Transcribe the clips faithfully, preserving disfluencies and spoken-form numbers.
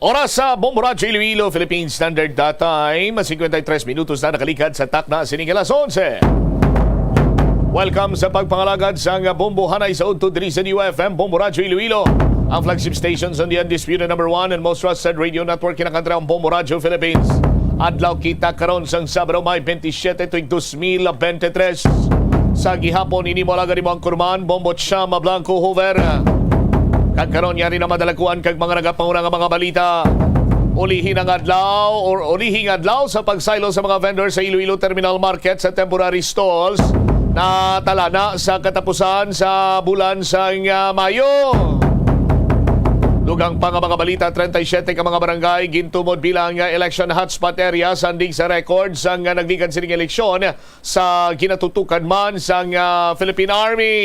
Oras sa Bombo Radyo Iloilo, Philippine Standard Time, cincuenta y tres minutos na nakaligad sa takna sining alas onse. Welcome sa pagpangalagad sang Bombo Hanay sa udto diri sa D U F M, Bombo Radyo Iloilo, ang flagship station sa the undisputed number one and most trusted radio network, kinakantra ang Bombo Radyo Philippines. Adlaw kita karon sang Sabado, May twenty-seven, tuig dos mil veintitrés. Sa gihapon, ini mo alagad mo ang kurman, Bombo Chama Blanco Hoover. Kag karon, yari na madalakuan kag mga nagapanguna nga mga balita. Ulihi nga adlaw or ulihi nga adlaw sa pagsaylo sa mga vendor sa Iloilo Terminal Market sa temporary stalls na talana sa katapusan sa bulan sang, ah, Mayo. Dugang pa nga mga balita, treinta y siete ka mga barangay gintumod bilang, ah, election hotspot area, sanding sa record sang, ah, nagligad sining eleksyon sa ginatutukan man sang, ah, Philippine Army.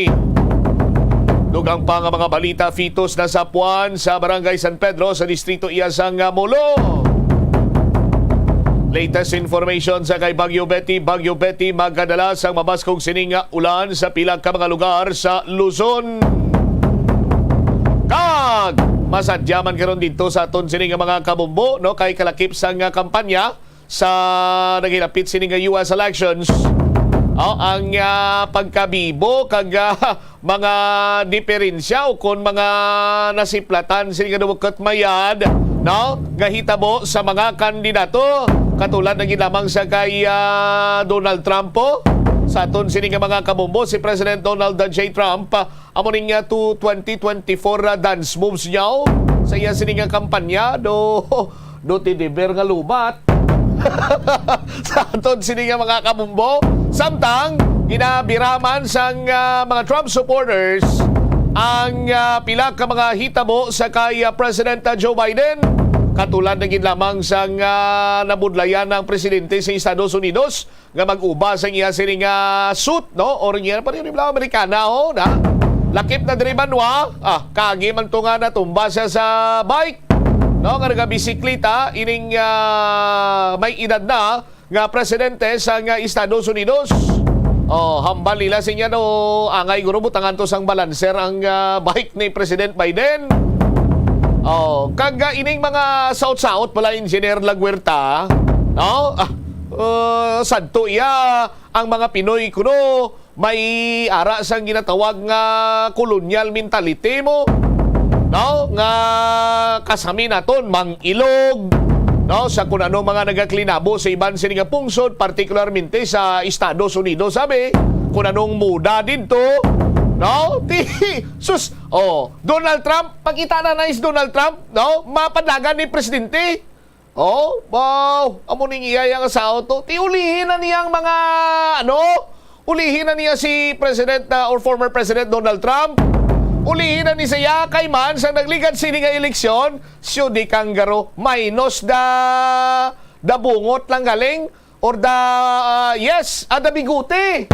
Dugang pa nga mga balita, fetus nasapuan sa Barangay San Pedro sa distrito iya sang, ah, Molo. Latest information sa kay Bagyo Betty. Bagyo Betty magkadala sang mabaskog sining, ah, ulan sa pila ka mga lugar sa Luzon. Kag masadya man karon dito sa aton sini nga mga kabumbo, no, kay kalakip sang, ah, kampanya sa naghilapit sini nga U S elections, oh, ang, ah, pagkabibo kag, ah, mga diferensya o kon mga nasiplatan sini nga duwag kat mayad, no, nga hitabo sa mga kandidato, katulad na gid lamang sa kay, ah, Donald Trump po. Sa aton sini nga mga kabumbo, si President Donald J. Trump, ah, amo ning, ah, to twenty twenty-four, ah, dance moves niya, oh, sa iya sini nga kampanya, do, do teddy bear nga lubat. Sa aton sini nga mga kabumbo, samtang ginabiraman sang, ah, mga Trump supporters ang, ah, pila ka mga hitabo sa kay, ah, President, ah, Joe Biden, katulad na gid lamang sang, ah, nabudlayan ng presidente sa Estados Unidos nga mag-uba sang iya sini nga suit, no? Original pa rin yung Amerikana, oh, na? Lakip na diri banwa, ah, kagi man to nga natumba siya sa bike, no? Nga nagabisikleta, ining, ah, may edad na nga presidente sa nga Estados Unidos. Oh, hambal nila siya, no, angay guro butangan to sang balancer ang, ah, bike ni President Biden. Oh, kag, ah, ining mga saot-saot pala, Engineer Laguerta, no? Ah, uh, sadto iya ang mga Pinoy kuno may ara sang ginatawag nga colonial mentality mo, no? Nga kasami naton mang-ilog, no? Sa kun ano mga nagaklinabo sa iban sini nga pungsod, partikularmente sa Estados Unidos, sabi, kun anong moda didto, no? Ti, sus, oh, Donald Trump, pakita na nice Donald Trump, no? Mapadlagan ni presidente. Oh, wow! Amo ning iya yang asawa to. Ti ulihin na niya ang mga, ano? Ulihin na niya si President, ah, or former President Donald Trump. Ulihin na ni siya kay man sa nagligad sini nga eleksyon, siyo di kanggaro, minus da, da bungot lang galing, or da, ah, yes, ah, da bigote.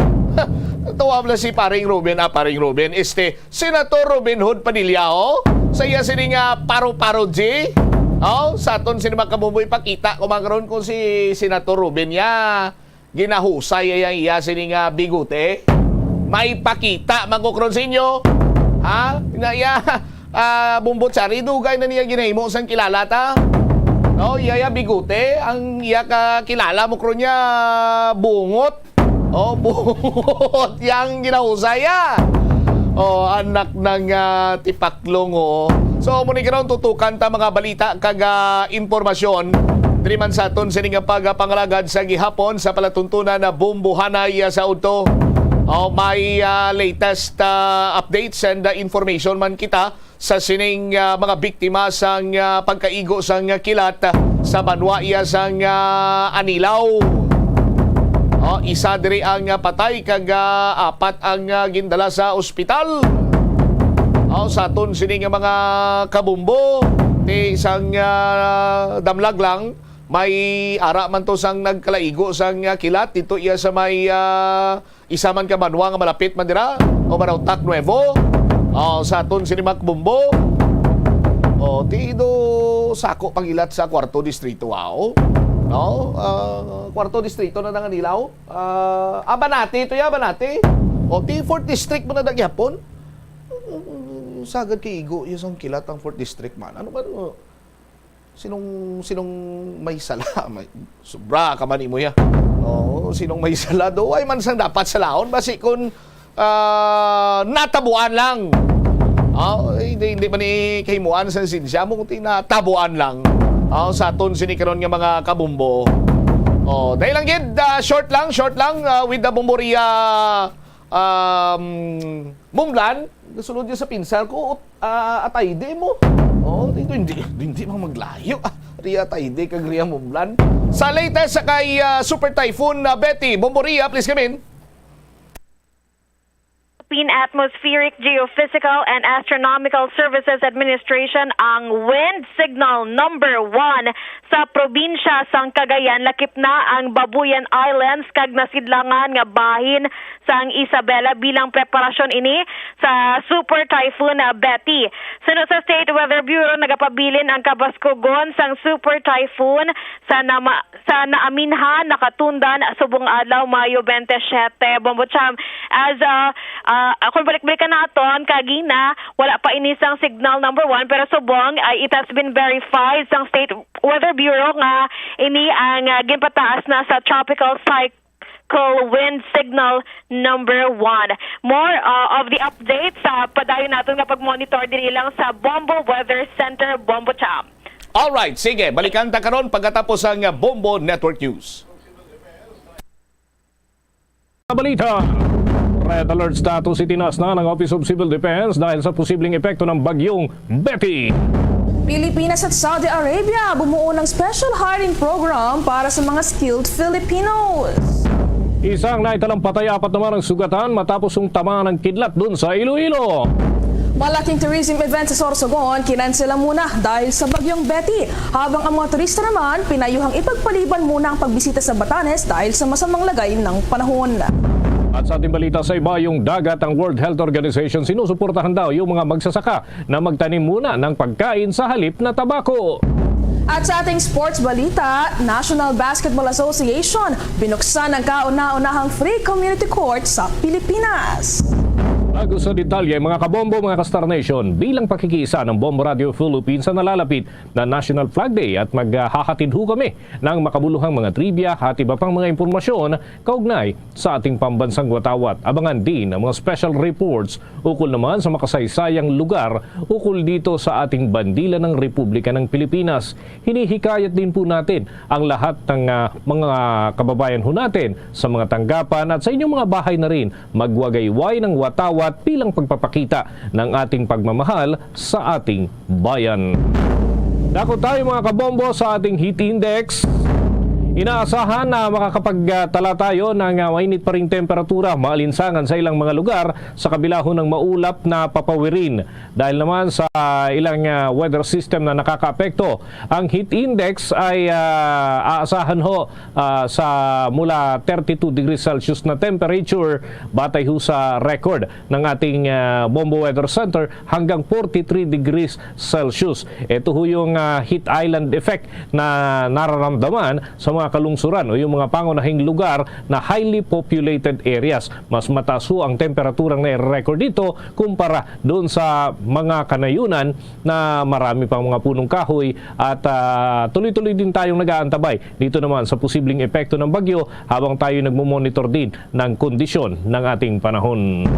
Tuwa na si Paring Ruben, ah, Paring Ruben, este, Senator Robin Hood Padilla, oh, sa iya sini nga paro-paro G. Oh, sa aton sini mga kabumbo, ipakita ko man karon kung si Senator Ruben ya ginahusay iya, iya sini nga bigote. May pakita man ko karon sa inyo. Ha? Na iya, ah, bumbot sari, dugay na niya ginahimo sang kilala ta. No, iya, iya bigote, ang iya ka kilala mo karon niya bungot. Oh, buot yang ginahusay, ah. Oh, anak ng, ah, tipaklong, oh. So, amo ni karon tutukan ta mga balita kag, ah, impormasyon diri man sa aton sini nga pagpangalagad sa gihapon sa palatuntunan na bumbuhanay, ah, sa udto. Oh, may, ah, latest, ah, updates and, ah, information man kita sa sining, ah, mga biktima sang, ah, pagkaigo sang, ah, kilat, ah, sa banwa iya sang, ah, Anilao. Oh, isa diri ang, ah, patay kag, ah, apat ang, ah, gindala sa ospital. Oh, sa aton sini nga mga kabumbo, ti sang, ah, damlag lang, may ara man to sang nagkalaigo sang, ah, kilat dito iya sa may, ah, isa man ka banwa nga malapit man dira, o Marautac Nuevo. Oh, sa aton sini Macbumbo. Oh, ti do sako pangilat sa Kwarto Distrito, wow. No? Ah, Kwarto Distrito na nanganilaw. Ah, Abanati ito ya, Abanati. O, ti Fourth District mo na nagyapon. Sagad kay igo, yung sang kilat ang Fourth District man. Ano ba? Sinong, sinong may sala? May, sobra ka man imo ya. Oo, sinong may sala? Do, ay man sang dapat salaon. Basi kung, ah, natabuan lang. Ah, hindi, hindi man ni kahimuan sa sinsya mo, kundi natabuan lang. Ah, sa aton sini karon nga mga kabombo. Oh, dahil lang gid, ah, short lang, short lang, ah, with the Bomboria, um, Mumlan, nasulod niya sa pinsar ko, ah, atay di mo. Oh, hindi, hindi, hindi mang maglayo. Ah, Ria Tayde kag Ria Mumlan. Sa latest sa kay, ah, Super Typhoon, ah, Betty, Bomboria, please come in. Philippine Atmospheric Geophysical and Astronomical Services Administration ang wind signal number one sa probinsya sang Cagayan, lakip na ang Babuyan Islands kag nasidlangan nga bahin sang Isabela bilang preparasyon ini sa Super Typhoon, ah, Betty. Suno sa State Weather Bureau, nagapabilin ang kabaskugon sang Super Typhoon sa nama-, sa naaminhan nakatundan subong adlaw, Mayo twenty-seven. Bombo Cham, as, ah, ah, kung balik-balikan naton, kagina, wala pa ini sang signal number one, pero subong ay it has been verified sang State Weather Bureau nga ini ang, ah, ginpataas na sa tropical cycle wind signal number one. More, ah, of the updates sa padayon naton nga pag-monitor diri lang sa Bombo Weather Center, Bombo Cham. Alright, sige, balikan ta karon pagkatapos ang, ah, Bombo Network News. Balita. Red alert status itinaas na ng Office of Civil Defense dahil sa posibleng epekto ng bagyong Betty. Pilipinas at Saudi Arabia bumuo ng special hiring program para sa mga skilled Filipinos. Isang naitalang patay, apat naman ang sugatan matapos ang tama ng kidlat dun sa Iloilo. Malaking tourism event sa Sorsogon, kinansela muna dahil sa bagyong Betty, habang ang mga turista naman pinayuhang ipagpaliban muna ang pagbisita sa Batanes dahil sa masamang lagay ng panahon. At sa ating balita, sa ibayong dagat, ang World Health Organization sinusuportahan daw yung mga magsasaka na magtanim muna ng pagkain sa halip na tabako. At sa ating sports balita, National Basketball Association, binuksan ang kauna-unahang free community court sa Pilipinas. Bago sa detalye, mga kabombo, mga ka-Star Nation, bilang pakikiisa ng Bombo Radio Philippines sa nalalapit na National Flag Day at maghahatid ho kami ng makabuluhang mga trivia at iba pang mga impormasyon kaugnay sa ating pambansang watawat. Abangan din ang mga special reports ukol naman sa makasaysayang lugar ukol dito sa ating bandila ng Republika ng Pilipinas. Hinihikayat din po natin ang lahat ng, ah, mga kababayan ho natin sa mga tanggapan at sa inyong mga bahay na rin, magwagayway ng watawat bilang pagpapakita ng ating pagmamahal sa ating bayan. Dako tayo, mga kabombo, sa ating heat index. Inaasahan na makakapagtala tayo ng, ah, mainit pa ring temperatura, maalinsangan sa ilang mga lugar, sa kabila ho ng maulap na papawirin. Dahil naman sa ilang, ah, weather system na nakakaapekto, ang heat index ay, ah, aasahan ho, ah, sa mula thirty-two degrees Celsius na temperature batay ho sa record ng ating, ah, Bombo Weather Center hanggang forty-three degrees Celsius. Ito ho yung, ah, heat island effect na nararamdaman sa mga kalungsuran o yung mga pangunahing lugar na highly populated areas. Mas mataas ho ang temperaturang nai-record dito kumpara doon sa mga kanayunan na marami pang mga punong kahoy at, ah, tuloy-tuloy din tayong nag-aantabay dito naman sa posibleng epekto ng bagyo habang tayo nagmumonitor din ng kondisyon ng ating panahon.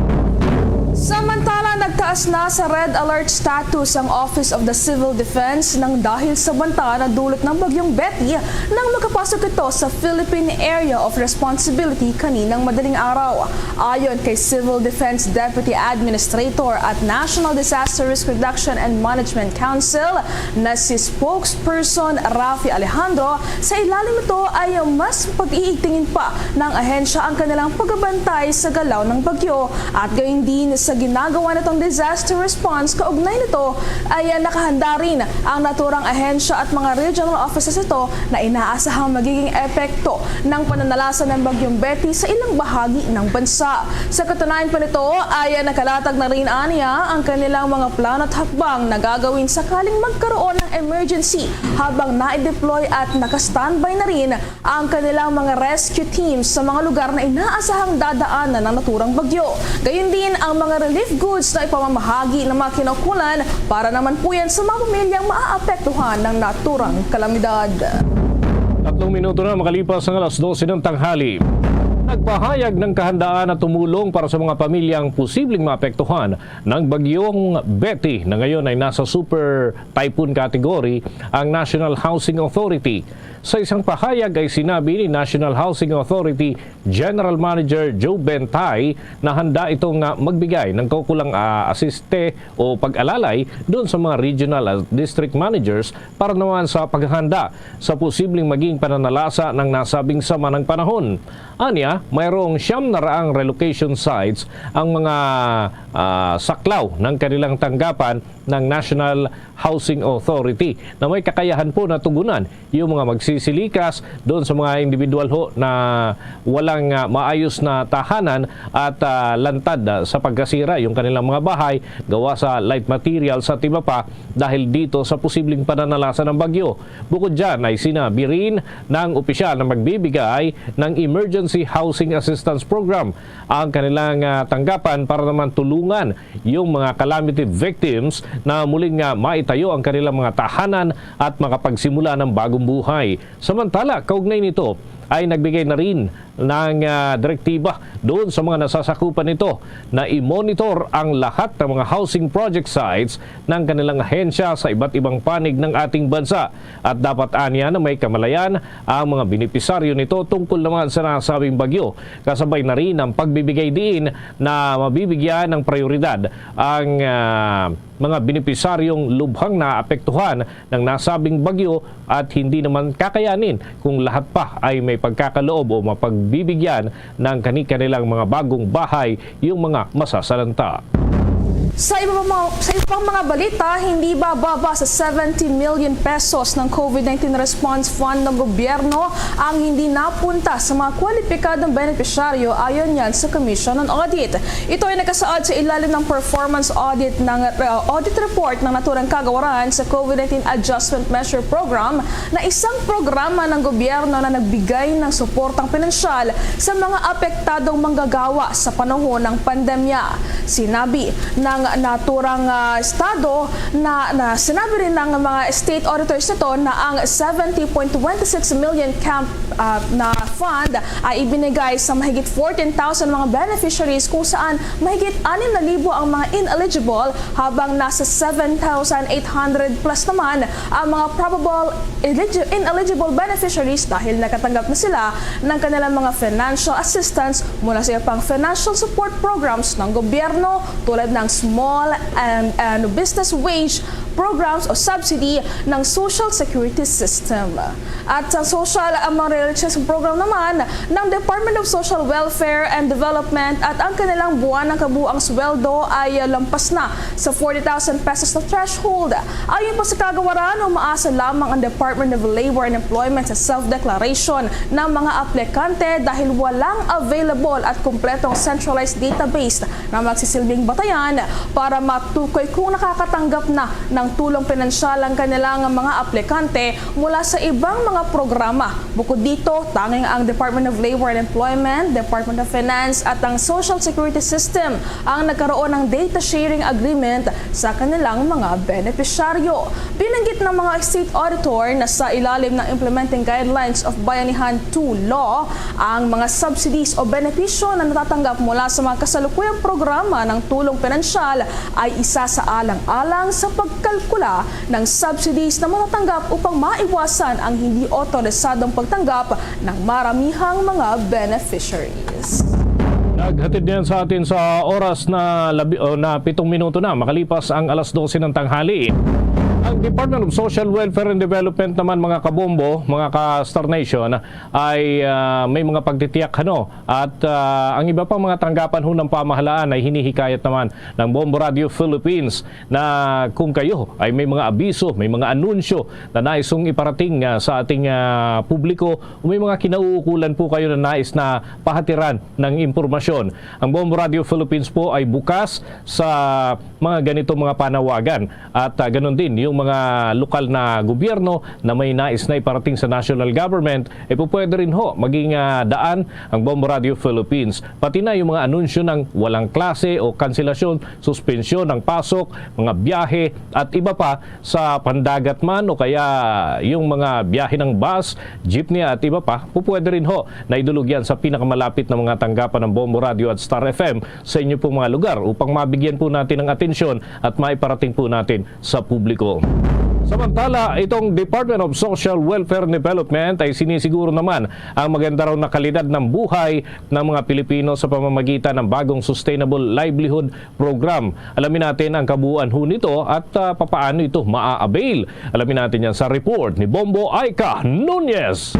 Samantala, nagtaas na sa red alert status ang Office of the Civil Defense nang dahil sa banta na dulot ng bagyong Betty nang makapasok ito sa Philippine Area of Responsibility kaninang madaling araw. Ayon kay Civil Defense Deputy Administrator at National Disaster Risk Reduction and Management Council na si Spokesperson Rafi Alejandro, sa ilalim nito ay mas pag-iigtingin pa ng ahensya ang kanilang pagbantay sa galaw ng bagyo at gayon din sa ginagawa nitong disaster response. Kaugnay nito ay nakahanda rin ang naturang ahensya at mga regional offices nito na inaasahang magiging epekto ng pananalasa ng Bagyong Betty sa ilang bahagi ng bansa. Sa katunayan pa nito ay nakalatag na rin aniya ang kanilang mga plano at hakbang na gagawin sakaling magkaroon ng emergency, habang na-deploy at naka-standby na rin ang kanilang mga rescue teams sa mga lugar na inaasahang dadaanan ng naturang bagyo. Gayon din, ang mga relief goods na ipa- pamahagi ng mga kinaukulan para naman po yan sa mga pamilyang maaapektuhan ng naturang kalamidad. Tatlong minuto na makalipas ang alas dose ng tanghali. Nagpahayag ng kahandaan na tumulong para sa mga pamilyang posibleng maapektuhan ng bagyong Betty na ngayon ay nasa super typhoon category ang National Housing Authority. Sa isang pahayag ay sinabi ni National Housing Authority General Manager Joe Bentay na handa itong, ah, magbigay ng kaukulang, ah, asiste o pag-alalay doon sa mga regional at district managers para naman sa paghahanda sa posibleng maging pananalasa ng nasabing sama ng panahon. Anya, mayroong siyam na raang relocation sites ang mga, ah, saklaw ng kanilang tanggapan ng National Housing Authority na may kakayahan po na tugunan yung mga magsisilikas doon sa mga individual ho na walang, ah, maayos na tahanan at, ah, lantad, ah, sa pagkasira yung kanilang mga bahay gawa sa light material sa iba pa dahil dito sa posibleng pananalasa ng bagyo. Bukod dyan ay sinabi rin ng opisyal na magbibigay ng Emergency Housing Assistance Program ang kanilang, ah, tanggapan para naman tulungan yung mga calamity victims na muling, ah, maitayo ang kanilang mga tahanan at makapagsimula ng bagong buhay. Samantala, kaugnay nito ay nagbigay na rin ng, ah, direktiba doon sa mga nasasakupan nito na i-monitor ang lahat ng mga housing project sites ng kanilang ahensya sa iba't ibang panig ng ating bansa. At dapat anya na may kamalayan ang mga benepisaryo nito tungkol naman sa nasabing bagyo. Kasabay na rin ang pagbibigay diin na mabibigyan ng prioridad ang, ah, mga benepisaryong lubhang naapektuhan ng nasabing bagyo at hindi naman kakayanin kung lahat pa ay may pagkakaloob o mapagbibigyan ng kani-kanilang mga bagong bahay yung mga masasalanta. Sa iba pa mga, sa iba pang mga balita, hindi bababa sa seventy million pesos ng COVID nineteen Response Fund ng gobyerno ang hindi napunta sa mga kwalipikadong benepisyaryo, ayon yan sa Commission on Audit. Ito ay nakasaad sa ilalim ng performance audit ng, uh, audit report ng naturang kagawaran sa COVID nineteen Adjustment Measure Program, na isang programa ng gobyerno na nagbigay ng suportang pinansyal sa mga apektadong manggagawa sa panahon ng pandemya. Sinabi ng naturang, ah, estado na, na sinabi rin ng mga state auditors nito na ang seventy point twenty six million camp, ah, na fund ay ibinigay sa mahigit fourteen thousand mga beneficiaries, kung saan mahigit anim na libo ang mga ineligible, habang nasa seven thousand eight hundred plus naman ang mga probable eligi-, ineligible beneficiaries dahil nakatanggap na sila ng kanilang mga financial assistance mula sa iba pang financial support programs ng gobyerno, tulad ng small and, and business wage programs o subsidy ng Social Security System. At sa social, ah, mga religious program naman ng Department of Social Welfare and Development, at ang kanilang buwan ng kabuang sweldo ay, ah, lampas na sa forty thousand pesos na threshold. Ayon pa sa kagawaran, umaasa lamang ang Department of Labor and Employment sa self-declaration ng mga aplikante dahil walang available at kumpletong centralized database na magsisilbing batayan para matukoy kung nakakatanggap na ng tulong pinansyal ang kanilang mga aplikante mula sa ibang mga programa. Bukod dito, tanging ang Department of Labor and Employment, Department of Finance at ang Social Security System ang nagkaroon ng data sharing agreement sa kanilang mga benepisyaryo. Binanggit ng mga state auditor na sa ilalim ng Implementing Guidelines of Bayanihan two Law, ang mga subsidies o benepisyo na natatanggap mula sa mga kasalukuyang programa ng tulong pinansyal ay isa sa alang-alang sa pagkalkula ng subsidies na matatanggap upang maiwasan ang hindi otorisadong pagtanggap ng maramihang mga beneficiaries. Naghatid niyan sa atin sa oras na labi-, o, na pitong minuto na makalipas ang alas dose ng tanghali. Ang Department of Social Welfare and Development naman, mga kabombo, mga ka-Star Nation, ay, ah, may mga pagtitiyak, ano, at, ah, ang iba pang mga tanggapan ho ng pamahalaan ay hinihikayat naman ng Bombo Radio Philippines na kung kayo ay may mga abiso, may mga anunsyo na nais yung iparating, ah, sa ating, ah, publiko, o may mga kinauukulan po kayo na nais na pahatiran ng impormasyon, ang Bombo Radio Philippines po ay bukas sa mga ganitong mga panawagan. At, ah, ganun din yung mga lokal na gobyerno na may nais na iparating sa national government, eh, pupwede rin ho maging, ah, daan ang Bombo Radio Philippines. Pati na yung mga anunsyo ng walang klase o kanselasyon, suspensyon ng pasok, mga biyahe at iba pa sa pandagat man o kaya yung mga biyahe ng bus, jeepney at iba pa, pupwede rin ho na idulog yan sa pinakamalapit na mga tanggapan ng Bombo Radio at Star F M sa inyo pong mga lugar upang mabigyan po natin ng atensyon at maiparating po natin sa publiko. Samantala, itong Department of Social Welfare and Development ay sinisiguro naman ang maganda raw na kalidad ng buhay ng mga Pilipino sa pamamagitan ng bagong Sustainable Livelihood Program. Alamin natin ang kabuuan ho nito at, ah, papaano ito maa-avail. Alamin natin yan sa report ni Bombo Aika Nunez.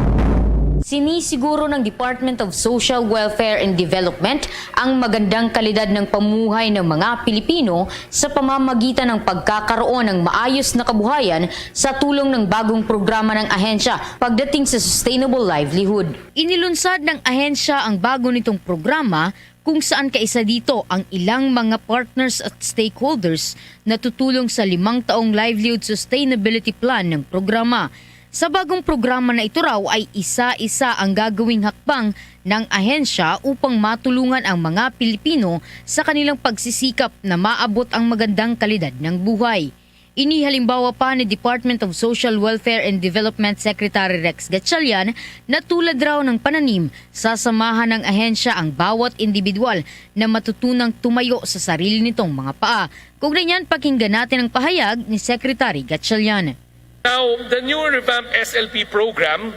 Sinisiguro ng Department of Social Welfare and Development ang magandang kalidad ng pamumuhay ng mga Pilipino sa pamamagitan ng pagkakaroon ng maayos na kabuhayan sa tulong ng bagong programa ng ahensya pagdating sa sustainable livelihood. Inilunsad ng ahensya ang bago nitong programa, kung saan kaisa dito ang ilang mga partners at stakeholders na tutulong sa limang taong livelihood sustainability plan ng programa. Sa bagong programa na ito raw ay isa-isa ang gagawing hakbang ng ahensya upang matulungan ang mga Pilipino sa kanilang pagsisikap na maabot ang magandang kalidad ng buhay. Ini halimbawa pa ni Department of Social Welfare and Development Secretary Rex Gatchalian na tulad raw ng pananim, sasamahan ng ahensya ang bawat individual na matutunang tumayo sa sarili nitong mga paa. Kaugnay niyan, pakinggan natin ang pahayag ni Secretary Gatchalian. Now, the new revamped S L P program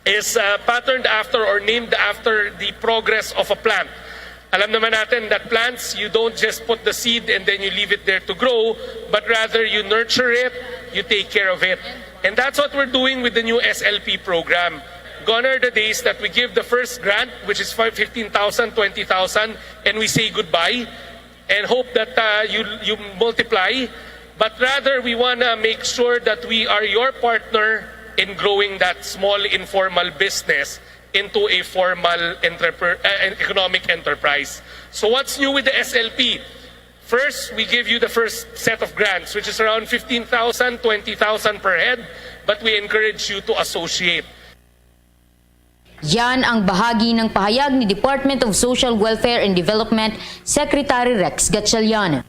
is uh, patterned after or named after the progress of a plant. Alam naman natin that plants, you don't just put the seed and then you leave it there to grow, but rather you nurture it, you take care of it. And that's what we're doing with the new S L P program. Gone are the days that we give the first grant, which is fifteen thousand, twenty thousand, and we say goodbye and hope that uh, you, you multiply. But rather, we want to make sure that we are your partner in growing that small informal business into a formal entrepre- uh, an economic enterprise. So what's new with the S L P? First, we give you the first set of grants, which is around fifteen thousand, twenty thousand per head, but we encourage you to associate. Yan ang bahagi ng pahayag ni Department of Social Welfare and Development Secretary Rex Gatchalian.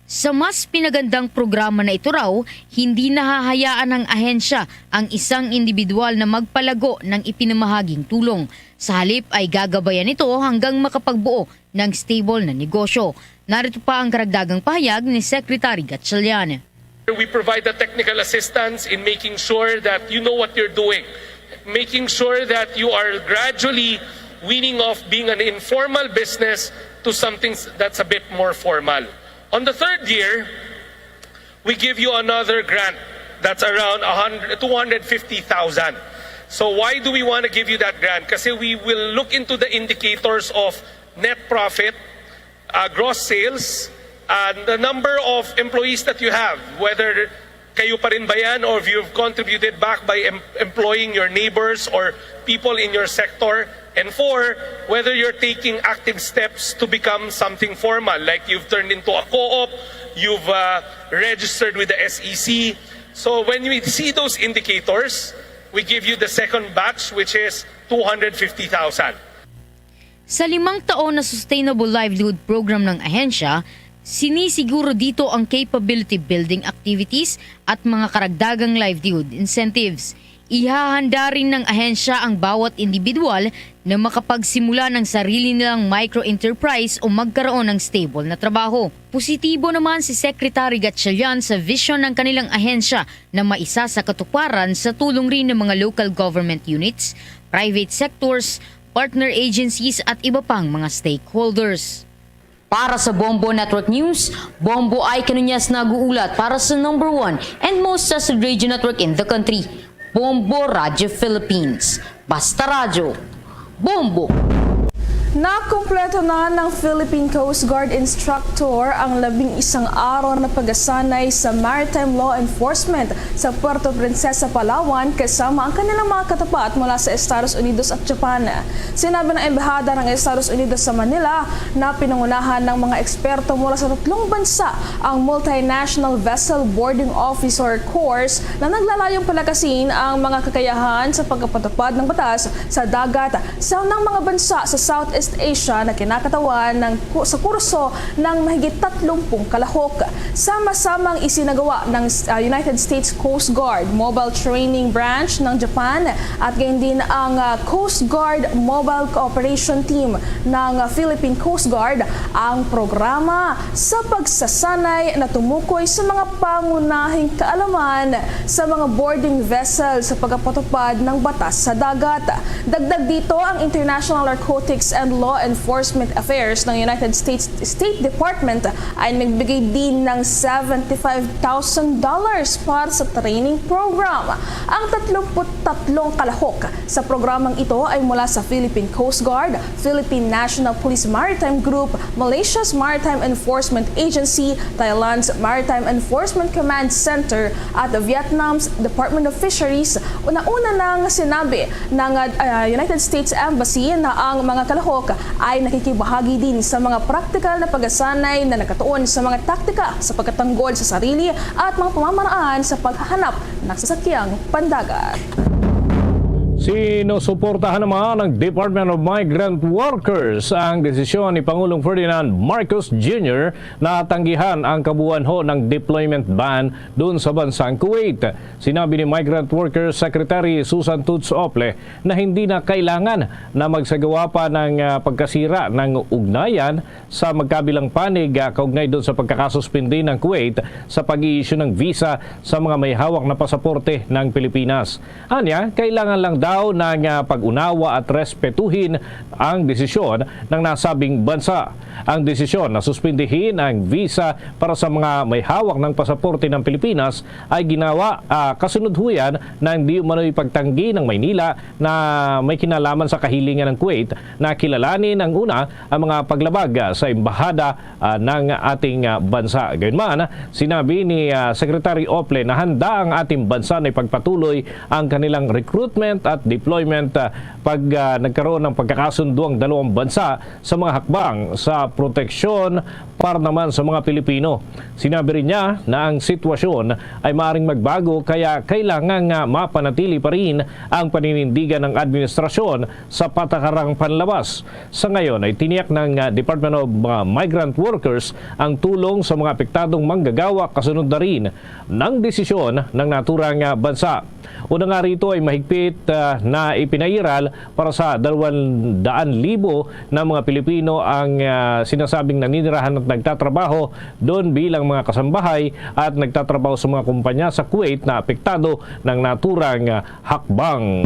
Sa mas pinagandang programa na ito raw, hindi nahahayaan ng ahensya ang isang individual na magpalago ng ipinamahaging tulong. Sa halip ay gagabayan ito hanggang makapagbuo ng stable na negosyo. Narito pa ang karagdagang pahayag ni Secretary Gatchalian. We provide the technical assistance in making sure that you know what you're doing, making sure that you are gradually weaning off being an informal business to something that's a bit more formal. On the third year, we give you another grant that's around two hundred fifty thousand. So why do we want to give you that grant? Kasi we will look into the indicators of net profit, uh, gross sales, and the number of employees that you have, whether kayo pa rin ba yan or if you've contributed back by em- employing your neighbors or people in your sector. And four, whether you're taking active steps to become something formal, like you've turned into a co-op, you've uh, registered with the S E C. So when we see those indicators, we give you the second batch, which is two hundred fifty thousand. Sa limang taon na Sustainable Livelihood Program ng ahensya, sinisiguro dito ang capability building activities at mga karagdagang livelihood incentives. Ihahanda rin ng ahensya ang bawat individual na makapagsimula ng sarili nilang micro-enterprise o magkaroon ng stable na trabaho. Positibo naman si Secretary Gatchalian sa vision ng kanilang ahensya na maisa sa katuparan sa tulong rin ng mga local government units, private sectors, partner agencies at iba pang mga stakeholders. Para sa Bombo Network News, Bombo ay kanunyas nag-uulat para sa number one and most trusted radio network in the country, Bombo Radyo Philippines. Basta Radyo, Bombo! Nakumpleto na ng Philippine Coast Guard instructor ang labing isang araw na pagkasanay sa maritime law enforcement sa Puerto Princesa, Palawan, kasama ang kanilang mga katapat mula sa Estados Unidos at Japan. Sinabi ng Embahada ng Estados Unidos sa Manila na pinangunahan ng mga eksperto mula sa tatlong bansa ang Multinational Vessel Boarding Officer Course na naglalayong palakasin ang mga kakayahan sa pagkapatupad ng batas sa dagat sa ng mga bansa sa Southeast Asia na kinakatawan ng ku-, sa kurso ng mahigit tatlumpung kalahok. Sama-samang isinagawa ng, ah, United States Coast Guard Mobile Training Branch ng Japan at gayon din ang, ah, Coast Guard Mobile Cooperation Team ng, ah, Philippine Coast Guard ang programa sa pagsasanay na tumukoy sa mga pangunahing kaalaman sa mga boarding vessel sa pagpatupad ng batas sa dagat. Dagdag dito ang International Narcotics and Law Enforcement Affairs ng United States State Department ay nagbigay din ng seventy-five thousand dollars para sa training program. Ang tatlumpu't tatlong kalahok sa programang ito ay mula sa Philippine Coast Guard, Philippine National Police Maritime Group, Malaysia's Maritime Enforcement Agency, Thailand's Maritime Enforcement Command Center, at Vietnam's Department of Fisheries. Una-una nang sinabi ng, ah, United States Embassy na ang mga kalahok ay nakikibahagi din sa mga praktikal na pagkasanay na nakatuon sa mga taktika sa pagkatanggol sa sarili at mga pamamaraan sa paghahanap ng sasakyang pandagat. Sinusuportahan naman ng Department of Migrant Workers ang desisyon ni Pangulong Ferdinand Marcos Junior na tanggihan ang kabuuan ho ng deployment ban doon sa bansang Kuwait. Sinabi ni Migrant Workers Secretary Susan Toots Ople na hindi na kailangan na magsagawa pa ng, ah, pagkasira ng ugnayan sa magkabilang panig, ah, kaugnay doon sa pagkakasuspindi ng Kuwait sa pag-i-issue ng visa sa mga may hawak na pasaporte ng Pilipinas. Anya, kailangan lang daw ng, ah, pag-unawa at respetuhin ang desisyon ng nasabing bansa. Ang desisyon na suspindihin ang visa para sa mga may hawak ng pasaporte ng Pilipinas ay ginawa, ah, kasunod ho yan ng di umano'y pagtanggi ng Maynila na may kinalaman sa kahilingan ng Kuwait na kilalanin ang una ang mga paglabag, ah, sa embahada, ah, ng ating, ah, bansa. Gayunman, sinabi ni, ah, Secretary Ople na handa ang ating bansa na ipagpatuloy ang kanilang recruitment at deployment, ah, pag, ah, nagkaroon ng pagkakasundo ang dalawang bansa sa mga hakbang sa proteksyon para naman sa mga Pilipino. Sinabi rin niya na ang sitwasyon ay maaring magbago, kaya kailangan nga mapanatili pa rin ang paninindigan ng administrasyon sa patakarang panlabas. Sa ngayon ay tiniyak ng, ah, Department of, ah, Migrant Workers ang tulong sa mga apektadong manggagawa kasunod na rin ng desisyon ng naturang, ah, bansa. Una nga rito ay mahigpit, ah, na ipinairal para sa dalawang daan libo na mga Pilipino ang, ah, sinasabing naninirahan at nagtatrabaho doon bilang mga kasambahay at nagtatrabaho sa mga kumpanya sa Kuwait na apektado ng naturang, ah, hakbang.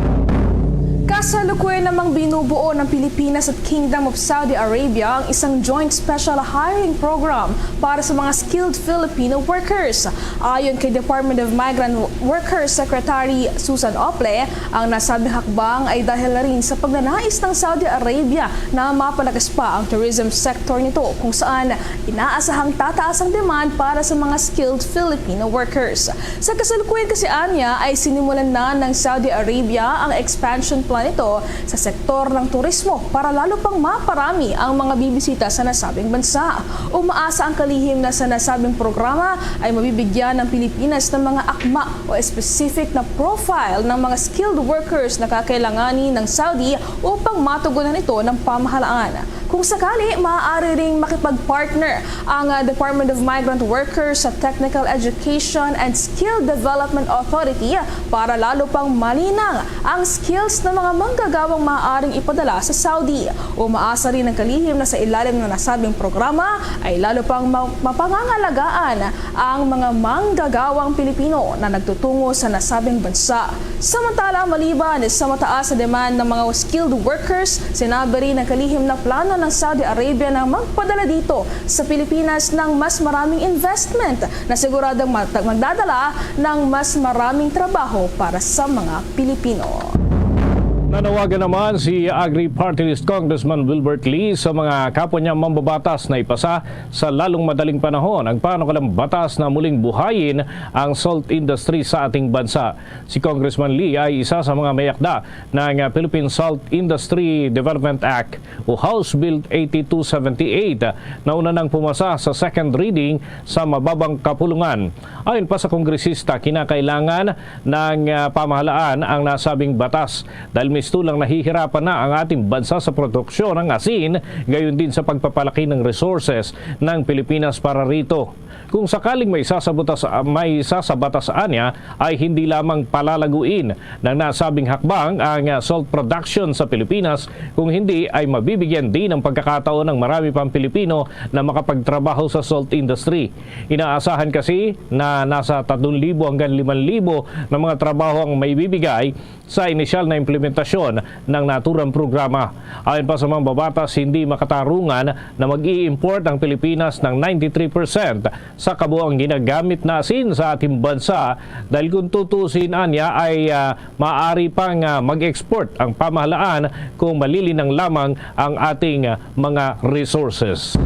Kasalukuyan namang binubuo ng Pilipinas at Kingdom of Saudi Arabia ang isang joint special hiring program para sa mga skilled Filipino workers. Ayon kay Department of Migrant Workers Secretary Susan Ople, ang nasabing hakbang ay dahil na rin sa pagnanais ng Saudi Arabia na mapalakas pa ang tourism sector nito, kung saan inaasahang tataas ang demand para sa mga skilled Filipino workers. Sa kasalukuyan kasi, anya, ay sinimulan na ng Saudi Arabia ang expansion plan nito sa sektor ng turismo para lalo pang maparami ang mga bibisita sa nasabing bansa. Umaasa ang kalihim na sa nasabing programa ay mabibigyan ng Pilipinas ng mga akma o specific na profile ng mga skilled workers na kakailanganin ng Saudi upang matugunan ito ng pamahalaan. Kung sakali, maaari ring makipag-partner ang, ah, Department of Migrant Workers sa Technical Education and Skill Development Authority para lalo pang malinang ang skills ng mga manggagawang maaaring ipadala sa Saudi. Umaasa rin ang kalihim na sa ilalim ng nasabing programa ay lalo pang ma-, mapangangalagaan ang mga manggagawang Pilipino na nagtutungo sa nasabing bansa. Samantala, maliban sa mataas na demand ng mga skilled workers, sinabi rin ng kalihim na plano ng Saudi Arabia na magpadala dito sa Pilipinas ng mas maraming investment na siguradong mag-, magdadala ng mas maraming trabaho para sa mga Pilipino. Nanawagan naman si Agri Party List Congressman Wilbert Lee sa mga kapwa niya mambabatas na ipasa sa lalong madaling panahon ang panukalang batas na muling buhayin ang salt industry sa ating bansa. Si Congressman Lee ay isa sa mga may akda ng Philippine Salt Industry Development Act o House Bill eighty-two seventy-eight na una nang pumasa sa second reading sa mababang kapulungan. Ayon pa sa kongresista, kinakailangan ng, ah, pamahalaan ang nasabing batas dahil mistulang nahihirapan na ang ating bansa sa produksyon ng asin, gayon din sa pagpapalaki ng resources ng Pilipinas para rito. Kung sakaling may sasabotas, may sasabatas anya, ay hindi lamang palalaguin ng nasabing hakbang ang, ah, salt production sa Pilipinas, kung hindi ay mabibigyan din ng pagkakataon ng marami pang Pilipino na makapagtrabaho sa salt industry. Inaasahan kasi na nasa tatlong libo hanggang limang libo na mga trabaho ang maibibigay sa inisyal na implementasyon ng naturang programa. Ayon pa sa mga babatas, hindi makatarungan na mag-i-import ang Pilipinas ng ninety-three percent sa kabuang ginagamit na asin sa ating bansa, dahil kung tutusin anya ay, ah, maaari pang, ah, mag-export ang pamahalaan kung malilinang lamang ang ating, ah, mga resources.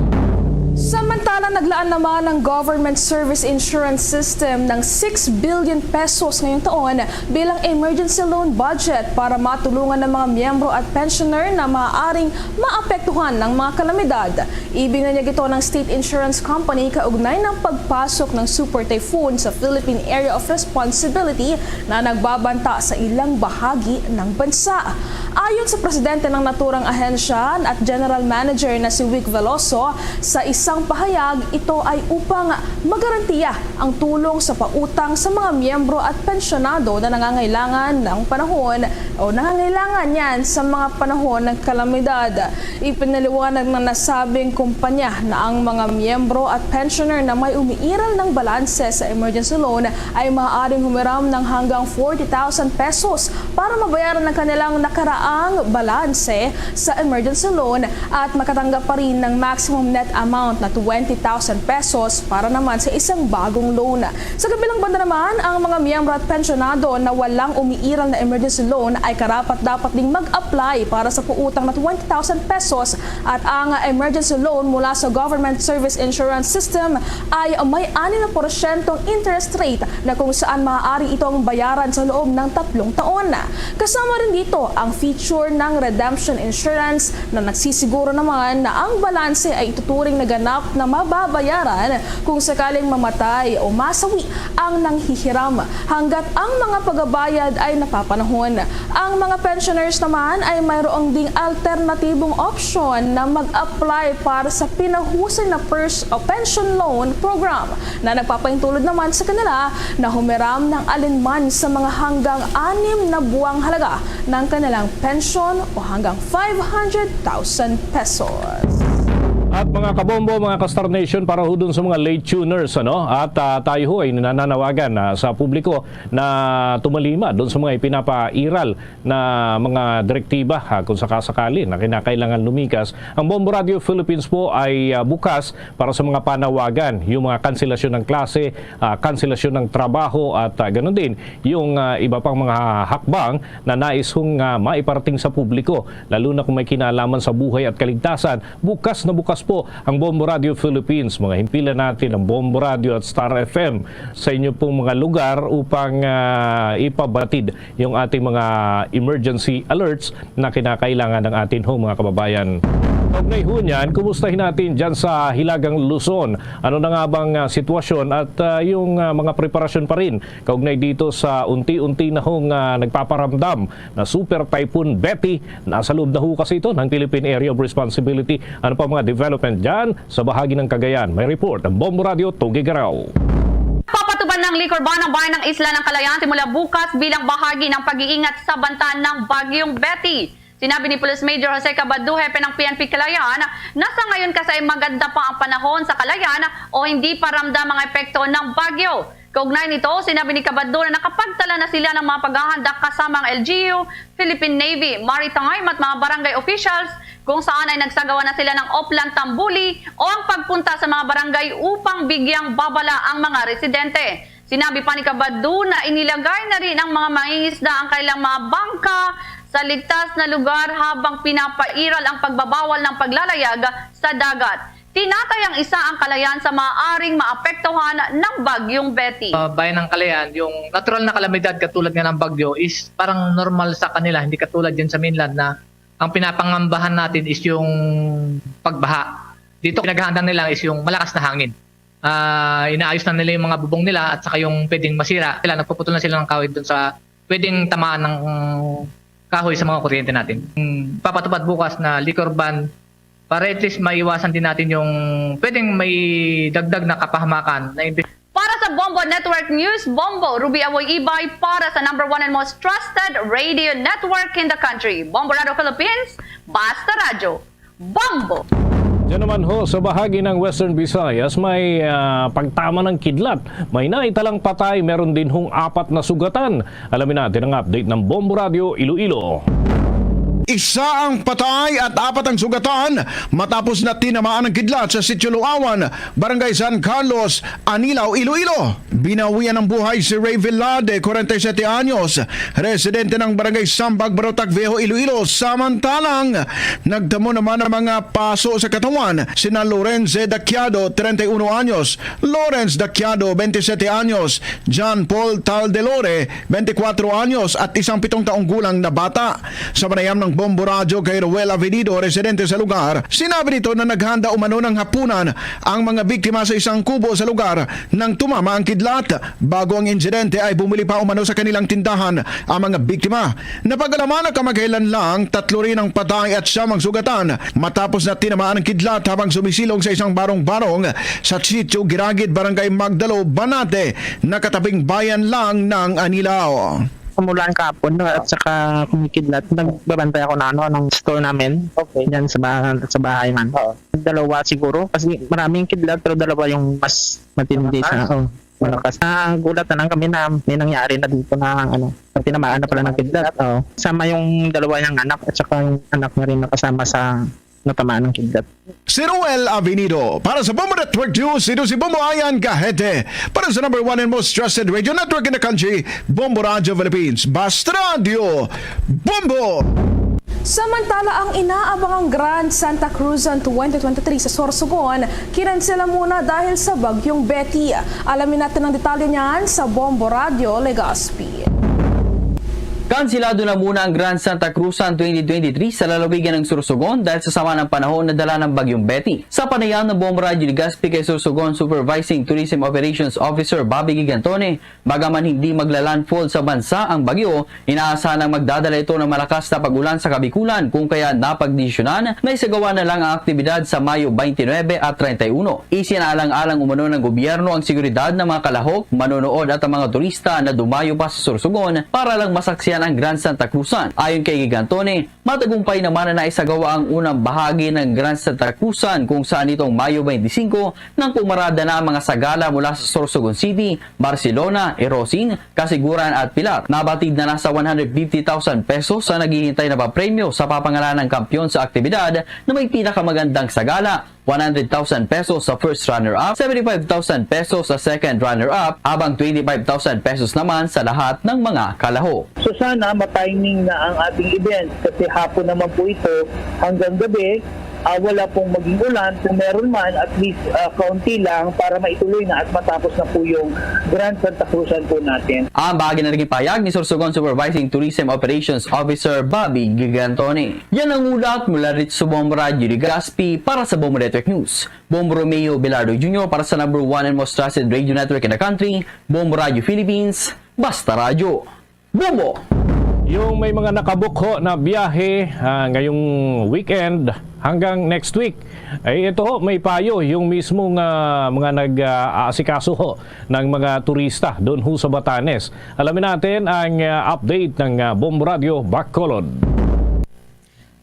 Samantala, naglaan naman ang Government Service Insurance System ng six billion pesos ngayong taon bilang emergency loan budget para matulungan ang mga miyembro at pensioner na maaaring maapektuhan ng mga kalamidad. Ibinanyag ito ng State Insurance Company kaugnay ng pagpasok ng Super Typhoon sa Philippine Area of Responsibility na nagbabanta sa ilang bahagi ng bansa. Ayon sa presidente ng naturang ahensya at general manager na si Wick Veloso, sa isang pahayag, ito ay upang magarantiya ang tulong sa pautang sa mga miyembro at pensyonado na nangangailangan ng panahon o nangangailangan niyan sa mga panahon ng kalamidad. Ipinaliwanag ng nasabing kumpanya na ang mga miyembro at pensioner na may umiiral ng balanse sa emergency loan ay maaaring humiram ng hanggang forty thousand pesos para mabayaran ang kanilang nakaraang balanse sa emergency loan at makatanggap pa rin ng maximum net amount na twenty thousand pesos para naman sa isang bagong loan. Sa kabilang banda naman, ang mga miyembro at pensyonado na walang umiiral na emergency loan ay karapat-dapat ding mag-apply para sa pautang na twenty thousand pesos at ang emergency loan mula sa Government Service Insurance System ay may anim na porsyentong interest rate na kung saan maaari itong bayaran sa loob ng tatlong taon. Kasama rin dito ang feature ng redemption insurance na nagsisiguro naman na ang balanse ay ituturing na ganap na mababayaran kung sakaling mamatay o masawi ang nanghihiram hanggat ang mga pagabayad ay napapanahon. Ang mga pensioners naman ay mayroong ding alternatibong opsyon na mag-apply para sa pinahusay na pers-, o pension loan program na nagpapaintulod naman sa kanila na humiram ng alinman sa mga hanggang anim na buwang halaga ng kanilang pensyon o hanggang five hundred thousand pesos. At mga kabombo, mga ka-Star Nation, para ho dun sa mga late tuners, ano? At, ah, tayo ho ay nananawagan, ah, sa publiko na tumalima dun sa mga ipinapairal na mga direktiba, ha, kung sakasakali na kinakailangan lumikas. Ang Bombo Radio Philippines po ay, ah, bukas para sa mga panawagan, yung mga kanselasyon ng klase, ah, kanselasyon ng trabaho, at, ah, ganun din yung, ah, iba pang mga hakbang na nais hong, ah, maiparating sa publiko, lalo na kung may kinalaman sa buhay at kaligtasan. Bukas na bukas po ang Bombo Radio Philippines. Mga himpilan natin ang Bombo Radio at Star F M sa inyo pong mga lugar upang, ah, ipabatid yung ating mga emergency alerts na kinakailangan ng atin hong mga kababayan. Kaugnay ho niyan, kumustahin natin dyan sa Hilagang Luzon. Ano na nga bang, ah, sitwasyon at, ah, yung, ah, mga preparasyon pa rin kaugnay dito sa unti-unti na hong, ah, nagpaparamdam na Super Typhoon Betty? Nasa loob na ho kasi ito ng Philippine Area of Responsibility. Ano pa mga development dyan sa bahagi ng Cagayan? May report ang Bombo Radio Tugigaraw. Papatupad ng liquor ban ang bayan ng Isla ng Calayan simula bukas bilang bahagi ng pag-iingat sa banta ng Bagyong Betty. Sinabi ni Police Major Jose Cabado, hepe ng P N P Calayan, na sa ngayon kasi ay maganda pa ang panahon sa Calayan o hindi pa ramdam ang epekto ng bagyo. Kaugnay nito, sinabi ni Cabado na nakapagtala na sila ng mga paghahanda kasama ang L G U, Philippine Navy, Maritime at mga barangay officials kung saan ay nagsagawa na sila ng Oplan Tambuli o ang pagpunta sa mga barangay upang bigyang babala ang mga residente. Sinabi pa ni Cabado na inilagay na rin ang mga mangingisda ang kanilang mga bangka sa ligtas na lugar habang pinapairal ang pagbabawal ng paglalayag sa dagat. Tinatayang isa ang Calayan sa maaaring maapektuhan ng Bagyong Betty. Uh, bayan ng Calayan, yung natural na kalamidad katulad nga ng bagyo is parang normal sa kanila, hindi katulad yan sa mainland na ang pinapangambahan natin is yung pagbaha. Dito, pinaghahanda nila is yung malakas na hangin. Uh, inaayos na nila yung mga bubong nila at saka yung pwedeng masira. Sila, nagpuputol na sila ng kahoy dun sa pwedeng tamaan ng kahoy sa mga kuryente natin. Papatupad bukas na liquor ban para at least maiwasan din natin yung pwedeng may dagdag na kapahamakan na imbes Para sa Bombo Network News, Bombo Ruby Awoy Ibay para sa number one and most trusted radio network in the country, Bombo Radio Philippines, Basta Radyo, Bombo! Diyan naman ho sa bahagi ng Western Visayas may uh, pagtama ng kidlat. May naitalang patay, meron din hong apat na sugatan. Alamin natin ang update ng Bombo Radio Iloilo. Isa ang patay at apat ang sugatan matapos na tinamaan ng kidlat sa Sitio Luawan, Barangay San Carlos, Anilao, Iloilo. Binawian ng buhay si Ray Villade, forty-seven anyos, residente ng Barangay Sambag, Barotac Viejo, Iloilo. Samantalang, nagtamo naman ang mga paso sa katawan sina Lorenz Daquiado, thirty-one anyos, Lawrence Daquiado, twenty-seven anyos, John Paul Taldelore, twenty-four anyos, at isang pitong taong gulang na bata. Sa panayam ng Bombo Radyo kay Roel Avenido, residente sa lugar, sinabi nito na naghanda umano ng hapunan ang mga biktima sa isang kubo sa lugar nang tumama ang kidlat. Bago ang insidente ay bumili pa umano sa kanilang tindahan ang mga biktima. Napag-alaman na kamakailan lang, tatlo rin ang patay at siyam ang sugatan matapos na tinamaan ang kidlat habang sumisilong sa isang barong-barong sa Sitio Giragid, Barangay Magdalo, Banate, nakatabing bayan lang ng Anilao. Umulan kahapon, no, at saka kumikidlat. Nagbabantay ako na ano, ng store namin. Okay. Diyan sa, ba- sa bahay man. Oo. Dalawa siguro, kasi maraming kidlat, pero dalawa yung mas matindi sa... Oh, malakas. Nagulat na lang kami na may nangyari na dito na ano, na tinamaan na pala ng kidlat. Oh. Sama yung dalawa niyang anak at saka yung anak na rin nakasama sa natamaan ng kidlat. Si Roel Avenido para sa Bombo Network News, ito si Bombo Ayan Gahete para sa number one and most trusted radio network in the country, Bombo Radio Philippines. Basta Radio, Bombo! Samantala, ang inaabangang Grand Santa Cruzan twenty twenty-three sa Sorsogon kinansela muna dahil sa Bagyong Betty. Alamin natin ang detalye niyan sa Bombo Radio Legazpi. Kansilado na muna ang Grand Santa Cruzan twenty twenty-three sa lalawigan ng Sorsogon dahil sa sama ng panahon na dala ng Bagyong Betty. Sa panayam ng Bombo Radio Legazpi kay Sorsogon Supervising Tourism Operations Officer Bobby Gigantone, bagaman hindi magla-landfall sa bansa ang bagyo, inaasahan na magdadala ito ng malakas na pag-ulan sa Kabikulan, kung kaya napagdesisyonan na isagawa na lang ang aktibidad sa Mayo twenty-nine at treinta y uno. Isinaalang-alang umano ng gobyerno ang seguridad ng mga kalahok, manonood at ang mga turista na dumayo pa sa Sorsogon para lang masaksihan ang Grand Santa Cruzan. Ayon kay Gigantone, matagumpay naman na naisagawa ang unang bahagi ng Grand Santa Cruzan, kung saan nitong Mayo twenty-five nang pumarada na ang mga sagala mula sa Sorsogon City, Barcelona, Irosin, Casiguran at Pilat. Nabatid na nasa one hundred fifty thousand pesos ang naghihintay na papremyo sa papangalanang kampiyon sa aktibidad na may pinakamagandang sagala, one hundred thousand pesos sa first runner-up, seventy-five thousand pesos sa second runner-up, habang twenty-five thousand pesos naman sa lahat ng mga kalahok. So sana matiming na ang ating event kasi hapon naman po ito hanggang gabi. Ah, wala pong maging ulan. Kung meron man, at least ah, kaunti lang para maituloy na at matapos na po yung Grand Santa Cruzan po natin. Ang bahagi na naging pahayag ni Sorsogon Supervising Tourism Operations Officer Bobby Gigantone. Yan ang ulat mula rito sa Bombo Radyo Legazpi para sa Bombo Network News. Bombo Romeo Velardo Junior para sa number one and most trusted radio network in the country, Bombo Radyo Philippines, Basta Radyo. Bombo! Yung may mga nakabook ho na biyahe ah, ngayong weekend hanggang next week, ay ito ho, may payo yung mismong ah, mga nag-aasikaso ho ng mga turista doon ho sa Batanes. Alamin natin ang ah, update ng ah, Bombo Radyo Bacolod.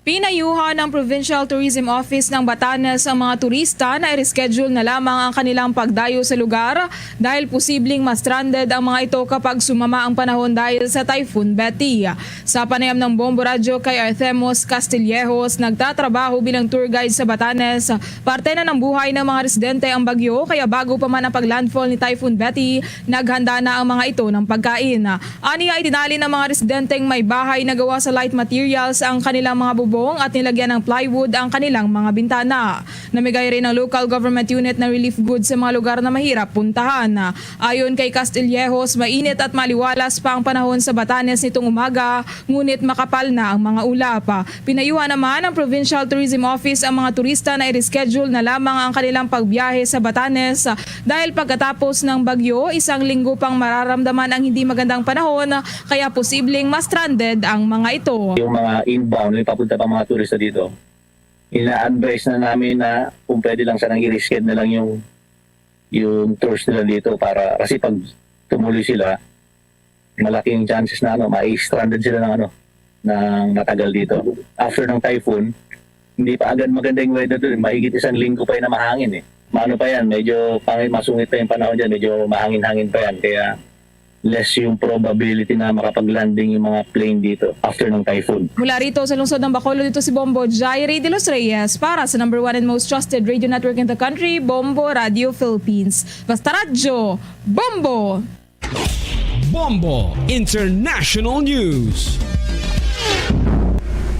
Pinayuhan ng Provincial Tourism Office ng Batanes ang mga turista na i-reschedule na lamang ang kanilang pagdayo sa lugar dahil posibleng ma-stranded ang mga ito kapag sumama ang panahon dahil sa Typhoon Betty. Sa panayam ng Bombo Radyo kay Artemus Castillejos, nagtatrabaho bilang tour guide sa Batanes, parte na ng buhay ng mga residente ang bagyo, kaya bago pa man ang pag-landfall ni Typhoon Betty, naghanda na ang mga ito ng pagkain. Aniya, itinali ng mga residenteng may bahay na gawa sa light materials ang kanilang mga bubong at nilagyan ng plywood ang kanilang mga bintana. Namigay rin ang local government unit ng relief goods sa mga lugar na mahirap puntahan. Ayon kay Castillejos, mainit at maliwalas pa ang panahon sa Batanes nitong umaga, ngunit makapal na ang mga ulap. Pinayuhan naman ng Provincial Tourism Office ang mga turista na i-reschedule na lamang ang kanilang pagbiyahe sa Batanes dahil pagkatapos ng bagyo, isang linggo pang mararamdaman ang hindi magandang panahon, kaya posibleng ma-stranded ang mga ito. Yung mga inbound, yung papunta pa mga turista dito, ina-advise na namin na kung pwede lang sanang i-reschedule na lang yung, yung tours nila dito para, kasi pag tumuloy sila, malaking chances na ano, ma-stranded sila ng ano, ng matagal dito. After ng typhoon, hindi pa agad maganda yung weather doon. Mahigit isang linggo pa yun na mahangin eh. Maano pa yan, medyo pangit, masungit pa yung panahon dyan, medyo mahangin-hangin pa yan. Kaya less yung probability na makapag-landing yung mga plane dito after ng typhoon. Mula rito sa lungsod ng Bacolod, dito si Bombo Jairi de los Reyes para sa number one and most trusted radio network in the country, Bombo Radio Philippines. Basta Radyo, Bombo! Bombo International News.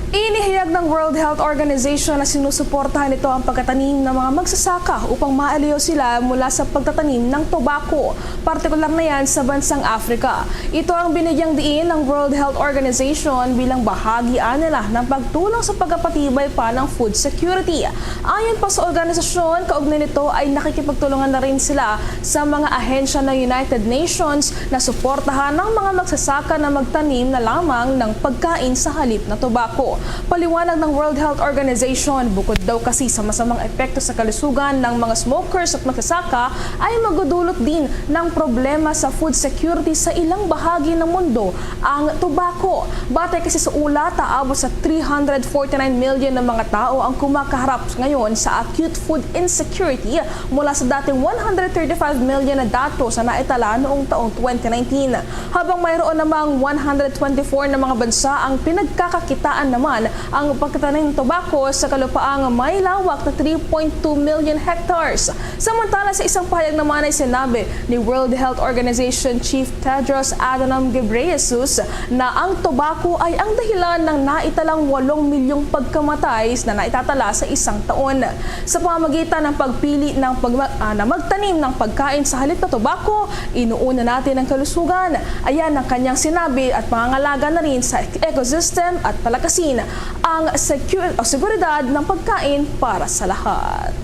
Inihayag ng World Health Organization na sinusuportahan nito ang pagkatanim ng mga magsasaka upang maaliw sila mula sa pagtatanim ng tobacco, partikular na yan sa bansang Africa. Ito ang binigyang diin ng World Health Organization bilang bahagi nila ng pagtulong sa pagpapatibay pa ng food security. Ayon pa sa organisasyon, kaugnay nito ay nakikipagtulungan na rin sila sa mga ahensya ng United Nations na suportahan ang mga magsasaka na magtanim na lamang ng pagkain sa halip na tobacco. Paliwanag ng World Health Organization, bukod daw kasi sa masamang epekto sa kalusugan ng mga smokers at magsasaka, ay magdudulot din ng problema sa food security sa ilang bahagi ng mundo ang tobacco. Batay kasi sa ulat, aabot sa three hundred forty-nine million na mga tao ang kumakaharap ngayon sa acute food insecurity mula sa dating one hundred thirty-five million na datos na naitala noong taong twenty nineteen. Habang mayroon namang one hundred twenty-four na mga bansa ang pinagkakakitaan naman ang pagtatanim ng tobacco sa kalupaang may lawak na three point two million hectares. Samantala, sa isang pahayag naman ay sinabi ni World Health Organization Chief Tedros Adhanom Ghebreyesus na ang tobacco ay ang dahilan ng naitalang walong milyong pagkamatay na naitatala sa isang taon. Sa pamamagitan ng pagpili ng pagma-, ah, na magtanim ng pagkain sa halip na tobacco, inuuna natin ang kalusugan. Ayan ang kanyang sinabi at pangangalaga na rin sa ecosystem at palakasin ang secure o seguridad ng pagkain para sa lahat.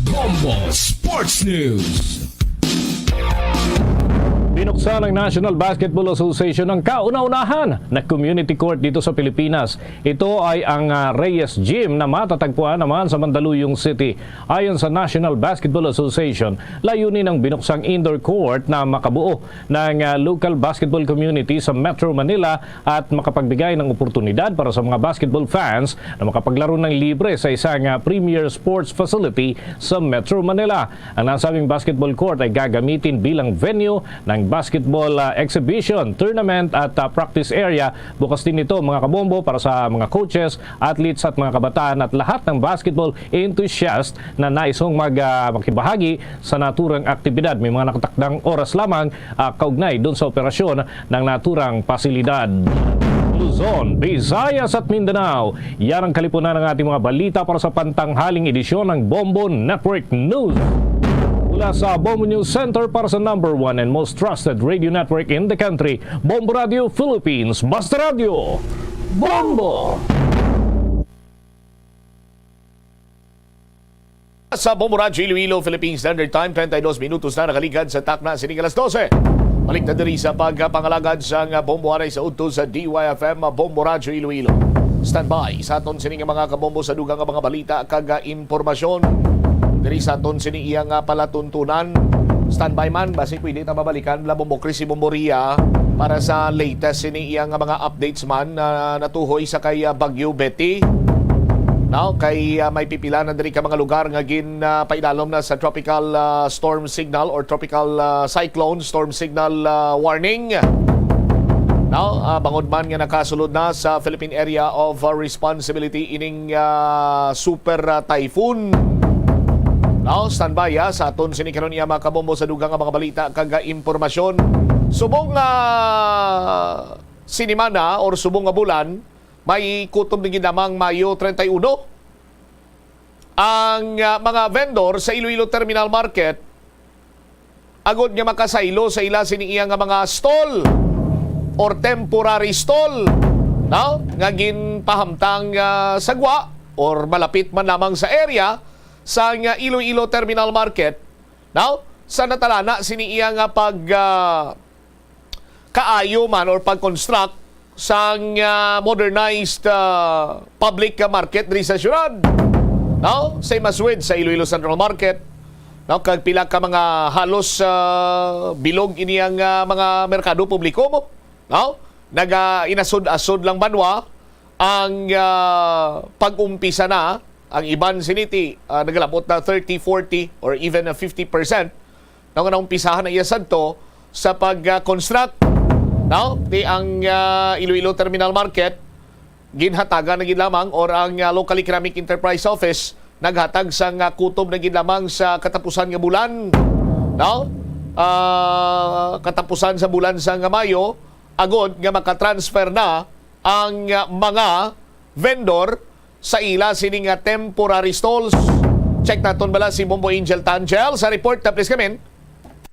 Bombo Sports News. Binuksan ng National Basketball Association ang kauna-unahan na community court dito sa Pilipinas. Ito ay ang, ah, Reyes Gym na matatagpuan naman sa Mandaluyong City. Ayon sa National Basketball Association, layunin ng binuksang indoor court na makabuo ng, ah, local basketball community sa Metro Manila at makapagbigay ng oportunidad para sa mga basketball fans na makapaglaro ng libre sa isang, ah, premier sports facility sa Metro Manila. Ang nasabing basketball court ay gagamitin bilang venue ng basketball, ah, exhibition, tournament at, ah, practice area. Bukas din ito, mga kabombo, para sa mga coaches, athletes at mga kabataan at lahat ng basketball enthusiast na naisong mag, ah, makibahagi sa naturang aktibidad. May mga nakatakdang oras lamang, ah, kaugnay dun sa operasyon ng naturang pasilidad. Luzon, Visayas at Mindanao, yan ang kalipunan ng ating mga balita para sa pantanghaling edisyon ng Bombo Network News. Mula sa Bombo News Center para sa number one and most trusted radio network in the country, Bombo Radio Philippines. Basta Radio, Bombo! Sa Bombo Radyo Iloilo, Philippine Standard Time, treinta y dos minutos na nakaligad sa takna sining alas dose. Balik na diri sa pagpangalagad sang Bombo anay sa udto sa D Y F M, Bombo Radyo Iloilo. Standby sa aton sini nga mga kabombo sa dugang nga mga balita kag, ah, impormasyon. Diri sa aton sini iyang, ah, palatuntunan. Standby man, basi pwede ta mabalikan la Bombo Chris, Bombo Ria. Para sa latest ini iya nga mga updates man, ah, natuhoy sa kay, ah, Bagyo Betty. Now, kay, ah, may pipila na diri ka mga lugar nga gin, ah, paidalom na sa tropical, ah, storm signal or tropical, ah, cyclone storm signal, ah, warning. Now, ah, bangod man nga nakasulod na sa Philippine Area of, ah, Responsibility ining, ah, super, ah, typhoon. Now, standby, ah, sa aton sini karon iya mga kabombo sa dugang nga mga balita kag, ah, impormasyon. Subong nga sinimana or subong nga bulan, may kutob na gid lamang Mayo treinta y uno ang, ah, mga vendor sa Iloilo Terminal Market agod nga makasaylo sa ila sini iya nga mga stall or temporary stall, no, nga ginpahamtang, ah, sa gwa or malapit man lamang sa area sa nga Iloilo Terminal Market, no, sa natalana sini iya nga pag, ah, kaayo man or pag-construct sang, ah, modernized, ah, public market diri sa syudad. No? Same as with sa Iloilo Central Market. No? Kag pila ka mga halos, ah, bilog ini ang, ah, mga merkado publiko mo. No? Naga inasod-asod lang banwa ang, ah, pag-umpisa na, ang iban siniti, ah, nagalabot na thirty, forty, or even a fifty percent. Nga naumpisahan na iya sadto sa pag-construct, no? Ti ang, ah, Iloilo Terminal Market, ginhatagan na gid lamang, or ang, ah, Local Economic Enterprise Office naghatag sang, ah, kutob na gid lamang sa katapusan nga bulan, no? Ah, katapusan sa bulan sang Mayo, agod nga makatransfer na ang, ah, mga vendor sa ila sini nga temporary stalls. Check naton bala si Bombo Angel Tangel sa report na, please, kamin.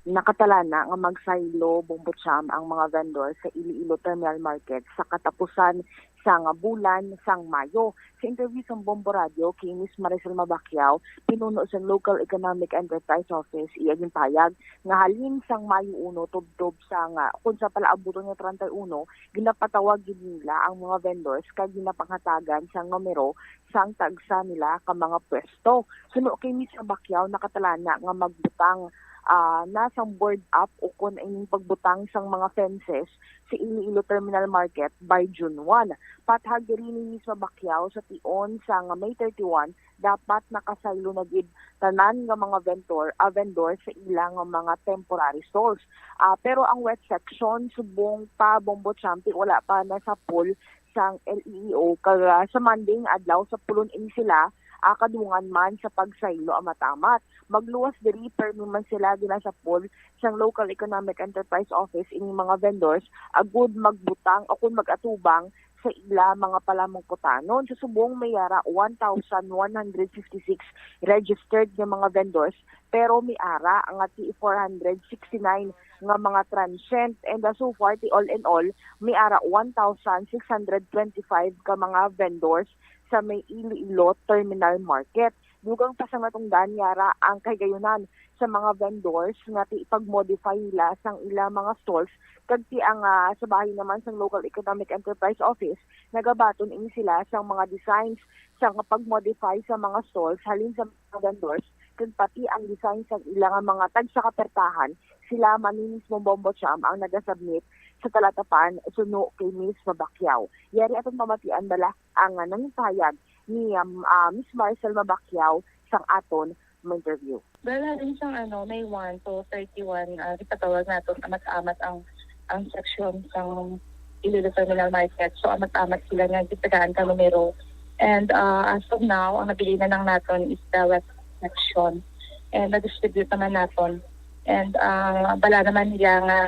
Nakatalana nga magsaylo, Bombo Cham, ang mga vendor sa Iloilo Terminal Market sa katapusan sang bulan sang Mayo. Sa interview sa Bombo Radio kay Miss Maricel Mabacquiao, pinuno sa Local Economic Enterprise Office, iya ginpahayag nga halin sang Mayo uno tubtob sang, ah, kung sa palaabuton nga treinta y uno, ginapatawag gid nila ang mga vendors kag ginapanghatagan sang numero sang tagsa nila ka mga pwesto. Suno kay Miss Mabacquiao, nakatalana nga magbutang, ah, na sang board up ukon ining pagbutang sang mga fences sa Iloilo Terminal Market by June one. Pathag diri ni Miss Mabacquiao, sa tion sang May thirty-one, dapat nakasaylo na gid tanan nga mga vendor, ah, vendor sa ila nga mga temporary stalls. Ah, pero ang wet section subong pa, Bombo Champi, wala pa nasapol sang L E E O, kag, ah, sa Monday nga adlaw sapulon ini sila, ah, kadungan man sa pagsaylo ang matamat. Magluwas diri, permi man sila ginasapol sang Local Economic Enterprise Office ining mga vendors agud magbutang o kon mag-atubang sa ila mga palamungkutanon. Sa subong may ara one thousand one hundred fifty-six registered nga mga vendors, pero may ara nga ti four hundred sixty-nine nga mga transient. And, ah, so far, ti all in all, may ara one thousand six hundred twenty-five ka mga vendors sa may Iloilo Terminal Market. Dugang pa sa natungdan, yara ang kahigayunan sa mga vendors nga ti pag-modify nila sang ila mga stalls, kag ti ang, ah, sa bahin naman sang Local Economic Enterprise Office, nagabaton ini sila sang mga designs sang pag-modify sa mga stalls halin sa mga vendors, kag pati ang design sang ila nga mga tagsa ka pertahan, sila man ni mismo Bombo Cham ang nagasubmit sa talatapan suno kay Miss Mabacquiao. Yari aton pamatian bala ang, ah, nangipahayag ni, um, ah, Miss Maricel Mabacquiao sang aton ma-interview. Well, halin sang, ano, May one to thirty-one, ah, gipatawag naton amat-amat ang, ang section sang Iloilo Terminal Market. So, amat-amat sila nga gitagaan ka numero. And, ah, as of now, ang nabilin na lang naton is the wet section. And na-distribute naman naton. And, ah, bala naman nila nga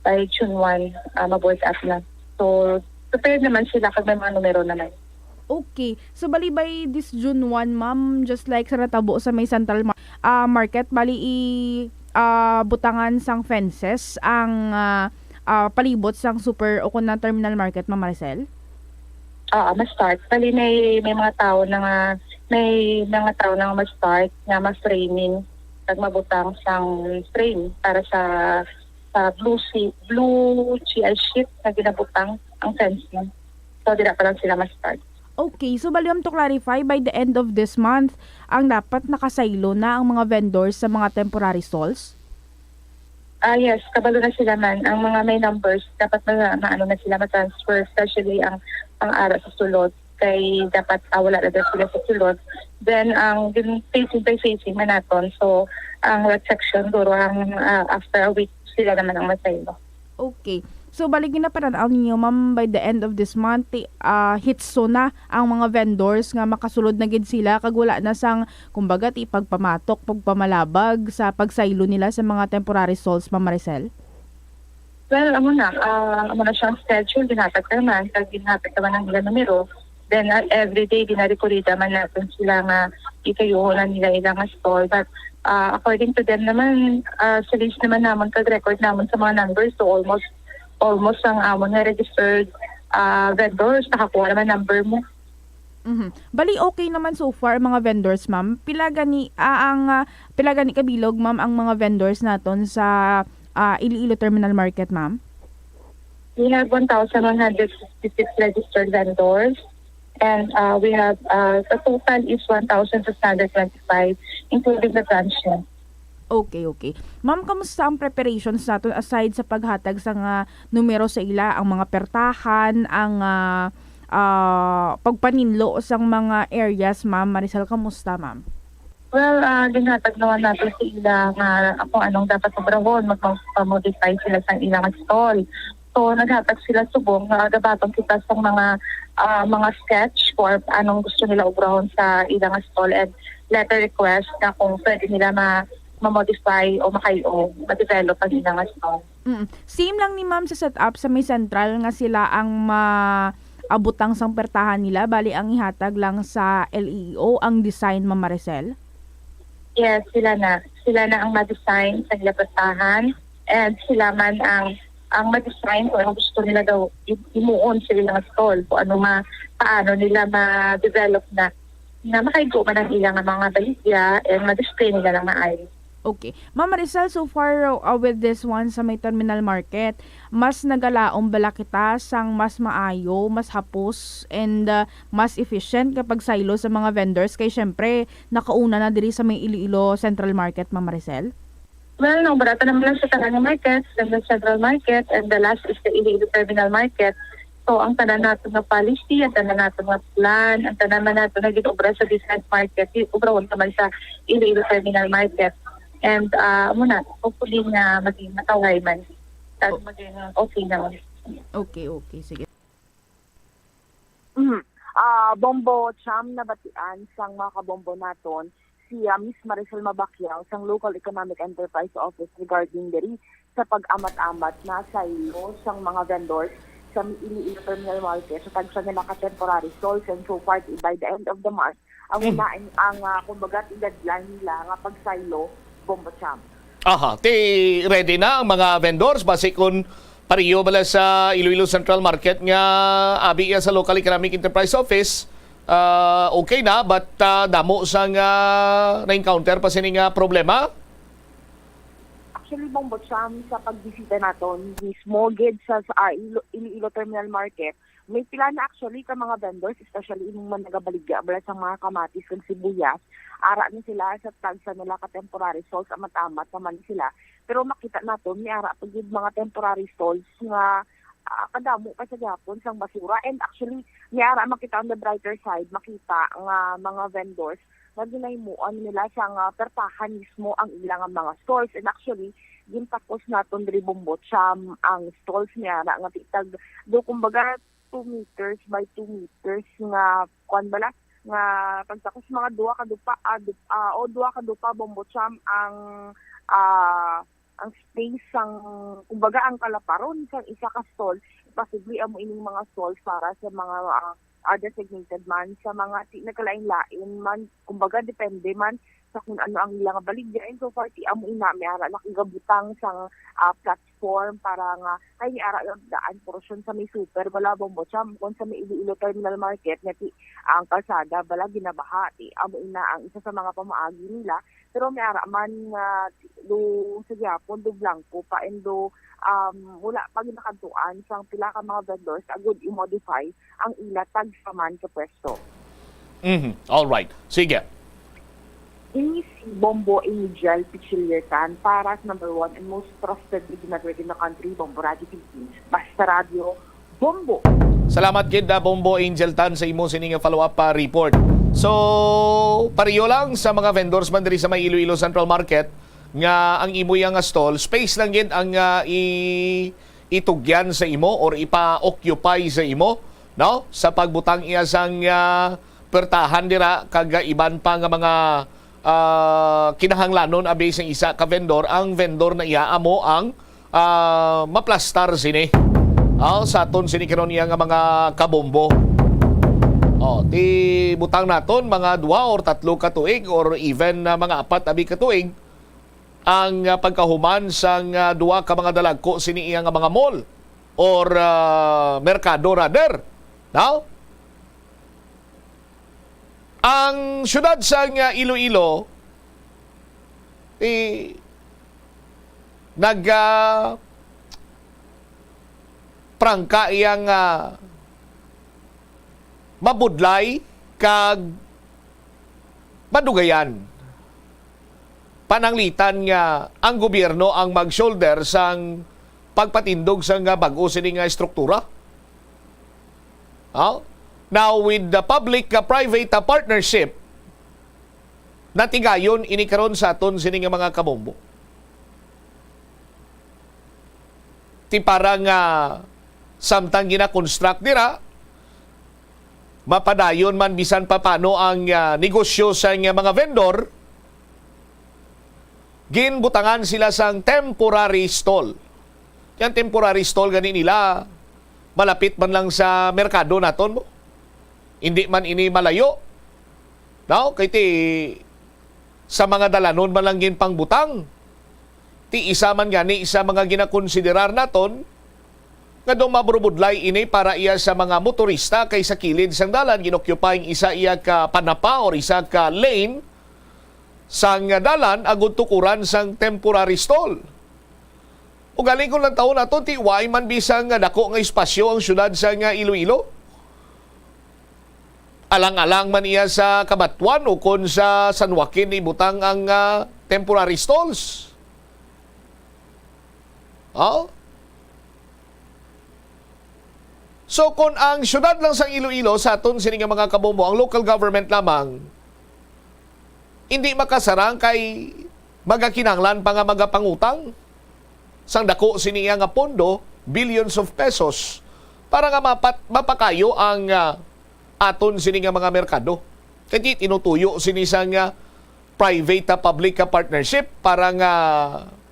by June one, ah, ma-board up na. So, prepared naman sila kag may mga numero naman. Okay. So, bali by this June one, ma'am, just like sa natabo sa may Central Mar- ah, Market, bali i ah, butangan sang fences ang, ah, ah, palibot sang super o kon na Terminal Market, Ma'am Maricel? Oo, ma-start. Bali may, may mga tao na nga, may mga tao na nga ma-start nga ma-framing kag mabutang sang frame para sa, sa blue si-, blue G I sheet nga ginabutang ang fencing. So, dira pa lang sila ma-start. Okay, so bali, ma'am, to clarify, by the end of this month, ang dapat nakasaylo na ang mga vendors sa mga temporary stalls? Ah, yes, kabalo na sila man. Ang mga may numbers, dapat ma-, maano na sila, ma-transfer, especially ang, ang ara sa sulod. Kay dapat, ah, wala na daw sila sa sulod. Then, ang din facing by facing man naton. So, ang red section, duro ang, ah, after a week, sila naman ang masaylo. Okay. So, bali, ginapanan-aw ninyo, ma'am, by the end of this month, ti-, ah, hitso na ang mga vendors nga makasulod na gid sila kag wala na sang, kumbaga, ti pagpamatok, pagpamalabag sa pagsaylo nila sa mga temporary stalls, Ma'am Maricel? Well, amo na, ah, amo na siyang schedule, ginhatag naman, kag ginhatag naman ang ilang numero. Then, ah, every day, ginarekorda man natin sila nga ikayuho na nila ilang stall. But, ah, according to them naman, ah, sa list naman namon kag record namon sa mga numbers, so almost, almost ang amon nga registered, ah, vendors, nakakuha naman number mo. Mhm. Bali, okay naman so far ang mga vendors, ma'am. Pila gani, ah, ang, ah, pila gani kabilog, ma'am, ang mga vendors naton sa, ah, Iloilo Terminal Market, ma'am? We have one thousand one hundred sixty-six registered vendors, and, uh, we have, uh, the total is one thousand six hundred twenty-five, including the transient. Okay, okay. Ma'am, kamusta ang preparations naton aside sa paghatag sa nga numero sa ila, ang mga pertahan, ang, ah, ah, pagpaninlo sang mga areas, Ma'am Maricel, kamusta, ma'am? Well, ah, ginhatag naman natin sa ila nga kung anong dapat obrahon, mag-, mag-modify sila sa ilang stall. So, naghatag sila subong nga gabaton kita sa mga, ah, mga sketch kung anong gusto nila obrahon sa ilang stall and letter request na kung pwede nila ma-, ma-modify o makayo, ma-develop ang ilang stall. Mm. Same lang ni ma'am sa setup sa may sentral nga sila ang maabutang sang pertahan nila, bali ang ihatag lang sa L E O ang design, Ma'am Maricel? Yes, sila na. Sila na ang ma-design sa ila pertahan, and sila man ang, ang ma-design kung ano gusto nila daw i-, imuon sa ilang stall, kung ano ma-, paano nila ma-develop na, na makaigo man ang ilang mga baligya and ma-display nila ng maayos. Okay. Ma'am Maricel, so far, uh, with this one sa may terminal market, mas nagalaom bala kita sang mas maayo, mas hapos, and, uh, mas efficient kapag saylo sa mga vendors? Kay syempre, nakauna na diri sa may Iloilo Central Market, Ma'am Maricel? Well, no, barata naman lang sa tanan nga market, sa Central Market, and the last is the Iloilo Terminal Market. So, ang tanan nato nga policy, ang tanan nato nga plan, ang tanan man nato nga ginobra sa different market, i-, obrahon naman sa Iloilo Terminal Market. And, ah, amo na, hopefully nga maging matawhay man. Kag Oh. maging okay naman. Okay, okay. Sige. Mhm. Ah, Bombo Cham, nabatian sang mga kabombo naton si, ah, Miss Maricel Mabacquiao sang Local Economic Enterprise Office regarding diri sa pag-amat-amat na saylo sang mga vendors sa Iloilo Terminal Market sa tagsa nila ka temporary stalls, and so far, by the end of the month, ang Mm. una ang, ang, ah, kumbaga, deadline nila nga pagsaylo, Bombo Cham. Aha, ti ready na ang mga vendors, basi kung pareho bala sa Iloilo Central Market nga abi iya sa Local Economic Enterprise Office, ah, okay na, but, ah, damo sang, ah, na-encounter pa sini nga problema? Actually, Bombo Cham, sa pagbisita naton mismo gid sa, sa, ah, Ilo-, Iloilo Terminal Market, may pila na actually ka mga vendors, especially ining mga nagabaligya bala sa mga kamatis kag sibuyas. Ara ni sila sa tagsa nila ka temporary stalls, amat-amat naman ni sila. Pero makita naton, may ara pa gid mga temporary stalls nga, ah, kadamo pa sa gihapon sang basura. And actually, may ara makita on the brighter side, makita nga mga vendors nga ginahimoan nila sang, ah, pertahan mismo ang ilang mga stalls. And actually, gintakos naton diri, Bombo Cham, ang stalls niya na nga titag do, kumbaga, two meters by two meters nga, kuwan bala, nga pagtakos, mga duha ka dupa, ah, dup-, ah, o duha ka dupa, Bombo Cham, ang, ah, ang space sang, kumbaga, ang kalaparon sang isa ka stall. Possibly amo ining mga stalls para sa mga, ah, ah, designated man sa mga ti-, nagkalain-lain man, kumbaga, depende man sa kung ano ang ilang baligya. And so far, ti amo ina, may ara nakagabutang sang, ah, platform para nga, ay, may ara lang daan portion sa may super, bala, Bombo Cham, kung sa may Iloilo Terminal Market, nga ti ang kalsada, bala, ginabaha, ti amo ina ang isa sa mga pamaagi nila. Pero may ara man nga do sa gihapon, do blanco pa, and do, um, wala pa ginakadtuan sang pila ka mga vendors agud i-modify ang ila tagsa man ka pwesto. Mhm. All right. Sige. Ini si Bombo Angel Pichiliertan para sa number one and most trusted radio network in the country, Bombo Radio Philippines. Basta Radio, Bombo! Salamat gid, ah, Bombo Angel Tan, sa imo sini nga follow-up pa report. So, pareho lang sa mga vendors man diri sa may Iloilo Central Market nga ang imo iya nga stall, space lang gid ang, ah, i-, itugyan sa imo or ipa-occupy sa imo, no? Sa pagbutang iya sang, ah, pertahan dira kag, ah, iban pa nga mga, ah, kinahanglanon abi sang isa ka vendor, ang vendor na iya amo ang, ah, maplastar sini. Ah, sa aton sini karon iya nga mga kabombo. Oh, ti butang naton mga duha or tatlo ka tuig or even, ah, mga apat abi ka tuig ang, ah, pagkahuman sang, ah, duha ka mga dalagko sini iya nga mga mall or, ah, merkado rather. Now, ang siyudad sang, ah, Iloilo, eh, nag, ah, prangka iyang, ah, mabudlay kag madugayan. Pananglitan nga ang gobyerno ang mag-shoulder sang pagpatindog sang, ah, bag-o sini nga estruktura. Oh? Now, with the public, ah, private, ah, partnership, natigayon ini karon sa aton sini nga mga kabombo. Ti para nga samtang gina-construct dira, mapadayon man bisan pa paano ang, ah, negosyo sa nga mga vendor, ginbutangan sila sang temporary stall. Yang temporary stall gani nila, malapit man lang sa merkado naton mo. Hindi man ini malayo. No? Kay ti sa mga dalanon man lang ginpangbutang. Ti isa man gani sa mga ginakonsiderar naton nga daw maburubudlay ini para iya sa mga motorista kay sa kilid sang dalan ginoccupy ang isa iya ka panapa or isa ka lane sang dalan agud tukuran sang temporary stall. Ugaling kung lantawon naton, ti wala man bisan nga dako nga espasyo ang siyudad sa nga Iloilo. Alang-alang man iya sa Cabatuan o kon sa San Joaquin ibutang ang, ah, temporary stalls. Oh? So, kung ang siyudad lang sang Iloilo, sa aton sini nga mga kabombo, ang local government lamang, hindi makasarang kay magakinahanglan pa nga magapangutang sang dako sini iya nga pondo, billions of pesos, para nga mapat-, mapakayo ang, ah, aton sini nga mga merkado. Kay ti-, tinutuyo sini sang, ah, private, ah, public, ah, partnership para nga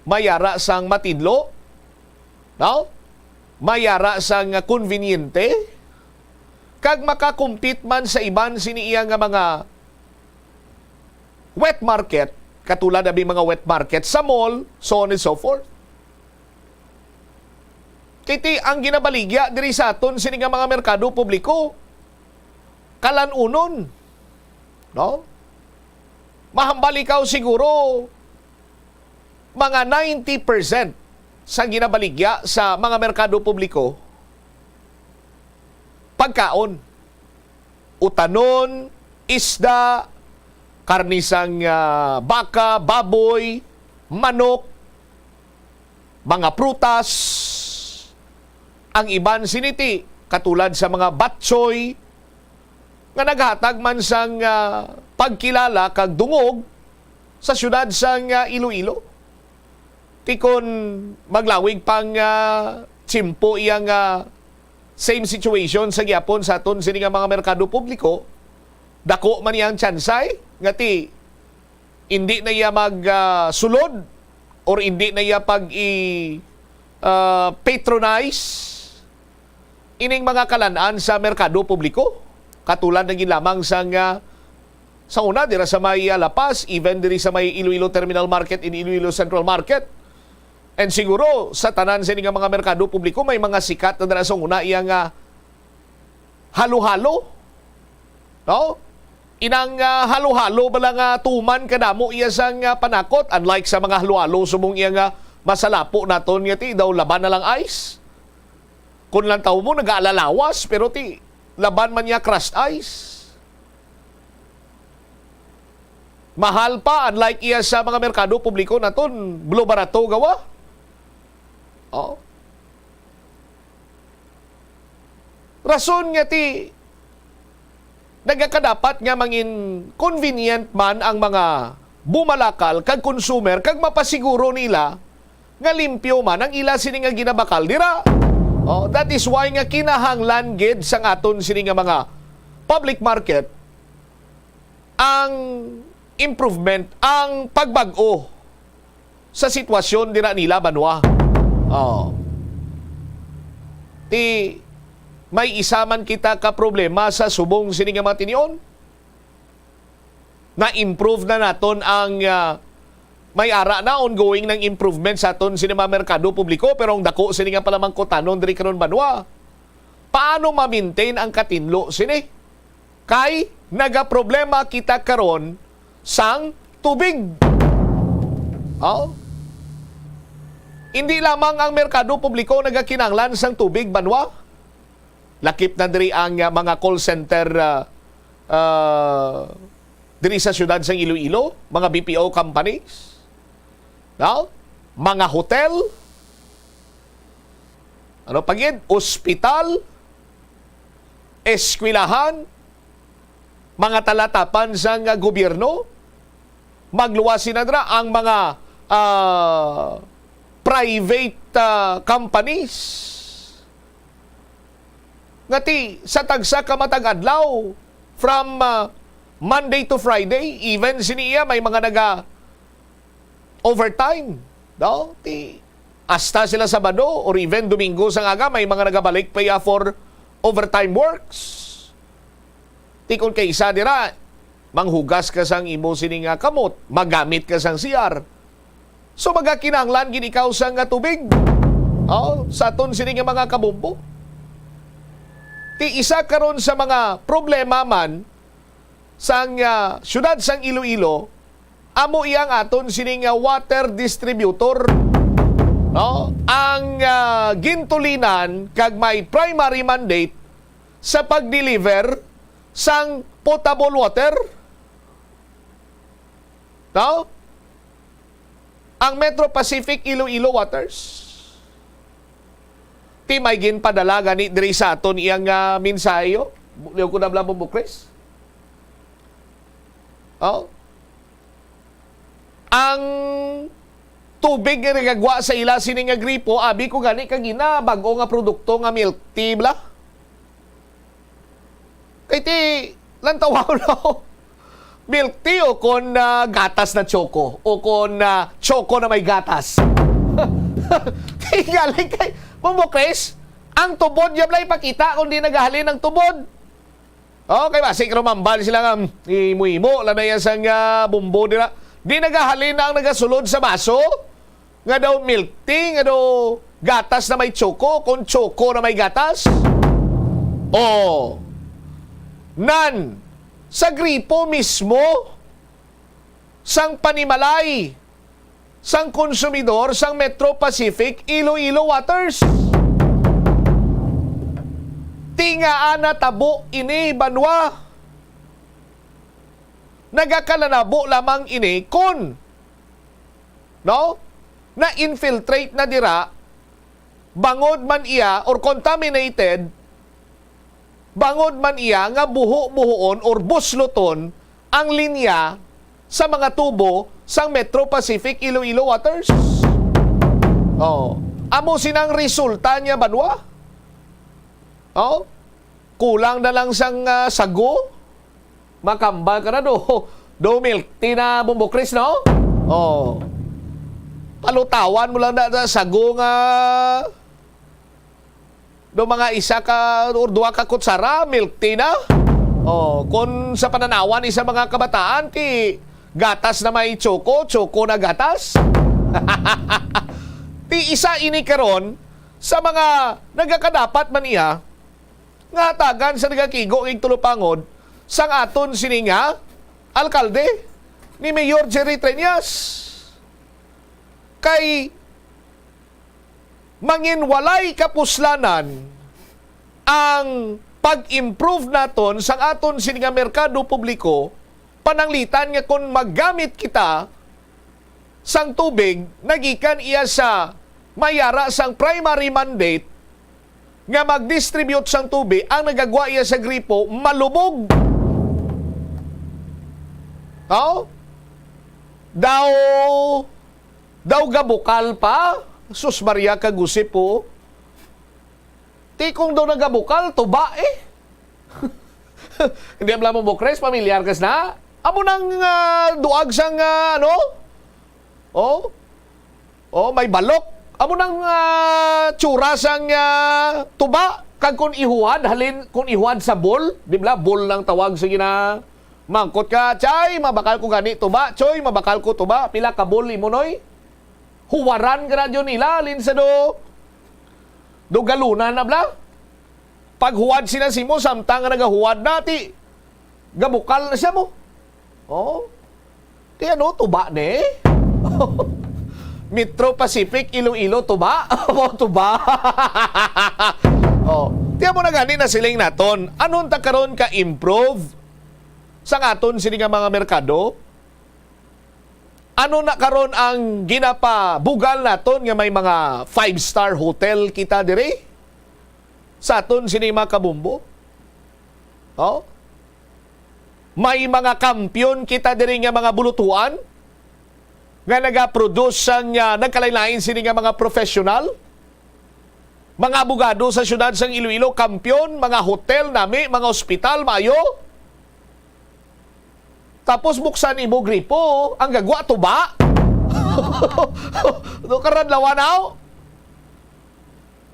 mayara sang matinlo, no? Mayara sang, ah, konbinyente, kag makakumpit man sa iban sini iya nga mga wet market, katulad abi mga wet market sa mall, so on and so forth. Kay ti ang ginabaligya diri sa aton sini nga mga merkado publiko, kalan-unon, no? Mahambal ikaw siguro mga ninety percent sa ginabaligya sa mga merkado publiko, pagkaon, utanon, isda, karni sang, ah, baka, baboy, manok, mga prutas, ang iban sini ti katulad sa mga batchoy nga naghatag man sang, ah, pagkilala kag dungog sa siyudad sang, ah, Iloilo. Ti kon maglawig pang, ah, tiyempo iya nga same situation sa gihapon sa aton sini nga mga merkado publiko, dako man iya ang tsansay nga ti indi na iya mag, ah, sulod or indi na iya pag i, ah, patronize ining mga kalan-an sa merkado publiko. Katulad na gid lamang sang, ah, sa una, dira sa may, ah, La Paz, even diri sa may Iloilo Terminal Market in Iloilo Central Market. And siguro, sa tanan sini nga mga merkado publiko, may mga sikat na dira sa una iya nga halo-halo. No? Inang, ah, halo-halo bala nga tuman kadamo iya sang, ah, panakot, unlike sa mga halo-halo subong iya nga masalapo naton nga ti daw laban na lang ice. Kung lang tawo mo, nag-aalalawas, pero ti laban man niya crushed ice. Mahal pa, unlike iya sa mga merkado publiko naton, blo barato gawa. Oh. Rason nga ti nagakadapat nga mangin convenient man ang mga bumalakal kag consumer kag mapasiguro nila nga limpyo man ang ila sini nga ginabakal dira. Oh, that is why nga kinahanglan gid sang aton sini nga mga public market ang improvement, ang pagbag-o sa sitwasyon dira nila banwa. Oh. Ti may isa man kita ka problema sa subong sini nga mga tinion. Na-improve na naton ang, ah, may ara na ongoing ng improvement sa aton sini mga merkado publiko, pero ang dako sini nga palamangkutanon diri karon banwa, paano ma-maintain ang katinlo sini? Kay nagaproblema kita karon sang tubig. Oh? Hindi lamang ang merkado publiko nagakinahanglan sang tubig, banwa. Lakip na diri ang, ah, mga call center, ah, ah, diri sa siyudad sang Iloilo, mga B P O companies, no? Mga hotel, ano pa gid? Ospital, eskwelahan, mga talatapan sang, ah, gobyerno, magluwas sina dira ang mga, ah, private, ah, companies. Nga ti, sa tagsa ka matag adlaw, from, ah, Monday to Friday, even sini iya may mga naga overtime, no? Ti, hasta sila Sabado or even Domingo sang aga, may mga nagabalik pa iya for overtime works. Ti kon kay isa dira, manghugas ka sang imo sini nga kamot, magamit ka sang C R. So, magakinahanglan gid ikaw sang nga tubig. Oh, sa aton sini nga mga kabombo. Ti isa karon sa mga problema man sang, ah, siyudad sang Iloilo, amo iya ang aton sini nga water distributor, no? Ang, ah, gintulinan kag may primary mandate sa pag-deliver sang potable water, no? Ang Metro Pacific Iloilo Waters. Ti may ginpadala gani diri sa aton iyang, ah, mensahe, oh. Liw ko na bala mo, Chris. Oh. Ang tubig nga nagagwa sa ila sini nga gripo, abi ko gani kagina, bag-o nga produkto nga milk tea bala. Kay ti, lantawa ko na, milk tea o kon, ah, gatas na choco, o kon, ah, choco na may gatas. Tingali kay, Mumbo Chris, ang tubod niya bala ipakita kung di nagahalin ang tubod. Okay, basi rumambal sila nga, mm, imo-imo lang na yan sang, ah, bumbo nila. Di nagahalin na ang nagasulod sa baso, nga daw milk tea, nga daw gatas na may choco, kung choco na may gatas. Oh. Nan, sa gripo mismo, sang panimalay, sang konsumidor sang Metro Pacific Iloilo Waters. Ti ngaa natabo ini, banwa? Nagakalanabo lamang ini kon, no, na-infiltrate na dira, bangod man iya or contaminated, bangod man iya nga buho-buhoon or busluton ang linya sa mga tubo sang Metro Pacific Iloilo Waters. Oh, amo sinang resulta niya, banwa? Oh, kulang na lang sang, ah, sago. Makambal ka na do. Do milk tea na, Bumbo Chris, no? Oh. Palutawan mo lang na, na sago nga do mga isa ka or duha ka kutsara, milk tea na. Oh, kung sa pananawan ni sa mga kabataan, ti gatas na may choco, choco na gatas. Ti isa ini karon sa mga nagakadapat man iya nga hatagan sa nagakigo ing tulupangod sang aton sini nga alkalde ni Mayor Jerry Treñas. Kay mangin walay kapuslanan ang pag-improve naton sang aton sini nga merkado publiko pananglitan nga kon maggamit kita sang tubig nagikan iya sa mayara sang primary mandate nga mag-distribute sang tubig, ang nagagwa iya sa gripo malubog. Oh? Daw, daw gabukal pa? Sus Maria, kagusip po. Ti kung daw nagabukal, tuba eh. Hindi, abla mo, Bukres, pamilyar ka na? Amo nang, ah, duag sang, ah, ano? Oh? Oh, may balok. Amo nang, ah, tsura sang, ah, tuba. Kag kung ihuwad, halin, kung ihuwad sa bowl, di bala, bowl nang tawag sa gina-, mangkot ka, "Chay, mabakal ko gani tuba. Choy, mabakal ko tuba." Pila ka bowl imo, noy? Huwaran ka na dyan nila, halin sa do, do galunan na bala. Paghuwad sila simo, samtang nga nagahuwad na, ti, gabukal na siya mo. Oh. Ti ano, tuba ni? Metro Pacific, Iloilo, tuba? Oh, tuba. Oh. Ti amo na gani na siling naton. Anon ta karon ka-improve sa aton sini nga mga merkado? Ano na karon ang ginapabugal naton nga may mga five-star hotel kita diri? Sa aton sini mga kabumbo? Oh? May mga kampiyon kita diri nga mga bulutuan nga nagaproduce sang, ah, nagkalain-lain sini nga mga professional, mga abogado sa siyudad sang Iloilo, kampiyon, mga hotel nami, mga ospital, maayo. Tapos buksan imo gripo, ang gagwa tuba. Do karadlawan aw.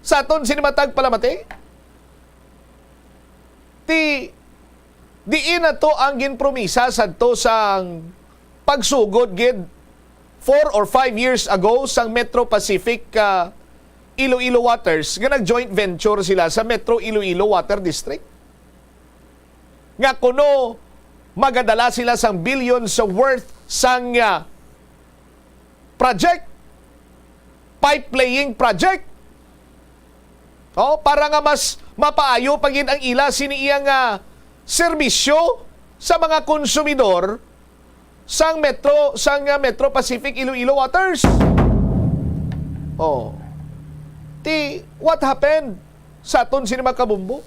Sa aton sini matag palamati, ti diin na to ang ginpromisa sadto sang pagsugod gid four or five years ago sang Metro Pacific, ah, Iloilo Waters nga nag-joint venture sila sa Metro Iloilo Water District. Nga kuno magadala sila sang billion sa worth sang, ah, project, pipe laying project. Oh, para nga mas mapaayo pa gid ang ila sini iya nga serbisyo sa mga konsumidor sang Metro, sang, ah, Metro Pacific Iloilo Waters. Oh. Ti, what happened sa aton sini mga kabumbo?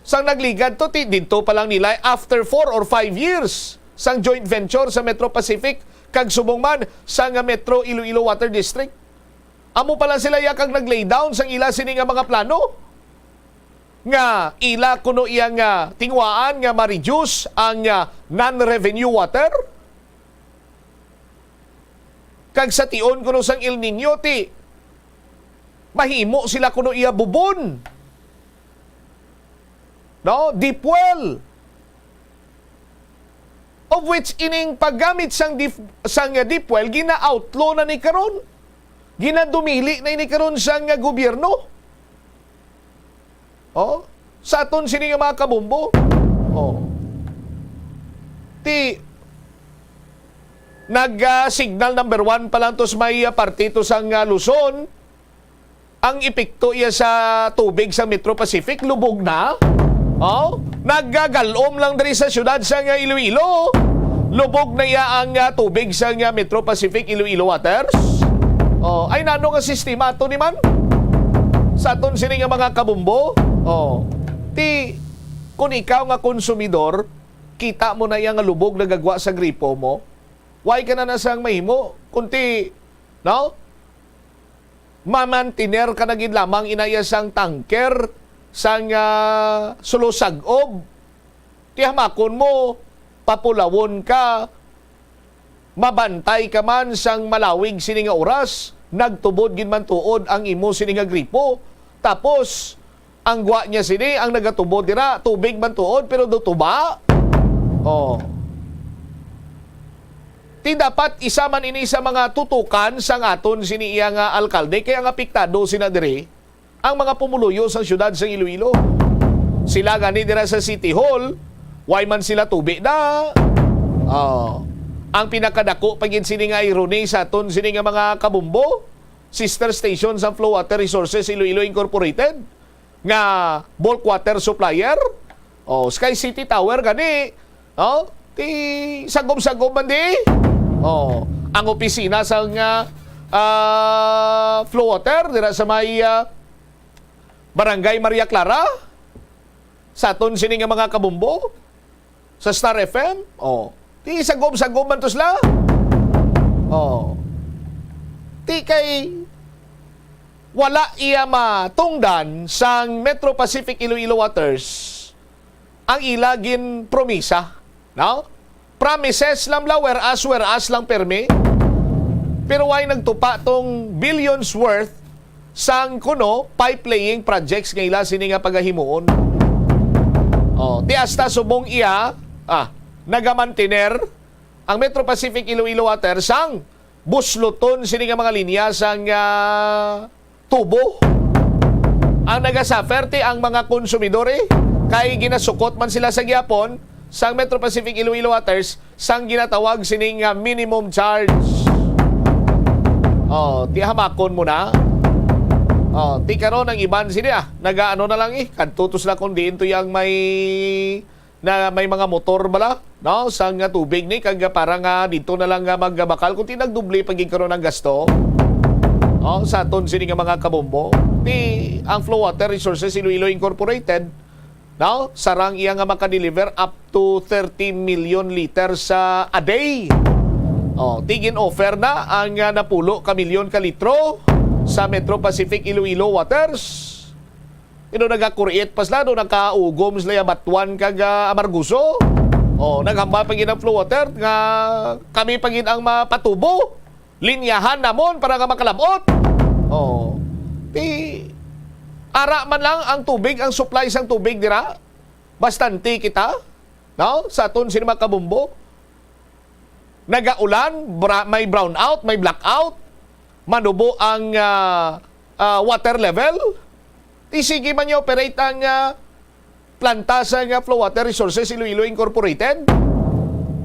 Sang nagligad to, ti, didto pa lang nila, after four or five years sang joint venture sa Metro Pacific, kag subong man sang Metro Iloilo Water District. Amo pa lang sila ya kag nag-lay down sang ila sini nga mga plano nga ila kuno iya nga tingwaan nga ma-reduce ang, ah, non-revenue water. Kag sa tion kuno sang El Niño, ti mahimo sila kuno iya bubon. No? Deep well. Of which, ining paggamit sang deep, sang deep well, gina-outlaw na ni karon. Ginadumili na ini karon sang gobyerno. Oh, sa aton sini nga mga kabumbo. Oh. Ti, nag, ah, signal number one pa lang to sa may, ah, parte to sang, ah, Luzon. Ang epekto iya sa tubig sa Metro Pacific, lubog na. Oh, nagagalom lang diri sa siyudad sang, ah, Iloilo. Lubog na iya ang, ah, tubig sang, ah, Metro Pacific Iloilo Waters. Oh, ay nano nga sistema ato ni man? Sa aton sini nga mga kabumbo? Oh. Ti, kung ikaw nga konsumidor, kita mo na iya nga lubog nagagwa sa gripo mo, why ka na na sang mahimo? Kunti, no? Mamantiner ka na gid lamang ina iya sang tanker, sang, ah, sulusag-ob. Ti hamakon mo, papulawon ka, mabantay ka man sang malawig sini nga oras, nagtubod gid man tuod ang imo sini nga gripo. Tapos, ang gwa niya sini, ang nagatubod dira, tubig man tuod, pero do tuba. Oh. Ti dapat isa man ini sa mga tutukan sang aton sini iya nga alkalde, kay ang apektado sina diri ang mga pumuluyo sang siyudad sang Iloilo. Sila gani dira sa City Hall, why man sila tubi na? Ah, ang pinakadako pa gid sini nga irony sa aton sini nga mga kabumbo, sister station sa Flow Water Resources Iloilo Incorporated, nga bulk water supplier. Oh, Sky City Tower gani, Oh, ti sagom-sagom man di. Oh, ang opisina sang, ah, ah, Flow Water dira sa may, ah, Barangay Maria Clara, sa aton sini nga mga kabumbo, sa Star F M. Oh, ti sagom-sagom man to sila. Oh, ti kay wala iya matungdan sang Metro Pacific Iloilo Waters ang ila ginpromisa, no? Promises lang bala, whereas, whereas lang permi. Pero why nagtupa tong billions worth sang kuno pipe laying projects nga ila sini nga pagahimuon? Oh, ti hasta subong iya, ah, nagamantiner ang Metro Pacific Iloilo Water sang busluton sini nga mga linya sang, ah, tubo. Ang nagasuffer ti ang mga konsumidor, eh, kay ginasukot man sila sa gihapon sang Metro Pacific Iloilo Waters sang ginatawag sini nga minimum charge. Oh, ti hamakon mo na. Oh, ti karon ang iban sini, ah, nagaano na lang, eh, kadto to sila kung diin to yang may na may mga motor bala, no, sang tubig ni, kag para nga dito na lang nga magbakal, kundi nagdoble pa gid karon ang gasto, no, sa aton sini nga mga kabombo. Ti ang Flow Water Resources Iloilo Incorporated, no, sarang iya nga makadeliver up to thirty million liters, ah, a day. Oh, ti gin-offer na ang, ah, napulo ka milyon ka litro sa Metro Pacific Iloilo Waters. Pero nagakuriit pa sila, no? Nakaugom sila ya Batuan kag, ah, Amargoso. Oh, naghambal pa gid ang Flow Water nga kami pa gid ang mapatubo. Linyahan namon para nga makalabot. Oh. Ti, ara man lang ang tubig, ang supply sang tubig dira. Bastante kita, no? Sa aton sini mga kabombo. Nagaulan, bra-, may brownout, may blackout, manubo ang, ah, ah, water level. Ti sige man niya operate ang, ah, planta sa nga Flow Water Resources Iloilo Incorporated.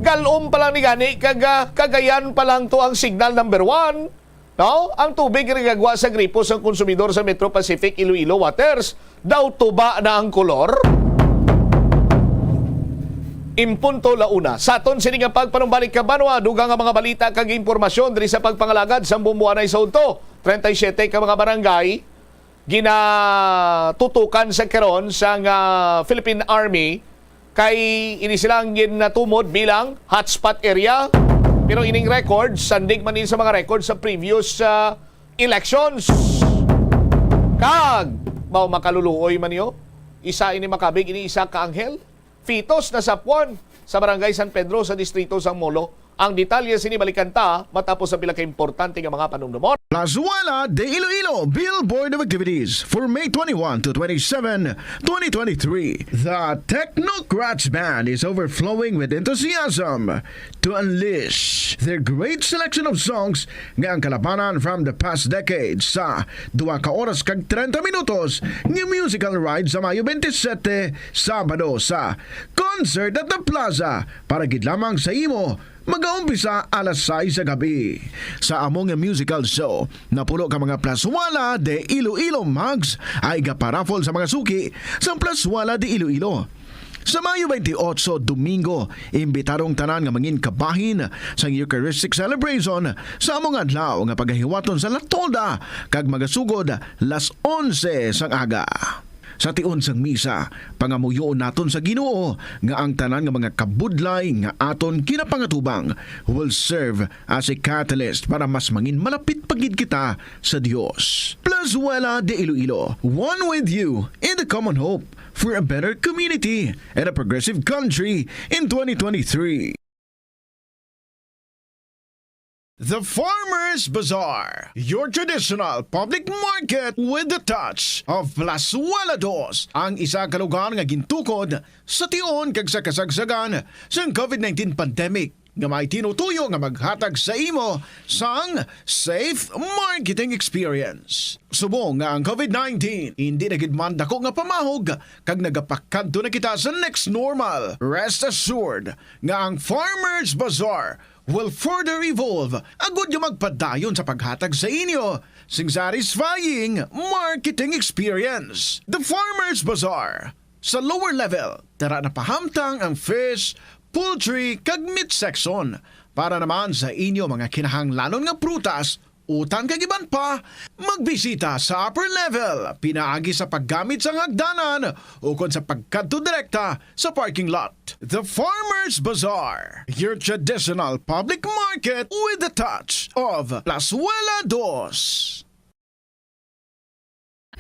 Galom pa lang ni gani, kag, ah, Cagayan pa lang to ang signal number one. No? Ang tubig nga gagwa sa gripo sang konsumidor sa Metro Pacific Iloilo Waters, daw tuba na ang kolor? Impunto la una. Sa aton sini nga pagpanumbalik ka banwa, dugang nga mga balita kag impormasyon diri sa pagpangalagad sa bumbuanay sa udto. Treinta y siete ka mga barangay ginatutukan sa karon sang, ah, Philippine Army. Kay ini sila ang ginatumod bilang hotspot area. Pero ining records, sandig man ini sa mga records sa previous, ah, elections. Kag, mao, makaluluoy man niyo, isa ini makabig, ini isa ka anghel. Fetus nasapwan sa Barangay San Pedro sa distrito sang Molo. Ang detalye sini balikan ta matapos ang pila ka importante nga mga panumdumon. Plazuela de Iloilo Billboard of Activities for May twenty-one to twenty-seven, twenty twenty-three. The Technocrats Band is overflowing with enthusiasm to unleash their great selection of songs nga ang kalabanan from the past decades sa duha ka oras kag treinta minutos nga musical ride sa Mayo twenty-seven, Sabado, sa Concert at the Plaza para gid lamang sa imo. Magaumpisa alas sais sa gabi. Sa amo nga musical show, napulo ka mga Plazuela de Iloilo mugs ay gaparaffle sa mga suki sa Plazuela de Iloilo. Sa Mayo twenty-eight, Domingo, imbitado ang tanan nga mangin kabahin sa Eucharistic Celebration sa amo nga adlaw nga pagahiwaton sa La Tolda kag magasugod las onse sang aga. Sa tion sang misa, pangamuyoon naton sa Ginoo nga ang tanan nga mga kabudlay nga aton ginapangatubang will serve as a catalyst para mas mangin malapit pa gid kita sa Dios. Plazuela de Iloilo, one with you in the common hope for a better community and a progressive country in twenty twenty-three. The Farmers Bazaar, your traditional public market with the touch of Plazuela Dos, ang isa ka lugar nga gintukod sa tion kag sa kasagsagan sang covid nineteen pandemic, nga may tinutuyo nga maghatag sa imo sang safe marketing experience. Subong nga ang covid nineteen hindi na gid man dako nga pamahog kag nagapakadto na kita sa next normal, rest assured nga ang Farmers Bazaar will further evolve agud nga magpadayon sa paghatag sa inyo sing satisfying marketing experience. The Farmers Bazaar. Sa lower level, tara na pahamtang ang fish poultry, kag meat section. Para naman sa inyo mga kinahanglanon nga prutas, utang kag iban pa, magbisita sa upper level pinaagi sa paggamit sang hagdanan ukon sa pagkadto direkta sa parking lot. The Farmers Bazaar, your traditional public market with a touch of Plazuela Dos.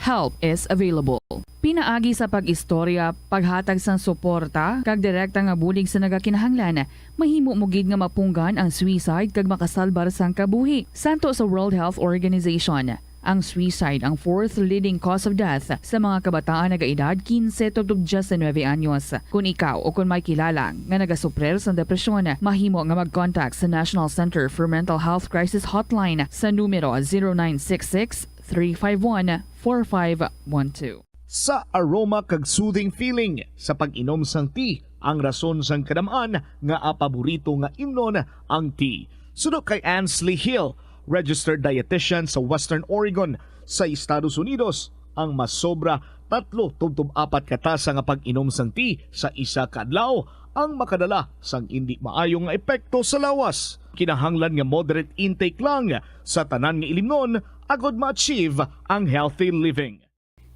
Help is available. Pinaagi sa pag-istorya, paghatag sang suporta, kag direkta nga bulig sa nagakinahanglan, mahimo mo gid nga mapunggan ang suicide kag makasalbar sang kabuhi. Santo sa World Health Organization, ang suicide ang fourth leading cause of death sa mga kabataan nagaedad kinse tubtob diyes nuebe anyos. Kon ikaw o kon may kilala nga nagasuprir sang depresyon, mahimo nga mag-contact sa National Center for Mental Health Crisis Hotline sa numero zero nine six six, three five one, four five one two. Sa aroma kag soothing feeling sa pag-inom sang tea, ang rason sang kadam-an nga apaborito nga imnon ang tea. Suno kay Ansley Hill, registered dietitian sa Western Oregon sa Estados Unidos, ang masobra tatlo tubtob apat ka tasa nga pag-inom sang tea sa isa ka adlaw ang makadala sang indi maayo nga epekto sa lawas. Kinahanglan nga moderate intake lang sa tanan nga ilimnon agod ma-achieve ang healthy living.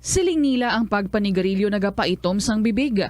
Siling nila ang pagpanigarilyo nagapaitom sang bibig.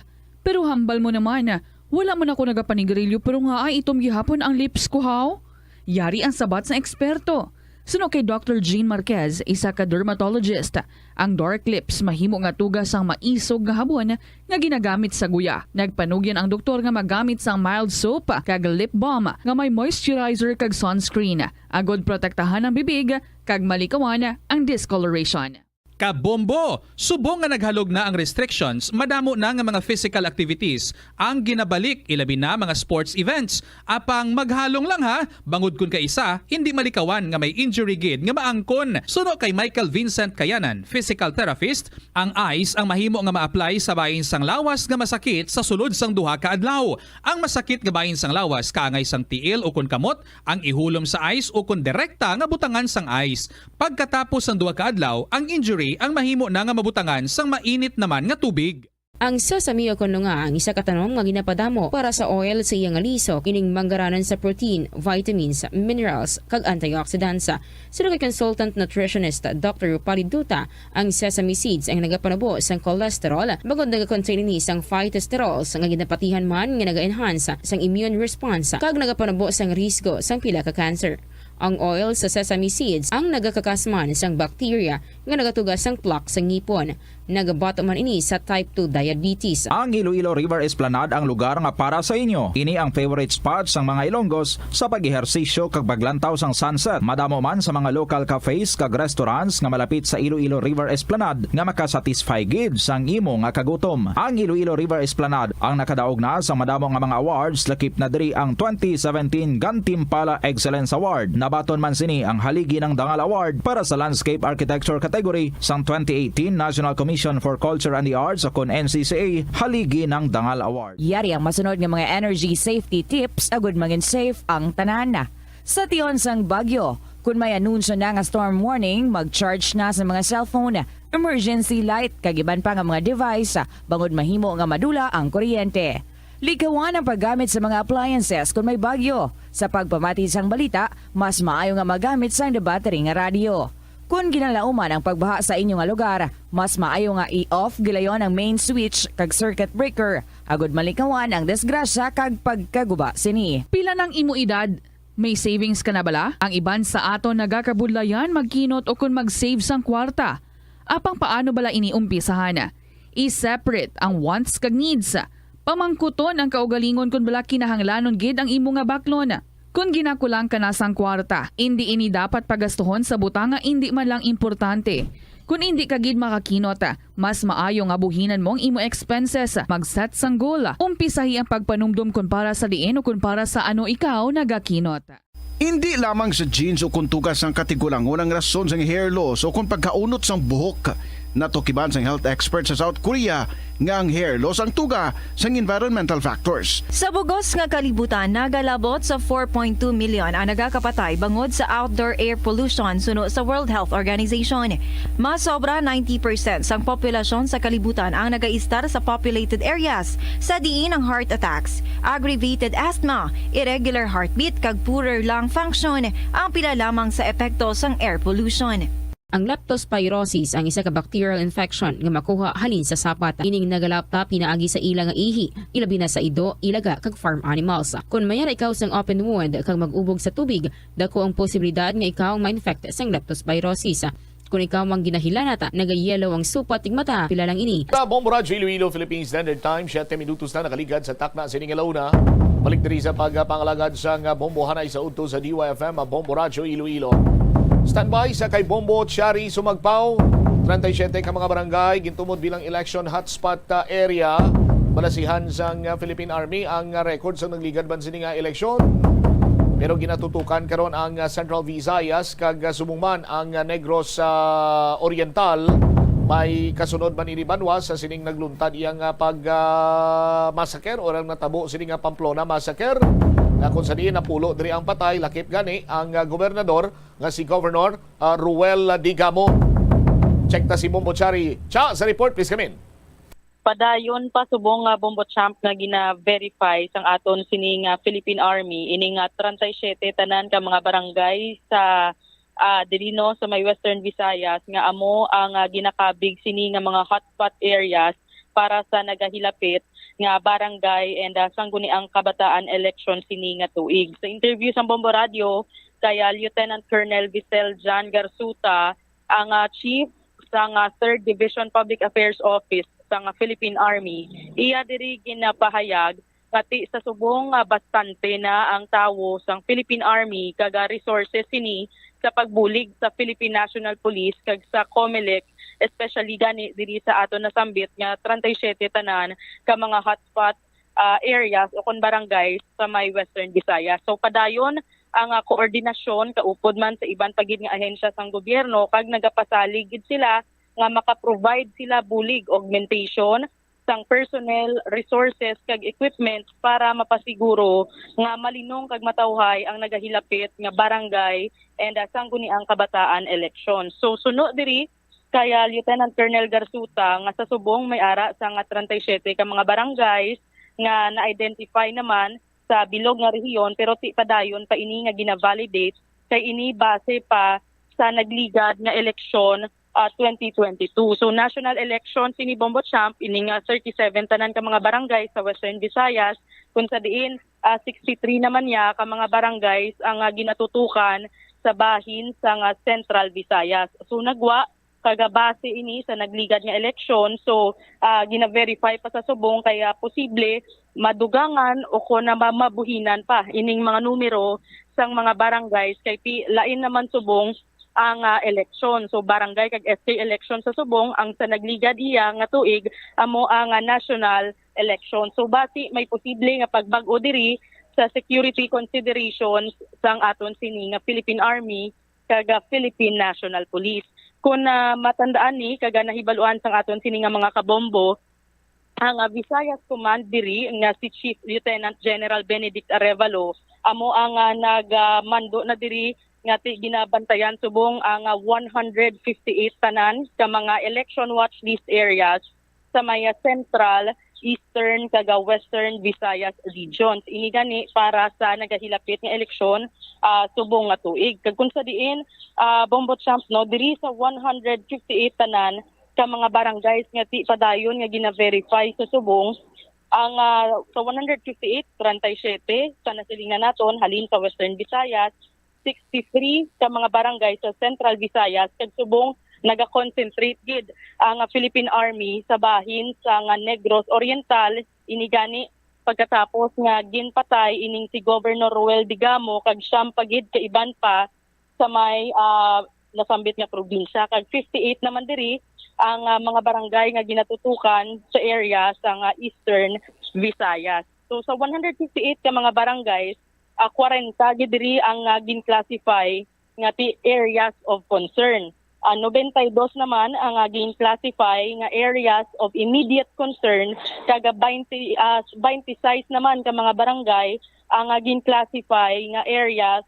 Pero hambal mo naman, wala man ako nagapanigarilyo pero nga ay itom gihapon ang lips ko, haw? Yari ang sabat sang eksperto. Suno kay Doctor Jean Marquez, isa ka dermatologist, ang dark lips mahimo nga tuga sang maisog nga habon nga ginagamit sa guya. Nagpanugyan ang doktor nga magamit sang mild soap kag lip balm nga may moisturizer kag sunscreen, agod protektahan ang bibig kag malikawan ang discoloration. Kabombo! Subong nga naghalog na ang restrictions, madamo na nga mga physical activities ang ginabalik, ilabi na mga sports events. Apang maghalong lang ha, bangod kun kaisa hindi malikawan nga may injury gid nga maangkon. Suno kay Michael Vincent Kayanan, physical therapist, ang ice ang mahimo nga ma-apply sa bahin sang lawas nga masakit sa sulod sang duha ka adlaw. Ang masakit nga bahin sang lawas kaangay sang tiil ukon kamot, ang ihulom sa ice ukon direkta nga butangan sang ice. Pagkatapos sang duha ka adlaw, ang injury ang mahimo na nga mabutangan sang mainit naman nga tubig. Ang sesame o kon nga ang isa ka tanom nga ginapadamo para sa oil sa iya nga lisok, ining manggaranan sa protein, vitamins, minerals, kag antioxidants. Suno kay consultant nutritionist Doctor Rupali Duta, ang sesame seeds ang nagapanubo sang cholesterol, bangod nagakontain ini sang phytosterols nga ginapatihan man nga naga-enhance sang immune response kag nagapanubo sang risgo sang pila ka cancer. Ang oil sa sesame seeds ang nagakakas man sang bacteria nga nagatuga sang plaque sa ngipon. Nagabato man ini sa type two diabetes. Ang Iloilo River Esplanade ang lugar nga para sa inyo. Ini ang favorite spot sang mga Ilonggos sa pag-ehersisyo kag paglantaw sang sunset. Madamo man sa mga local cafes kag restaurants nga malapit sa Iloilo River Esplanade nga makasatisfy gid sang imo nga kagutom. Ang Iloilo River Esplanade ang nakadaog na sang madamo nga mga awards, lakip na diri ang twenty seventeen Gantimpala Excellence Award. Nabaton man sini ang Haligi ng Dangal Award para sa Landscape Architecture category sang twenty eighteen National Commission for Culture and the Arts o kon N C C A Haligi ng Dangal Award. Yari ang masunod nga mga energy safety tips agud mangin safe ang tanan. Sa tion sang bagyo, kun may anunsyo na nga storm warning, mag-charge na sa mga cellphone, emergency light, kag iban pa nga mga device, bangod mahimo nga madula ang kuryente. Likawan ang paggamit sa mga appliances kun may bagyo. Sa pagpamati sang balita, mas maayo nga magamit sang debattery nga radyo. Kun ginalauman ang pagbaha sa inyo nga lugar, mas maayo nga i-off gilayon ang main switch kag circuit breaker, agud malikawan ang disgrasya kag pagkaguba sini. Pila nang imo edad? May savings ka na bala? Ang iban sa aton nagakabudlayan magkinot ukon mag-save sang kwarta. Apang paano bala ini umpisahan? I-separate ang wants kag needs. Pamangkuton ang kaugalingon kon bala kinahanglanon gid ang imo nga baklon. Kon ginakulang ka na sang kwarta, indi ini dapat pagastuhon sa butang nga indi man lang importante. Kon indi ka gid makakinot, mas maayo nga buhinan mo ang imo expenses. Mag-set sang goal. Umpisahi ang pagpanumdom kon para sa diin o kon para sa ano ikaw nagakinot. Indi lamang sa genes o kon tugas sang katigulangon ang rason sang hair loss o kon pagkaunot sang buhok. Natukiban sang health expert sa South Korea nga ang hair loss ang tuga sang environmental factors. Sa bugos nga kalibutan, nagalabot sa four point two million ang nagakapatay bangod sa outdoor air pollution suno sa World Health Organization. Mas sobra ninety percent sang populasyon sa kalibutan ang nagaistar sa populated areas, sa diin ang heart attacks, aggravated asthma, irregular heartbeat kag poorer lung function ang pila lamang sa epekto sang air pollution. Ang leptospirosis ang isa ka bacterial infection nga makuha halin sa sapat. Ining nagalapta pinaagi sa ila nga ihi, ilabi na sa ido, ilaga kag farm animals. Kon mayara ikaw sang open wound kag mag-ubog sa tubig, dako ang posibilidad nga ikaw ma-infect sang leptospirosis. Kon ikaw mang ginahilanat, nagayellow ang supat ug mata, pila lang ini. Sa Bombo Radyo Iloilo, Philippine Standard Time, siyete minutos na nakaligad sa takna sining alauna. Balik diri sa pagpangalagad sang bombohanay sa udto sa D Y F M, Bombo Radyo Iloilo. Standby sa kay Bombo Chari Sumagpaw. Treinta y siete ka mga barangay gintumod bilang election hotspot, ah, area. Balasihan sang, ah, Philippine Army ang, ah, record sa nagligad man sini nga eleksyon. Pero ginatutukan karon ang, ah, Central Visayas kag, ah, subong man ang, ah, Negros, ah, Oriental. May kasunod man ini banwa sa sining nagluntad iyang, ah, pag, ah, massacre o ang natabo sini nga Pamplona massacre, nga kung sa diin napulo diri ang patay, lakip gani ang, ah, gobernador nga si Governor, ah, Ruel Digamo. Check ta si Bombo Chari. Cha, sa report, please come in. Padayon pa subong nga Bombo Champ nga gina-verify sang aton sini nga Philippine Army ini nga treinta y siete tanan ka mga barangay sa, ah, diri no sa may Western Visayas nga amo ang, ah, ginakabig sini nga mga hotspot areas para sa nagahilapit nga barangay and, ah, sangguniang kabataan election sini nga tuig. Sa interview sa Bombo Radio kay, ah, Lieutenant Colonel Visel John Garsuta, ang, ah, chief sang, ah, Third Division Public Affairs Office sang, ah, Philippine Army, iya diri ginapahayag nga ti sa subong nga bastante na ang tawo sang Philippine Army kag, ah, resources sini sa pagbulig sa Philippine National Police kag sa COMELEC, especially gani diri sa aton nasambit nga treinta y siete tanan ka mga hotspot, ah, areas o kon barangays sa may Western Visayas. So padayon ang, ah, koordinasyon kaupod man sa iban pa gid nga ahensya sang gobyerno kag nagapasalig gid sila nga maka-provide sila bulig, augmentation sang personnel, resources kag equipment para mapasiguro nga malinong kag matawhay ang nagahilapit nga barangay and, ah, sangguniang kabataan election. So suno diri kay, ah, Lieutenant Colonel Garsuta nga sa subong may ara sang treinta y siete ka mga barangays nga na-identify naman sa bilog nga rehiyon, pero ti padayon pa ini nga gina-validate kay ini base pa sa nagligad nga eleksyon, ah, twenty twenty-two. So national election sini Bombo Champ, ini nga thirty-seven tanan ka mga barangay sa Western Visayas, kung sa diin, ah, sixty-three naman niya ka mga barangays ang, ah, ginatutukan sa bahin sa nga Central Visayas. So nagwa kagabase ini sa nagligad nga eleksyon. So, ah, gina-verify pa sa subong kaya posible madugangan o kon na ma- mabuhinan pa ining mga numero sang mga barangays kay pi- lain naman subong ang, ah, eleksyon. So barangay kag S K election sa subong, ang sa nagligad iya nga tuig amo ang, ah, national election. So basi may posible nga pagbag-o diri sa security considerations sang aton sini nga Philippine Army kag, ah, Philippine National Police. Kung, ah, matandaan ni kag, ah, nahibaluan sang aton sini nga mga kabombo, ang, ah, Visayas Command diri nga si Chief Lieutenant General Benedict Arevalo amo ang, ah, nagmando na diri nga ti ginabantayan subong ang, ah, one hundred fifty-eight tanan ka mga election watch list areas sa may, ah, Central, Eastern, kag, ah, Western Visayas regions. Ini gani para sa nagahilapit nga eleksyon, ah, subong nga tuig. Kag kung sa diin, ah, Bombo Champ, no, diri sa one hundred fifty-eight tanan ka mga barangays nga ti padayon nga gina-verify sa subong, ang, ah, sa one hundred fifty-eight, treinta y siete sa nasilingan naton halin sa Western Visayas, sixty-three ka mga barangay sa Central Visayas kag subong nagakonsentrate gid ang Philippine Army sa bahin sa nga Negros Oriental, ini gani pagkatapos nga ginpatay ining si Governor Roel Digamo kag siyam pa gid ka iban pa sa may, ah, nasambit nga probinsya, kag fifty-eight naman diri ang, ah, mga barangay nga ginatutukan sa area sa nga Eastern Visayas. So sa one hundred fifty-eight ka mga barangays, ah, kwarenta gid diri ang, ah, gin-classify nga ti areas of concern. Ah, nobenta y dos naman ang, ah, gin-classify nga areas of immediate concern, kag, ah, twenty, ah, twenty-six naman ka mga barangay ang, ah, gin-classify nga areas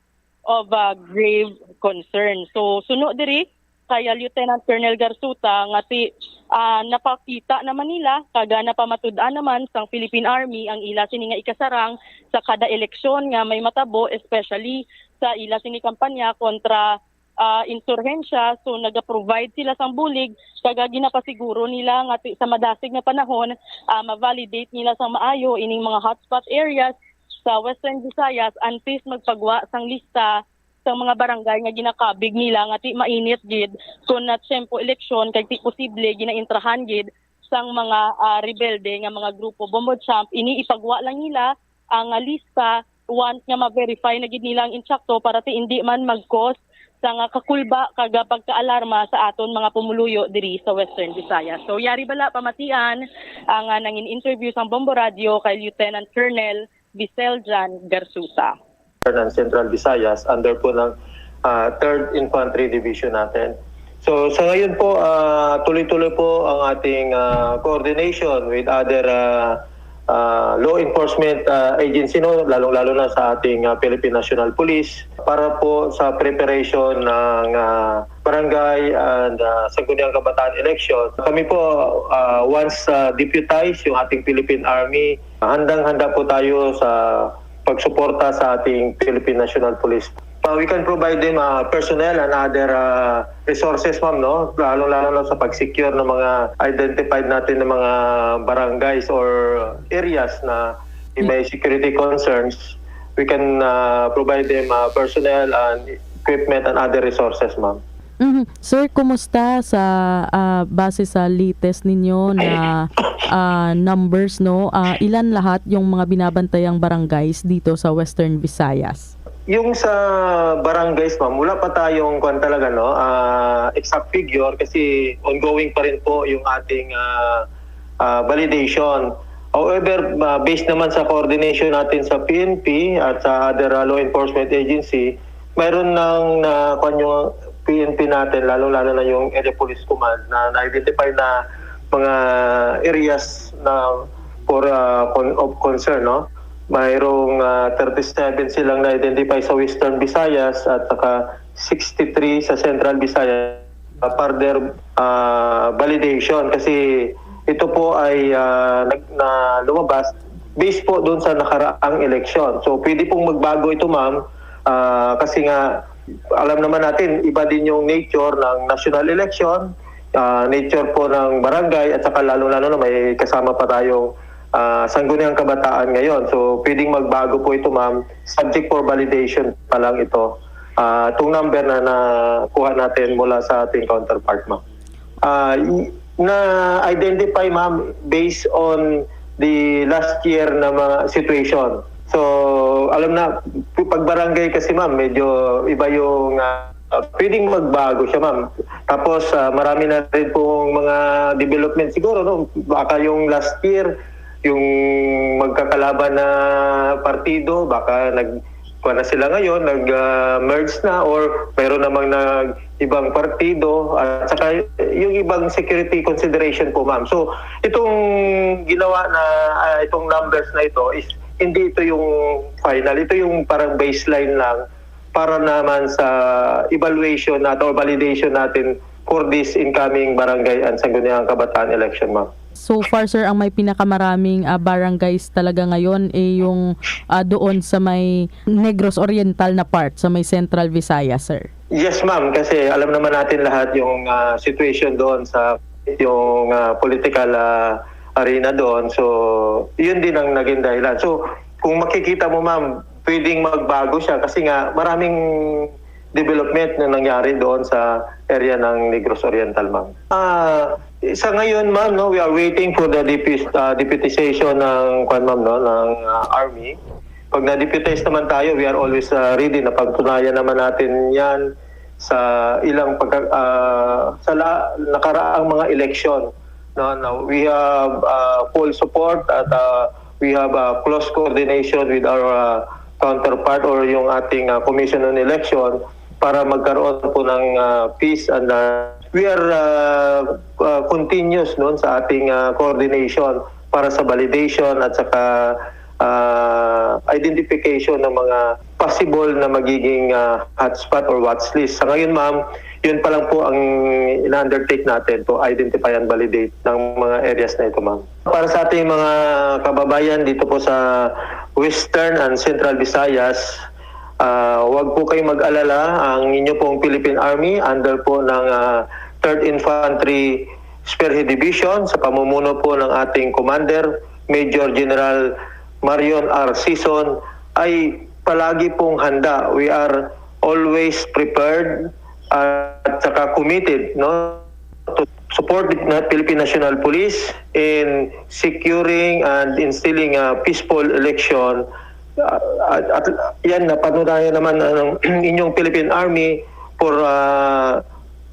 of, ah, grave concern. So, suno diri kay, ah, Lieutenant Colonel Garsuta nga ti, ah, napakita naman nila kag, ah, napamatud-an naman sang Philippine Army ang ila sini nga ikasarang sa kada eleksyon nga may matabo, especially sa ila sini kampanya kontra, ah, insurhensya. So, naga-provide sila sang bulig kag, ah, ginapasiguro nila nga ti-, sa madasig nga panahon, ah, ma-validate nila sang maayo ining mga hotspot areas sa Western Visayas antes magpagwa sang lista sang mga barangay nga ginakabig nila nga ti mainit gid kon na tiyempo eleksyon kag ti posible ginaintrahan gid sang mga, ah, rebelde nga mga grupo. Bombo Champ, ini ipagwa lang nila ang, ah, lista once nga ma-verify na gid nila ang insakto para ti hindi man mag-cause sang, ah, kakulba kag, ah, pagkaalarma sa aton mga pumuluyo diri sa Western Visayas. So, yari bala pamatian ang, ah, nangin-interview sang Bombo Radio kay Lieutenant Colonel Bisel Jan Garsuta. Ng Central Visayas under po ng, ah, Third Infantry Division natin. So, sa ngayon po, ah, tuloy-tuloy po ang ating, ah, coordination with other, ah, ah, law enforcement, ah, agency, no, lalong-lalo na sa ating, ah, Philippine National Police para po sa preparation ng, ah, barangay and, ah, Sangguniang Kabataan election. Kami po, ah, once, ah, deputize yung ating Philippine Army, handang-handa po tayo sa pagsuporta sa ating Philippine National Police. Uh, we can provide them, uh, personnel and other, uh, resources, ma'am, no? Lalo-lalo na sa pag-secure ng mga identified natin ng mga barangays or areas na may security concerns. We can, uh, provide them, uh, personnel and equipment and other resources, ma'am. Mhm. Sir, kumusta sa, ah, base sa latest ninyo na, ah, numbers, no? Ah, ilan lahat yung mga binabantayang barangays dito sa Western Visayas? Yung sa barangays, ma'am, wala pa tayong, kwan talaga, no, ah, exact figure kasi ongoing pa rin po yung ating, ah, ah, validation. However, ah, based naman sa coordination natin sa P N P at sa other, ah, law enforcement agency, mayroon nang na, kwan yung P N P natin, lalong-lalo na yung Area Police Command, na na-identify na mga areas na for, ah, con-, of concern, no? Mayroong, ah, thirty-seven silang na-identify sa Western Visayas at saka sixty-three sa Central Visayas. Ah, further, ah, validation kasi ito po ay, ah, nag-, na lumabas based po doon sa nakaraang eleksyon. So, pwede pong magbago ito, ma'am, ah, kasi nga alam naman natin, iba din yung nature ng national election, ah, nature po ng barangay, at saka lalong-lalo na may kasama pa tayong, ah, Sangguniang Kabataan ngayon. So, pwedeng magbago po ito, ma'am. Subject for validation pa lang ito. Ah, itong number na nakuha natin mula sa ating counterpart, ma'am. Ah, y-, na-identify, ma'am, based on the last year na mga situation. So, alam na, pag barangay kasi, ma'am, medyo iba yung, ah, pwedeng magbago siya, ma'am. Tapos, ah, marami na rin pong mga development siguro, no? Baka yung last year, yung magkakalaban na partido, baka nag-, kuwan na sila ngayon, nag, ah, merge na, or mayroon namang nag, ibang partido, at saka yung ibang security consideration po, ma'am. So, itong ginawa na, ah, itong numbers na ito is hindi ito yung final. Ito yung parang baseline lang para naman sa evaluation natin or validation natin for this incoming barangay and Sangguniang Kabataan election, ma'am. So far, sir, ang may pinakamaraming, ah, barangays talaga ngayon, eh, yung, ah, doon sa may Negros Oriental na part, sa may Central Visayas, sir. Yes, ma'am, kasi alam naman natin lahat yung, ah, situation doon sa yung, ah, political, ah, arena doon. So, yun din ang naging dahilan. So, kung makikita mo, ma'am, pwedeng magbago siya kasi nga maraming development na nangyari doon sa area ng Negros Oriental, ma'am. Ah, sa ngayon, ma'am, no, we are waiting for the depus-, ah, deputization ng, kwan, ma'am, no, ng, ah, army. Pag na-deputize naman tayo, we are always, ah, ready. Napatunayan naman natin yan sa ilang pagka-, ah, sa la-, nakaraang mga eleksyon. No, no, we have, ah, full support at, ah, we have, ah, close coordination with our, ah, counterpart or yung ating, ah, Commission on Election para magkaroon po ng, ah, peace and, ah, we are, ah, ah, continuous noon sa ating, ah, coordination para sa validation at saka, ah, identification ng mga possible na magiging, ah, hotspot or watch list. Sa ngayon, ma'am, yun pa lang po ang ina-undertake natin to identify and validate ng mga areas na ito, ma'am. Para sa ating mga kababayan dito po sa Western and Central Visayas, ah, wag po kayong mag-alala. Ang inyo pong Philippine Army under po ng, ah, Third Infantry Spearhead Division sa pamumuno po ng ating Commander, Major General Marion R. Sison, ay palagi pong handa. We are always prepared at saka committed, no, to support the Philippine National Police in securing and instilling a peaceful election. Uh, at, at yan, napatunayan naman ng inyong Philippine Army for, uh,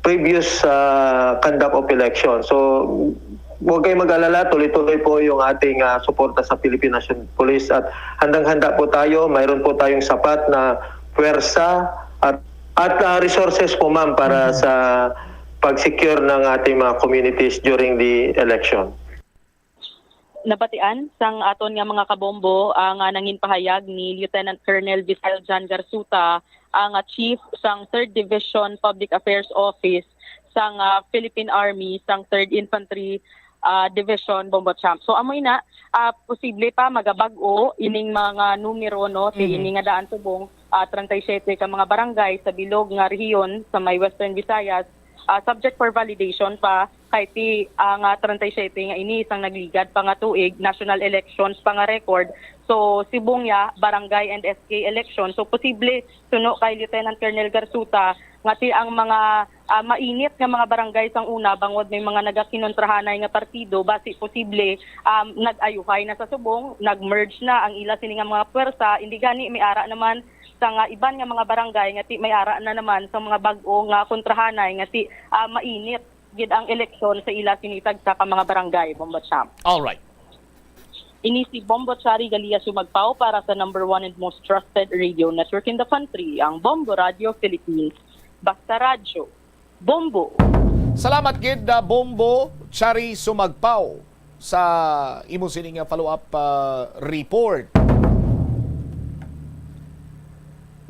previous, uh, conduct of election. So, huwag kayong mag-alala, tuloy-tuloy po yung ating, uh, suporta sa Philippine National Police at handang-handa po tayo. Mayroon po tayong sapat na pwersa at, at, uh, resources po, ma'am, para sa pag-secure ng ating mga communities during the election. Nabatian sang aton nga mga kabombo ang, ah, nangin pahayag ni Lieutenant Colonel Visel John Garsuta, ang, ah, chief sang Third Division Public Affairs Office sang, ah, Philippine Army sang Third Infantry, ah, Division, Bombo Champ. So amo ina, ah, posible pa magabag-o ining mga numero, no, ti ini nga daan subong, ah, treinta y siete ka mga barangay sa bilog nga rehiyon sa may Western Visayas, ah, subject for validation pa kay ti ang, ah, treinta y siete nga ini sang nagligad pa nga tuig, national elections pa nga record. So subong ya barangay and S K election. So posible, suno kay Lieutenant Colonel Garsuta, nga ti ang mga, ah, mainit nga mga barangay sang una bangod may mga nagakinontrahanay nga partido, basi posible, um, nag-ayuhay na sa subong, nag-merge na ang ila sini nga mga puwersa, indi gani may ara naman sa nga iban nga mga barangay nga ti may ara na naman sa mga bag-o nga kontrahanay nga ti, ah, mainit gid ang eleksyon sa ila sini tagsa ka mga barangay, Bombo Champ. Alright. Ini si Bombo Chari Galia Sumagpao para sa number one and most trusted radio network in the country, ang Bombo Radio Philippines. Basta radyo, Bombo! Salamat gid, ah, Bombo Chari Sumagpao, sa imo sini nga follow-up, ah, report.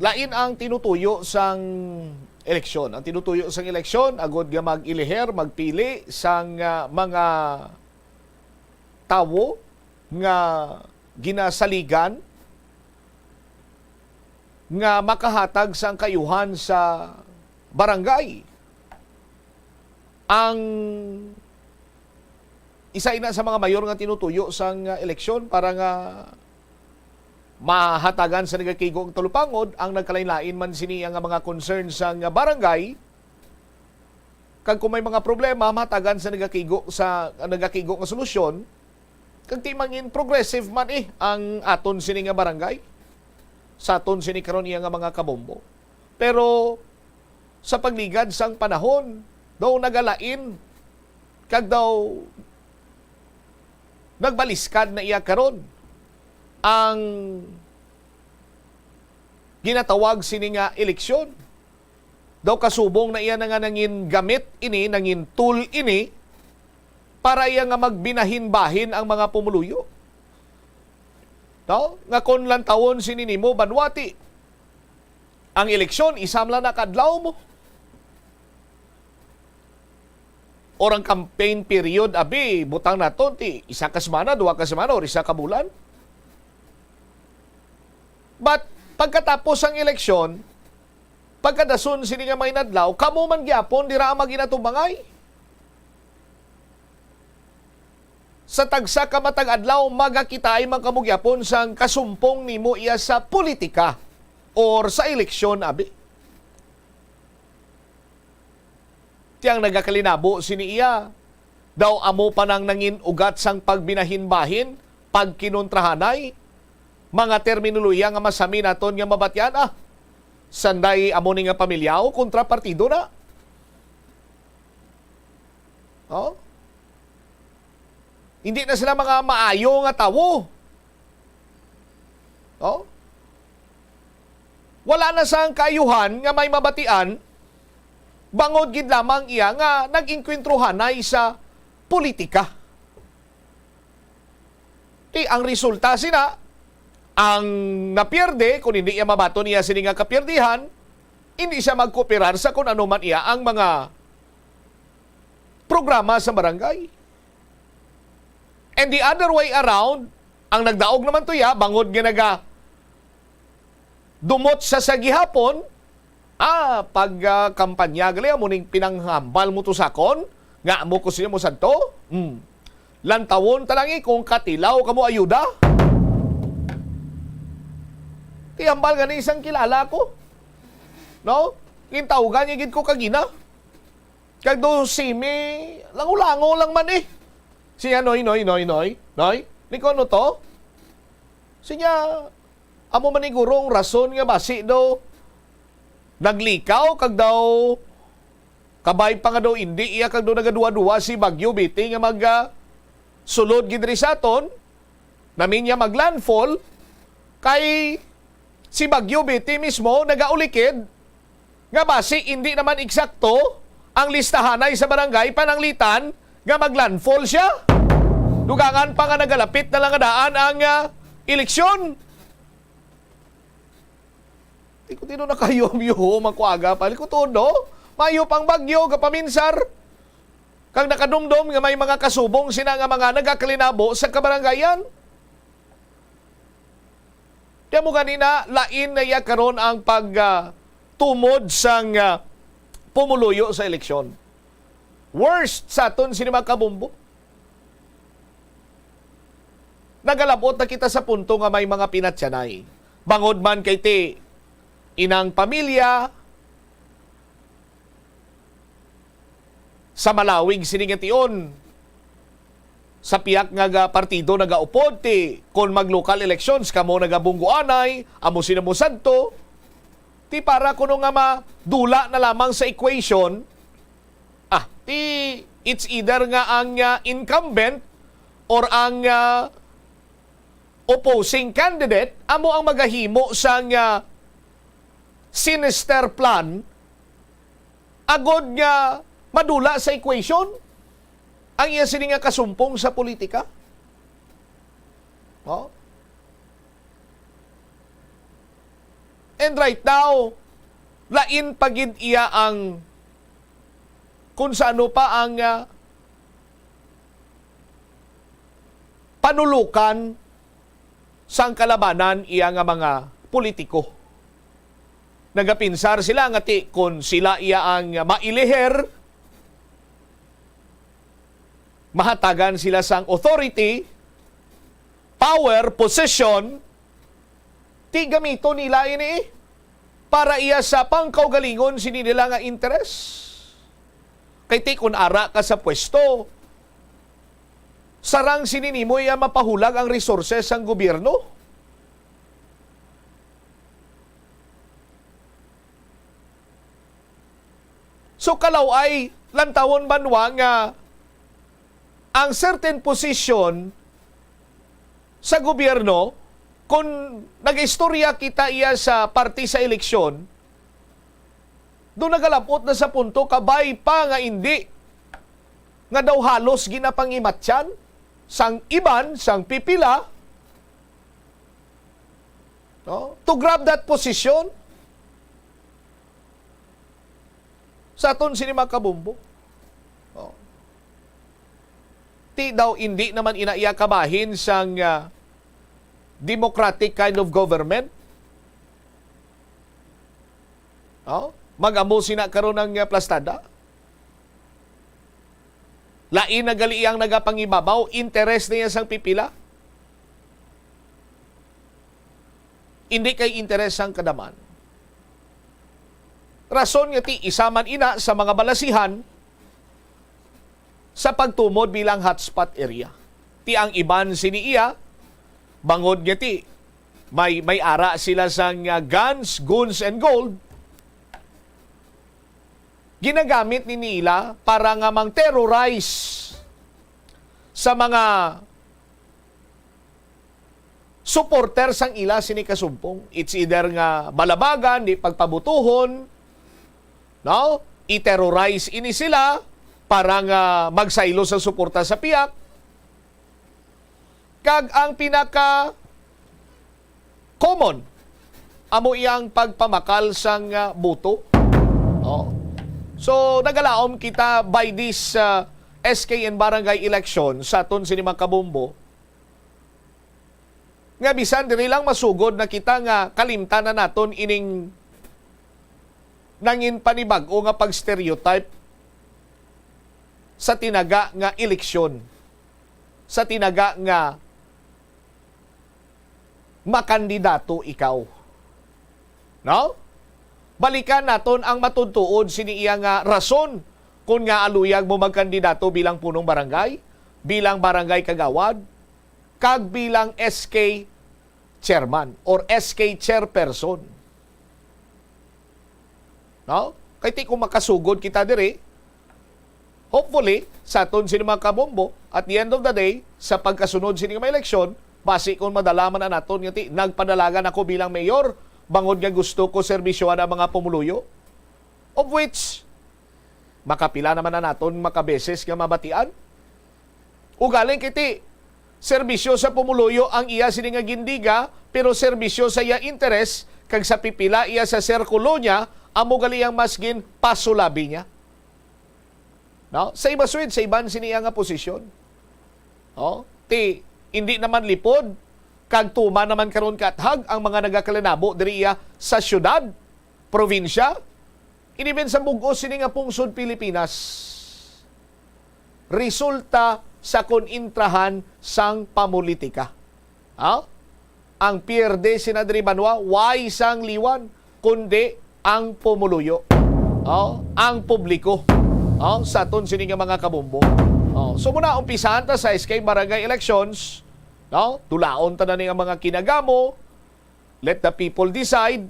Lain ang tinutuyo sang eleksyon. Ang tinutuyo sang eleksyon, agod nga mag-iliher, magpili sang, ah, mga tawo nga ginasaligan nga makahatag sang kaayuhan sa barangay. Ang isa ina sa mga mayor nga tinutuyo sang, ah, eleksyon para nga mahatagan sa nagakigo ang talupangod ang nagkalain-lain man sini nga mga concern sang barangay, kag kung may mga problema, mahatagan sa nagakigo sa, nagakigo nga solusyon, kag ti mangin progressive man, eh, ang aton sini nga barangay, sa aton sini karon iya nga mga kabombo. Pero sa pagligad sang panahon, daw nagalain, kag daw nagbaliskad na iya karon ang ginatawag sini nga eleksyon. Daw kasubong na iya na nga nangin gamit ini, nangin tool ini, para iya nga magbinahin-bahin ang mga pumuluyo. No? Nga kon lantawon sini nimo, banwati, ang eleksyon, isam lang na kadlaw mo. Or ang campaign period, abi, butang naton ti isa ka semana, duha ka semana, or isa ka bulan. But pagkatapos ang eleksyon, pagkadason sini nga mga inadlaw, kamo man gyapon dira ang maginatubangay. Sa tagsa ka matag adlaw, magakitaay man kamo gyapon sang kasumpong nimo iya sa politika or sa eleksyon, abi. Ti ang nagakalinabo sini iya, daw amo pa nang nangin ugat sang pagbinahin-bahin, pagkinontrahanay, mga terminolohiya nga masami naton nga mabatian, ah, sanday amo ni nga pamilya o kontra partido na. Oh? Hindi na sila mga maayo nga tawo. Oh? Wala na sang kaayuhan nga may mabatian, bangod gid lamang iya nga nag-engkwentruhanay sa politika. Ti ang resulta sina, ang napierde, kung hindi iya mabaton niya sini nga kapierdihan, hindi siya magkooperar sa kung ano man iya ang mga programa sa barangay. And the other way around, ang nagdaog naman to iya, bangod nga naga dumot sa sa gihapon, ah, pag, ah, kampanya gali, amo ning pinanghambal mo to sa akon, nga amo ko sila mo sadto? Hmm. Lantawon ta lang, eh, kung katilaw ka mo ayuda. Ti hambal gani sang kilala ko. No? Gintawgan niya gid ko kagina. Kag do simi, lango-lango lang man, eh. Siya, "Noy, Noy, Noy, Noy, Noy, ni ko ano to?" Siya, amo man ni guro ang rason nga basi daw naglikaw kag daw kabay pa nga daw indi iya kag daw nagaduwa-duwa si Bagyo Betty nga mag, ah, sulod gid diri sa aton, nami niya mag-landfall, kay si Bagyo Betty mismo nagaulikid nga basi indi naman eksakto ang listahanay sa barangay pananglitan nga mag-landfall siya. Dugangan pa nga nagalapit na lang nga daan ang, ah, eleksyon. Di ko tino nakayom-yuhom ang kuaga, pali ko tuod, no? Mayo pang bagyo, kapaminsar. Kag nakadumdom nga may mga kasubong sina nga mga nagakalinabo sa kabarangayan. Kaya mo ganina, lain na iya karon ang pag, ah, tumod sang, ah, pumuluyo sa eleksyon. Worst sa aton sini mga kabombo. Nagalabot na kita sa punto nga may mga pinatyanay. Bangod man kay ti inang pamilya, sa malawig sini nga tion, sa piyak nga ga-, partido nagaupod, ti kon mag-local elections, kamo nagabungguanay, amo sina mo sadto, ti para kuno nga madula na lamang sa equation, ah, ti it's either nga ang, ah, incumbent or ang, ah, opposing candidate amo ang magahimo sang, ah, sinister plan agod nga madula sa equation ang iya sini nga kasumpong sa politika. Oh? And right now, lain pa gid iya ang kung sa ano pa ang, ah, panulukan sang kalabanan iya nga mga politiko. Nagapinsar sila nga ti kon sila iya ang mailiher, mahatagan sila sang authority, power, position, ti gamiton nila ini para iya sa pangkaugalingon sini nila nga interes. Kay ti kun ara ka sa pwesto, sarang sini nimo iya mapahulag ang resources sang gobyerno. So, kalaw-ay lantawon banwa nga ang certain position sa gobyerno, kung nag-istorya kita iya sa parte sa eleksyon, do nagalabot na sa punto, kabay pa nga indi, nga daw halos ginapangimatyan sang iban, sang pipila, no? To grab that position. Sa aton sini mga kabombo. Oh. Ti daw indi naman ina iya kabahin sang, ah, democratic kind of government. Oh? Mag-amo sina karon ang, ah, plastada. Lain na gali iyang nagapangibabaw, interes niya sang pipila. Indi kay interes sang kadaman. Rason nga ti isa man ina sa mga balasihan sa pagtumod bilang hotspot area. Ti ang iban sini iya, bangod nga ti may, may ara sila sang, ah, guns, goons, and gold, ginagamit ni nila para nga mang-terrorize sa mga supporter sang ila sini ka sumpong. It's either nga balabagan, di pagpabutuhon, no? I-terrorize ini sila para nga magsaylo sa suporta sa pihak. Kag ang pinaka common amo iyang pagpamakal sang, ah, boto. Oh. So, nagalaom kita by this, ah, S K and barangay election sa aton sini mga kabombo, nga bisan diri lang masugod na kita nga kalimtan na naton ining nangin panibag-o nga pag-stereotype sa tinaga nga eleksyon, sa tinaga nga makandidato ikaw. No? Balikan naton ang matuod-tuod sini iya nga rason kon ngaa luyag mo magkandidato bilang punong barangay, bilang barangay kagawad, kag bilang S K chairman or S K chairperson. No? Kay ti kung makasugod kita diri, hopefully, sa aton sini mga kabombo, at the end of the day, sa pagkasunod sini nga mga eleksyon, basi kung madala man na naton nga ti, nagpadalagan ako bilang mayor, bangod nga gusto ko serbisyohan ang mga pumuluyo. Of which, makapila naman na naton makabeses nga mabatian. Ugaling kiti, serbisyo sa pumuluyo ang iya sini nga gindiga, pero serbisyo sa iya interes, kag sa pipila iya sa sirkulo niya, amo gali ang mas ginpasulabi niya. No? Sa iba suwid, sa iban sini iya nga posisyon. No? Ti, hindi naman lipod, kag tuman naman karon kaathag ang mga nagakalinabo diri iya sa syudad, probinsya, and even sa bug-os sini nga pungsod Pilipinas. Resulta sa konintrahan sang pamulitika. Ha? Ang pierde sina diri banwa, way sang liwan, kundi ang pumuluyo. Oh, ang publiko. Oh, sa aton sini nga mga kabombo. Oh, so muna, umpisahan ta sa S K barangay elections. No? Dulaon ta na ni ang mga kinagamo. Let the people decide.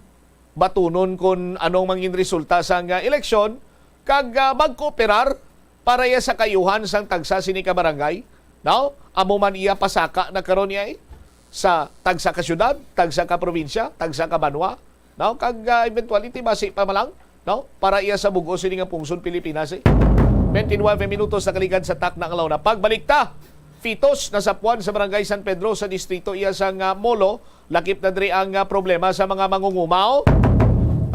Batunon kon anong mangin resulta sang, ah, eleksyon, kag, ah, magkooperar para iya sa kaayuhan sang tagsa sini ka barangay. No? Amo man iya pasaka na karon niya, eh, sa tagsa ka syudad, tagsa ka probinsya, tagsa ka banwa. No? Kag, ah, eventuality, basi pa man lang, no? Para iya sa bug-os sini nga pungsod Pilipinas, eh. Twenty-nine minutos nakaligad sa takna nga una. Pagbalik ta, fetus nasapuan sa Barangay San Pedro sa distrito iya sang, ah, Molo. Lakip na diri ang, ah, problema sa mga mangungumaw.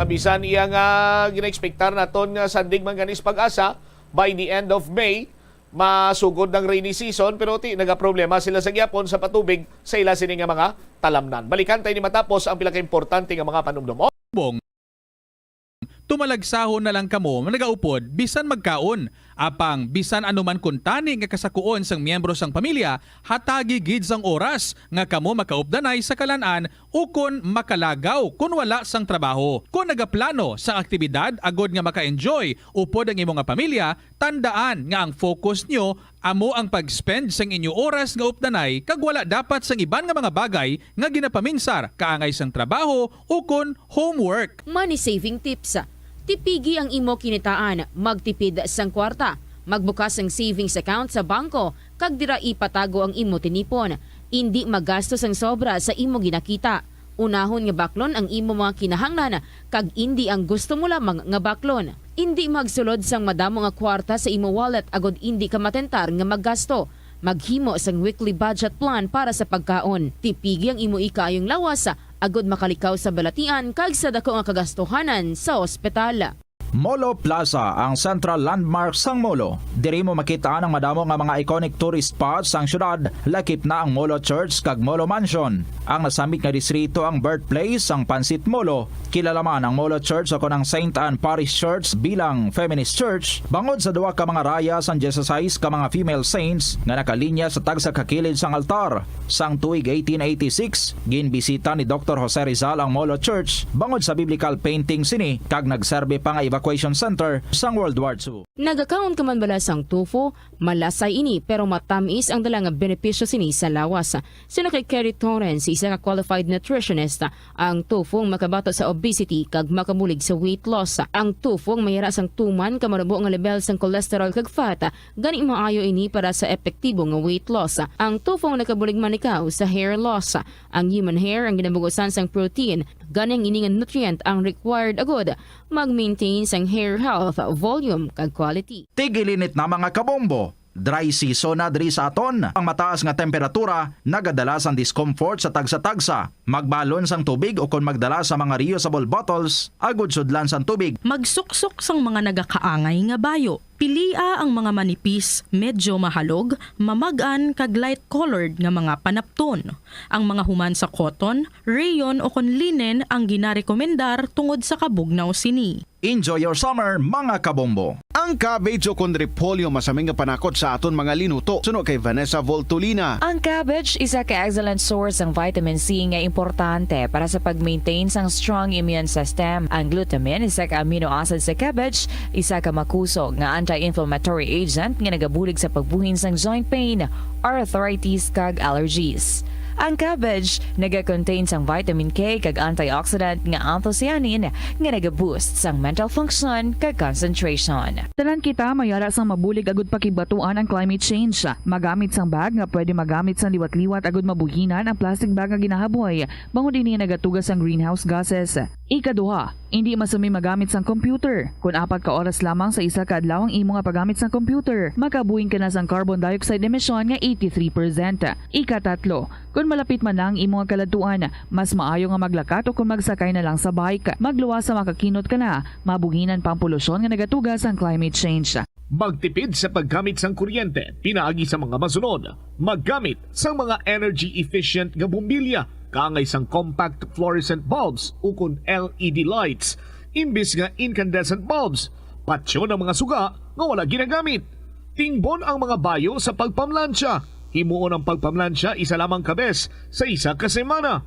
Nga bisan iya nga ginaekspektar naton nga sandig man gani sa PAGASA, by the end of May, masugod ang rainy season, pero ti, nagaproblema sila sa gihapon sa patubig sa ila sini nga mga talamnan. Balikan tayo ni matapos ang pila ka importante nga mga panumdom. Bong, tumalagsahon na lang kamo nga nagaupod bisan magkaon. Apang bisan ano man kuntani nga kasakuon sang miyembro sang pamilya, hatagi gid sang oras nga kamo makaupdanay sa kalan-an ukon makalagaw kon wala sang trabaho. Kon nagaplano sang aktibidad agod nga maka-enjoy upod ang imo nga pamilya, tandaan nga ang focus nyo amo ang pag-spend sang inyo oras nga updanay kag wala dapat sang iban nga mga bagay nga ginapaminsar kaangay sang trabaho ukon homework. Money saving tips. Tipigi ang imo kinitaan, magtipid sang kwarta, magbukas sang savings account sa bangko, kag dira ipatago ang imo tinipon. Indi magasto sang sobra sa imo ginakita. Unahon nga baklon ang imo mga kinahanglan, kag indi ang gusto mo lamang nga baklon. Indi magsulod sang madamo nga kwarta sa imo wallet agod indi ka matentar nga maggasto. Maghimo sang weekly budget plan para sa pagkaon. Tipigi ang imo ikaayong lawas, agod makalikaw sa balatian kag sa dako nga kagastuhanan sa ospital. Molo Plaza, ang central landmark sang Molo. Diri mo makit-an ang madamo nga mga iconic tourist spots sang syudad, lakip na ang Molo Church kag Molo Mansion. Ang nasambit nga distrito ang birthplace sang Pansit Molo. Kilala man ang Molo Church o kon ang Saint Anne Parish Church bilang feminist church, bangod sa duha ka mga raya sang dieciséis ka mga female saints nga nakalinya sa tagsa ka kilid sang altar. Sang tuig eighteen eighty-six, ginbisita ni Doktor Jose Rizal ang Molo Church bangod sa biblical painting sini, kag nagserbi pa nga Evacuation Center sang World War Two. Nagakaon ka man bala sang tofu? Malasay ini, pero matamis ang dala nga benepisyo sini sa lawas. Suno kay Kerry Torrens, isa ka qualified nutritionist, ang tofu ang makabato sa obesity kag makabulig sa weight loss. Ang tofu ang mayara sang tuman ka marubo nga level sang cholesterol kag fat, gani maayo ini para sa epektibo nga weight loss. Ang tofu ang nakabulig man ikaw sa hair loss. Ang human hair ang ginabugusan sang protein, gani ang ini nga nutrient ang required agud mag-maintain sang hair health, volume, kag quality. Tig-ilinit na, mga kabombo. Dry season na diri sa aton. Ang mataas nga temperatura nagadala sang discomfort sa tagsa-tagsa. Magbalon sang tubig ukon magdala sa mga reusable bottles agud sudlan sang tubig. Magsuksok sang mga nagakaangay nga bayo. Pilia ang mga manipis, medyo mahalog, mamag-an, kag light-colored nga mga panapton. Ang mga human sa cotton, rayon, ukon linen ang ginarekomendar tungod sa kabugnaw sini. Enjoy your summer, mga kabombo! Ang cabbage ukon repolyo masami nga panakot sa aton mga linuto, suno kay Vanessa Voltolina. Ang cabbage isa ka excellent source sang vitamin C nga importante para sa pag-maintain sang strong immune system. Ang glutamine, isa ka amino acid sa cabbage, isa ka makusog nga anti-inflammatory agent nga nagabulig sa pagbuhin sang joint pain, arthritis, kag allergies. Ang cabbage naga-contain sang vitamin K kag antioxidant nga anthocyanin nga naga-boost sang mental function kag concentration. Tanan kita mayara sang mabulig agud pakigbatuan ang climate change. Magamit sang bag nga pwede magamit sang liwat-liwat agud mabuhinan ang plastic bag nga ginahaboy, bangod ini nagatuga sang greenhouse gases. Ikaduha, indi masami magamit sang computer. Kon apat ka oras lamang sa isa ka adlaw ang imo nga paggamit sang computer, makabuhin ka na sang carbon dioxide emission nga eighty-three percent. Ikatatlo, kon malapit man na ang imo nga kaladtuan, mas maayo nga maglakat o kon magsakay na lang sa bike. Magluwas sa makakinot ka na, mabuhinan pa ang polusyon nga nagatuga sang climate change. Magtipid sa paggamit sang kuryente pinaagi sa mga masunod. Maggamit sang mga energy efficient nga bombilya kaangay sang compact fluorescent bulbs ukon L E D lights imbis nga incandescent bulbs. Patyon ang mga suga nga wala ginagamit. Tingbon ang mga bayo sa pagpamlansya. Himuon ang pagpamlansya isa lamang ka bes sa isa ka semana.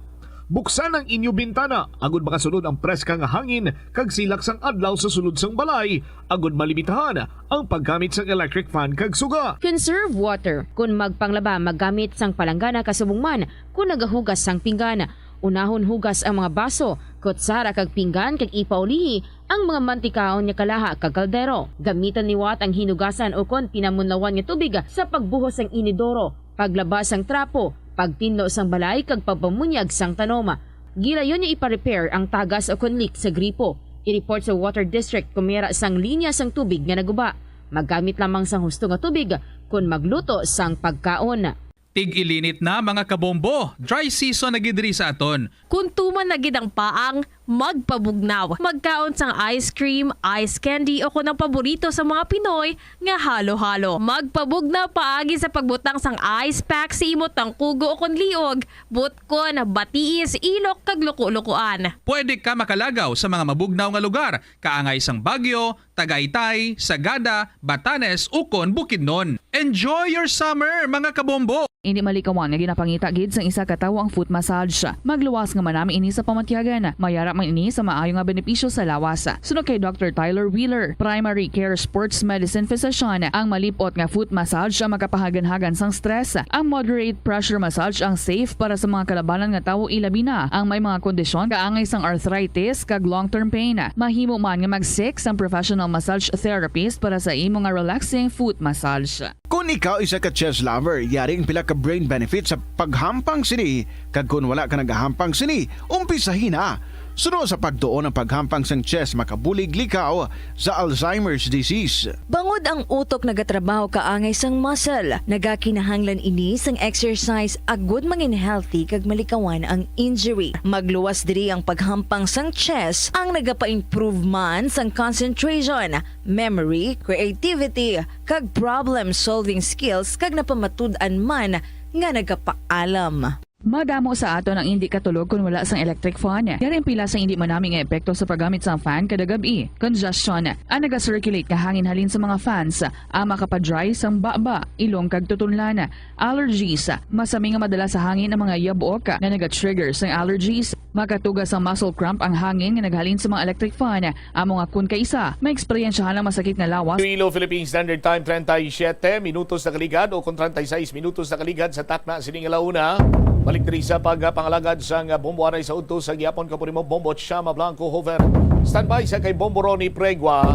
Buksan ang inyo bintana agud makasulod ang preska nga hangin kag silak sang adlaw sa sulod sang balay, agud malimitahan ang paggamit sang electric fan kag suga. Conserve water. Kon magpanglaba, maggamit sang palanggana kasubong man kon nagahugas sang pinggan. Unahon hugas ang mga baso, kutsara kag pinggan kag ipaulihi ang mga mantikaon nga kalaha kag kaldero. Gamitan liwat ang hinugasan ukon pinamunlawan nga tubig sa pagbuhos sang inidoro, paglaba sang trapo, pagtinlo sang balay kag pagpamunyag sang tanom. Gilayon nga ipa-repair ang tagas ukon leak sa gripo. I-report sa Water District kon mayara sang linya sang tubig nga naguba. Maggamit lamang sang husto nga tubig kon magluto sang pagkaon. Tig-ilinit na, mga kabombo! Dry season na gid diri sa aton. Kon tuman na gid ang paang, magpabugnaw. Magkaon sang ice cream, ice candy, o kon ang paborito sa mga Pinoy nga halo-halo. Magpabugnaw paagi sa pagbutang sang ice pack sa imo tangkugo o kon liog, butkon, batiis, ilok, kag luko-lukoan. Pwede ka makalagaw sa mga mabugnaw nga lugar, kaangay sang Baguio, Tagaytay, Sagada, Batanes, ukon Bukidnon. Enjoy your summer, mga kabombo! Indi malikawan nga ginapangita gid sang isa ka tawo ang foot massage. Magluwas nga manami ini sa pamatyagan. Mayara man ini sa maayo nga benepisyo sa lawas. Suno kay Doctor Tyler Wheeler, primary care sports medicine physician, ang malip-ot nga foot massage ang makapahaganhagan sang stress. Ang moderate pressure massage ang safe para sa mga kalabanan nga tawo, ilabi na ang may mga kondisyon kaangay sang arthritis kag long-term pain. Mahimo man nga mag-seek sang professional massage therapist para sa imo nga relaxing foot massage. Kon ikaw isa ka chess lover, yari ang pila ka brain benefits sa paghampang sini, kag kon wala ka nagahampang sini, umpisahi na. Suno sa pagtuon, ang paghampang sang chess makabulig likaw sa Alzheimer's disease. Bangod ang utok nagatrabaho kaangay sang muscle, nagakinahanglan ini sang exercise agud mangin healthy kag malikawan ang injury. Magluwas diri ang paghampang sang chess ang nagapa-improve man sang concentration, memory, creativity, kag problem-solving skills, kag napamatud-an man nga nagapaalam. Madamo sa aton ang indi katulog kon wala sang electric fan. Yari ang pila sa indi manami nga epekto sa paggamit sang fan kada gab-i. Congestion, ang naga-circulate nga hangin halin sa mga fans, ang makapa-dry sang baba, ilong kag tutunlan. Allergies, masami nga madala sa hangin ang mga yabok nga naga-trigger sang allergies. Makatuga sa muscle cramp ang hangin nga naghalin sa mga electric fan. Amo nga kun kaisa, maeksperiensyahan ang masakit nga lawas. Iloilo, Philippine Standard Time, treinta y siete minutos na kaligad o kung treinta y seis minutos na kaligad sa takna sining alauna. Balik diri sa pagpangalagad sang bombo anay sa udto sa gihapon, kapuloy mo, Bombo Chama Blanco Hover. Standby sa kay Bombo Ronnie Pregua.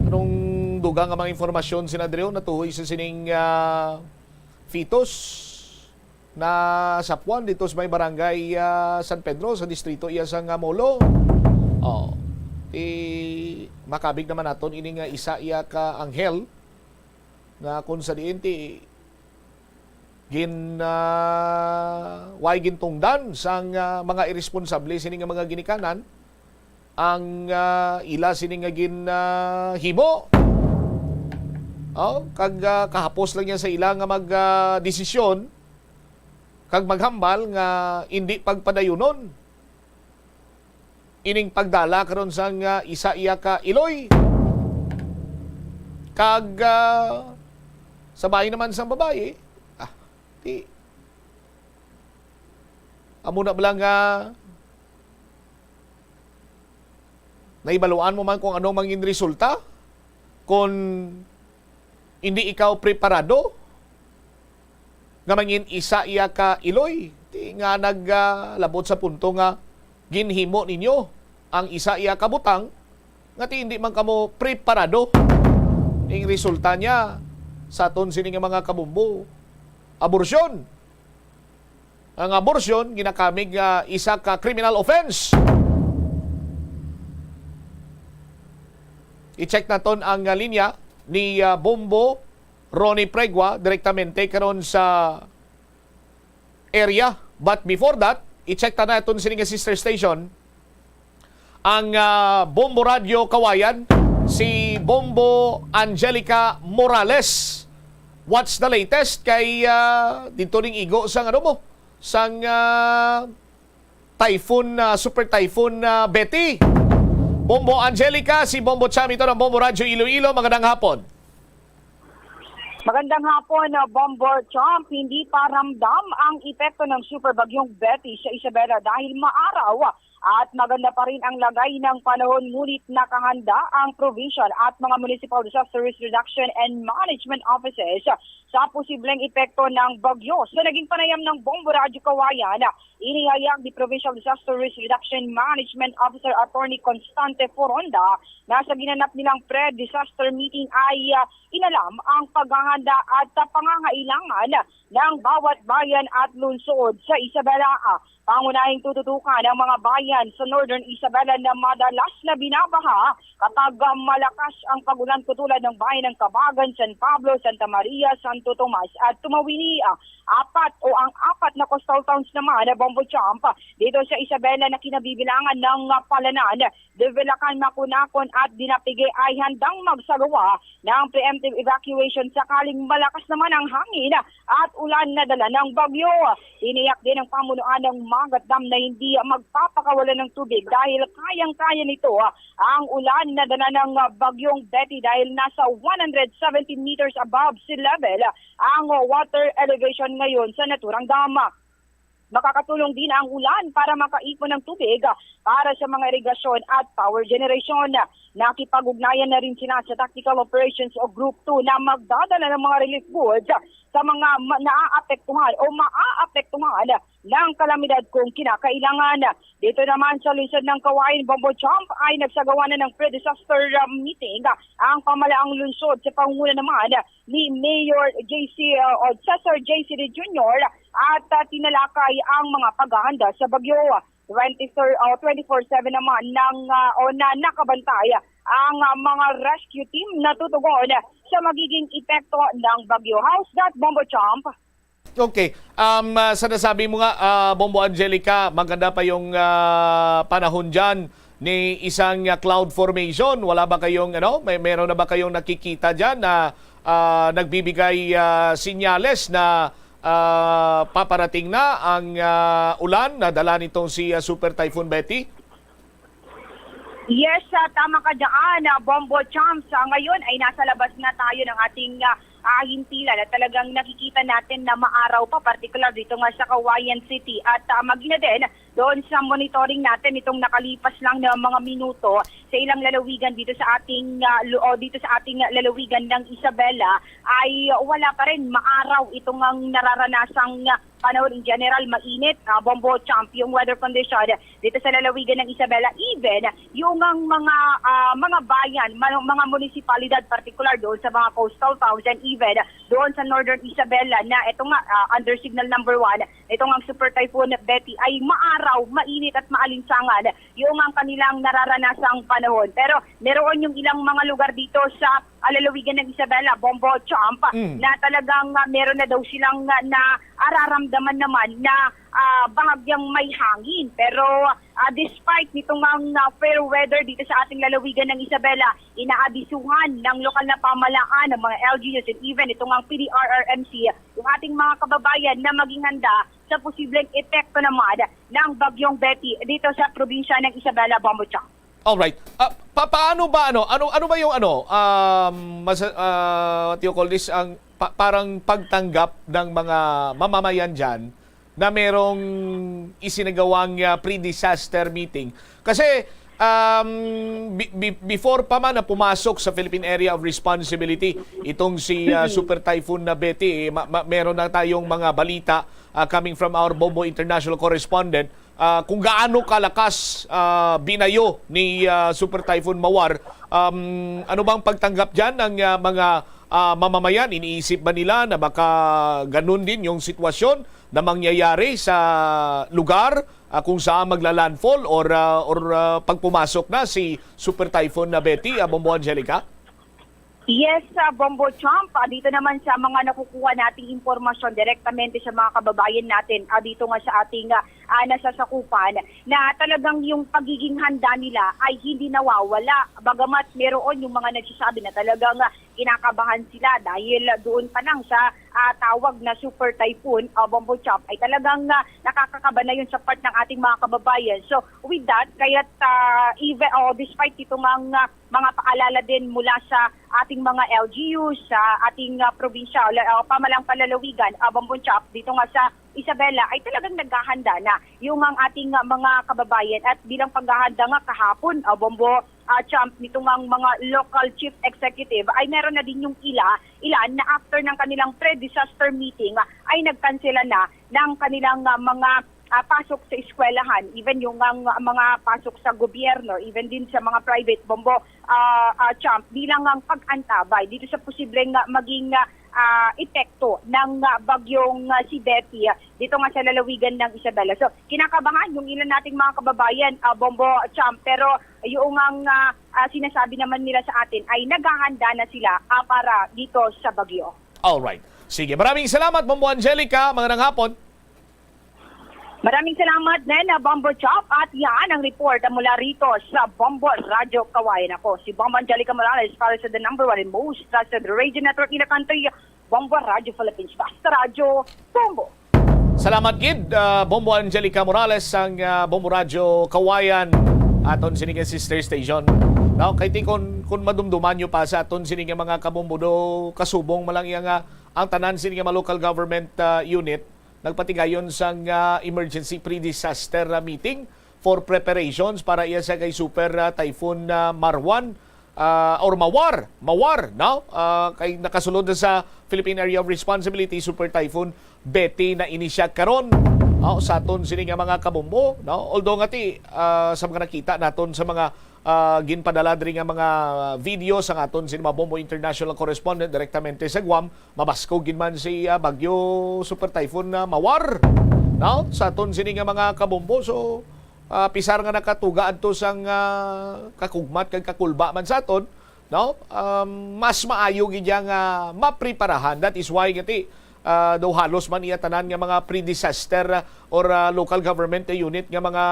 Anong dugang nga mga informasyon, Sen Andrew, natuhoy sa sining, ah, fetus na sapuan dito sa may barangay, ah, San Pedro, sa distrito iya sang, ah, Molo. Oh, ti makabig naman naton ini nga isa iya ka anghel nga kung sa diin ti gin, ah, way gintungdan sang, ah, mga iresponsable sini nga mga ginikanan ang, ah, ila sini nga gin, ah, himo. Oh, kag, ah, kahapos lang niya sa ila nga mag, ah, desisyon kag maghambal nga indi pagpadayunon ining pagdala karon sang, ah, isa iya ka iloy. Kag, ah, sa bahin naman sang babayi, ah, di, amo na bala nga nahibaluan mo man kung ano mangin resulta? Kung hindi ikaw preparado nga mangin isa iya ka iloy, ti nga nag, ah, labot sa punto nga ginhimo ninyo ang isa iya ka butang, nga ti hindi man kamo preparado. Ing resulta niya, sa aton sini nga mga kabumbo, abortion. Ang abortion ginakamig nga isa ka criminal offense. I-check naton ang, ah, linya ni, ah, Bombo Ronnie Pregua direktamente karon sa area. But before that, i-check ta naton sini nga sister station, ang, ah, Bombo Radyo Kawayan, si Bombo Angelica Morales. What's the latest kay, ah, dito ning igo sang, ano mo, sang, ah, typhoon, ah, super typhoon, ah, Betty? Bombo Angelica, si Bombo Cham ito ng Bombo Radyo Iloilo. Magandang hapon. Magandang hapon, uh, Bombo Cham. Hindi pa ramdam ang epekto ng Super Bagyong Betty sa Isabela dahil maaraw at maganda pa rin ang lagay ng panahon, ngunit nakahanda ang provincial at mga municipal disaster risk reduction and management offices sa posibleng epekto ng bagyo. Sa naging panayam ng Bombo Radyo Kawayan, inihayag ni Provincial Disaster Risk Reduction Management Officer Attorney Constante Foronda na sa ginanap nilang pre-disaster meeting ay, ah, inalam ang paghahanda at, ah, pangangailangan ng bawat bayan at lungsod sa Isabela. Pangunahing tututukan ang mga bayan sa Northern Isabela na madalas na binabaha kapag, ah, malakas ang pag-ulan, katulad ng bayan ng Kabagan, San Pablo, Santa Maria, Santo Tomas at Tumawini. Apat o ang apat na coastal towns naman, Bombo Cham, dito sa Isabela na kinabibilangan ng, ah, Palanan, Divilacan, Maconacon at Dinapigue ay handang magsagawa ng preemptive evacuation sakaling malakas naman ang hangin at ulan na dala ng bagyo. Tiniyak din ng pamunuan ng Magat Dam na hindi magpapakawala ng tubig dahil kayang-kaya nito ang ulan na dala ng Bagyong Betty dahil nasa one hundred seventy meters above sea level ang water elevation ngayon sa naturang dam. Makakatulong din ang ulan para makaipon ng tubig para sa mga irigasyon at power generation. Nakipag-ugnayan na rin sila sa Tactical Operations o Group two na magdadala ng mga relief goods sa mga ma-, naaapektuhan o maaapektuhan ng kalamidad kung kinakailangan. Dito naman sa lungsod ng Kawayan, Bombo Cham, ay nagsagawa na ng pre-disaster, uh, meeting ang pamalaang lungsod sa pangunguna naman ni Mayor J C, uh, o Cesar J C D Junior at, uh, tinalakay ang mga paghahanda sa bagyo. Twenty-four, uh, twenty-four seven naman ng, uh, o na nakabantay ang, uh, mga rescue team na tutugon sa magiging epekto ng bagyo. How's that, Bombo Cham? Okay. Um, ah, sa nasabi mo nga, ah, Bombo Angelica, maganda pa yung, ah, panahon dyan ni isang, ah, cloud formation. Wala ba kayong, ano, may, meron na ba kayong nakikita dyan na, ah, nagbibigay, ah, sinyales na, ah, paparating na ang, ah, ulan na dala nitong si, ah, Super Typhoon Betty? Yes, ah, tama ka dyan, ah, Bombo Cham. Sa ngayon ay nasa labas na tayo ng ating, ah, ah, hintila na talagang nakikita natin na maaraw pa, partikular dito nga sa Cauayan City. At, ah, maging na din, doon sa monitoring natin itong nakalipas lang na mga minuto sa ilang lalawigan dito sa ating, ah, lu-, o dito sa ating lalawigan ng Isabela, ay wala pa rin maaraw itong ang nararanasang, ah, panahon in general, mainit, ah, Bombo Champ, yung weather condition dito sa lalawigan ng Isabela. Even yung ang mga, ah, mga bayan, ma-, mga munisipalidad, partikular doon sa mga coastal towns and even doon sa northern Isabela na ito nga, ah, under signal number one, ito nga Super Typhoon Betty ay maaraw, mainit at maalinsangan yung ang kanilang nararanasang panahon. Pero meron yung ilang mga lugar dito sa, ah, lalawigan ng Isabela, Bombo Champ, Mm. na talagang, ah, meron na daw silang, ah, nararamdaman naman na, ah, bahagyang may hangin. Pero, ah, despite nitong ang, ah, fair weather dito sa ating lalawigan ng Isabela, inaabisuhan ng lokal na pamahalaan, ng mga L G Us, and even itong ang P D R R M C, yung ating mga kababayan na maging handa sa posibleng epekto naman ng Bagyong Betty dito sa probinsya ng Isabela, Bombo Champ. Alright. Ah, pa-, paano ba, ano, ano, ano ba yung, ano, um, mas-, ah, what you call this, ang pa-, parang pagtanggap ng mga mamamayan dyan na merong isinagawang, ah, pre-disaster meeting? Kasi, um, bi-, bi-, before pa man na pumasok sa Philippine Area of Responsibility itong si, ah, Mm. Super Typhoon na Betty, eh, ma-, ma-, meron na tayong mga balita, ah, coming from our Bombo International Correspondent, ah, kung gaano kalakas, ah, binayo ni, ah, Super Typhoon Mawar. Um, ano bang pagtanggap diyan ng, ah, mga, ah, mamamayan? Iniisip ba nila na baka ganun din yung sitwasyon na mangyayari sa lugar, ah, kung saan magla-landfall or, ah, or, ah, pagpumasok na si Super Typhoon na Betty, ah, Bombo Angelica? Yes, ah, Bombo Champ, ah, dito naman sa mga nakukuha nating impormasyon direktamente sa mga kababayan natin, ah, dito nga sa ating, ah, ah, nasasakupan, na talagang yung pagiging handa nila ay hindi nawawala. Bagamat meron yung mga nagsasabi na talagang, ah, kinakabahan sila dahil doon pa lang sa, ah, tawag na Super Typhoon, ah, Bombo Champ, ay talagang, ah, nakakakaba na yun sa part ng ating mga kababayan. So, with that, kaya't, ah, even, oh, despite itong ang, ah, mga paalala din mula sa ating mga L G Us, sa ating, ah, probinsya, la-, ah, pamalang palalawigan, ah, Bombo Champ, dito nga sa Isabela, ay talagang naghahanda na yung ang ating, ah, mga kababayan. At bilang paghahanda nga kahapon, ah, Bombo, ah, Champ, nito nga ang mga local chief executive ay meron na din yung ila, ilan na after ng kanilang pre-disaster meeting, ah, ay nagkansela na ng kanilang, ah, mga, ah, pasok sa eskwelahan, even yung ang, ah, mga pasok sa gobyerno, even din sa mga private, Bombo, ah, ah, Champ, bilang ang pag-antabay dito sa posibleng, ah, maging, ah, ah, epekto ng, ah, bagyong, ah, si Betty, ah, dito nga sa lalawigan ng Isabela. So, kinakabahan yung ilan nating mga kababayan, ah, Bombo, Champ, pero yung ang, ah, ah, sinasabi naman nila sa atin ay naghahanda na sila, ah, para dito sa bagyo. Alright. Sige, maraming salamat, Bombo Angelica. Magandang hapon. Maraming salamat din, ah, Bombo Chop. At yan ang report mula rito sa Bombo Radyo Kawayan. Ako si Bombo Angelica Morales para sa the number one and most trusted radio network in the country, Bombo Radyo Philippines. Basta Radyo, Bombo! Salamat gid, ah, Bombo Angelica Morales, ang, ah, Bombo Radyo Kawayan, aton sini nga sister station. No, kay ti kun, kun madumduman nyo pa sa aton sini nga mga kabombo, do kasubong man lang iya nga ang tanan sini nga mga local government, ah, unit nagpatigayon sang, ah, emergency pre-disaster, ah, meeting for preparations para iya sa kay Super, ah, Typhoon, ah, Marwan, ah, or Mawar, Mawar, no? Ah, kay nakasulod na sa Philippine Area of Responsibility, Super Typhoon Betty na ini siya karon, no? Sa aton sini nga mga kabombo, no? Although nga ti, ah, sa mga nakita naton sa mga, ah, ginpadala diri nga mga video sa aton sini mga Bombo International Correspondent direktamente sa Guam, mabaskog gid man si, ah, Bagyo Super Typhoon na Mawar, no? Sa aton sini nga mga kabombo. So, ah, pisar nga nakatuga adto sang, ah, kakugmat kag kakulba man sa aton, no? Um, mas maayo gid ya nga mapreparahan. That is why gati, ah, daw halos man iya tanan nga mga pre-disaster, ah, or, ah, local government unit nga mga,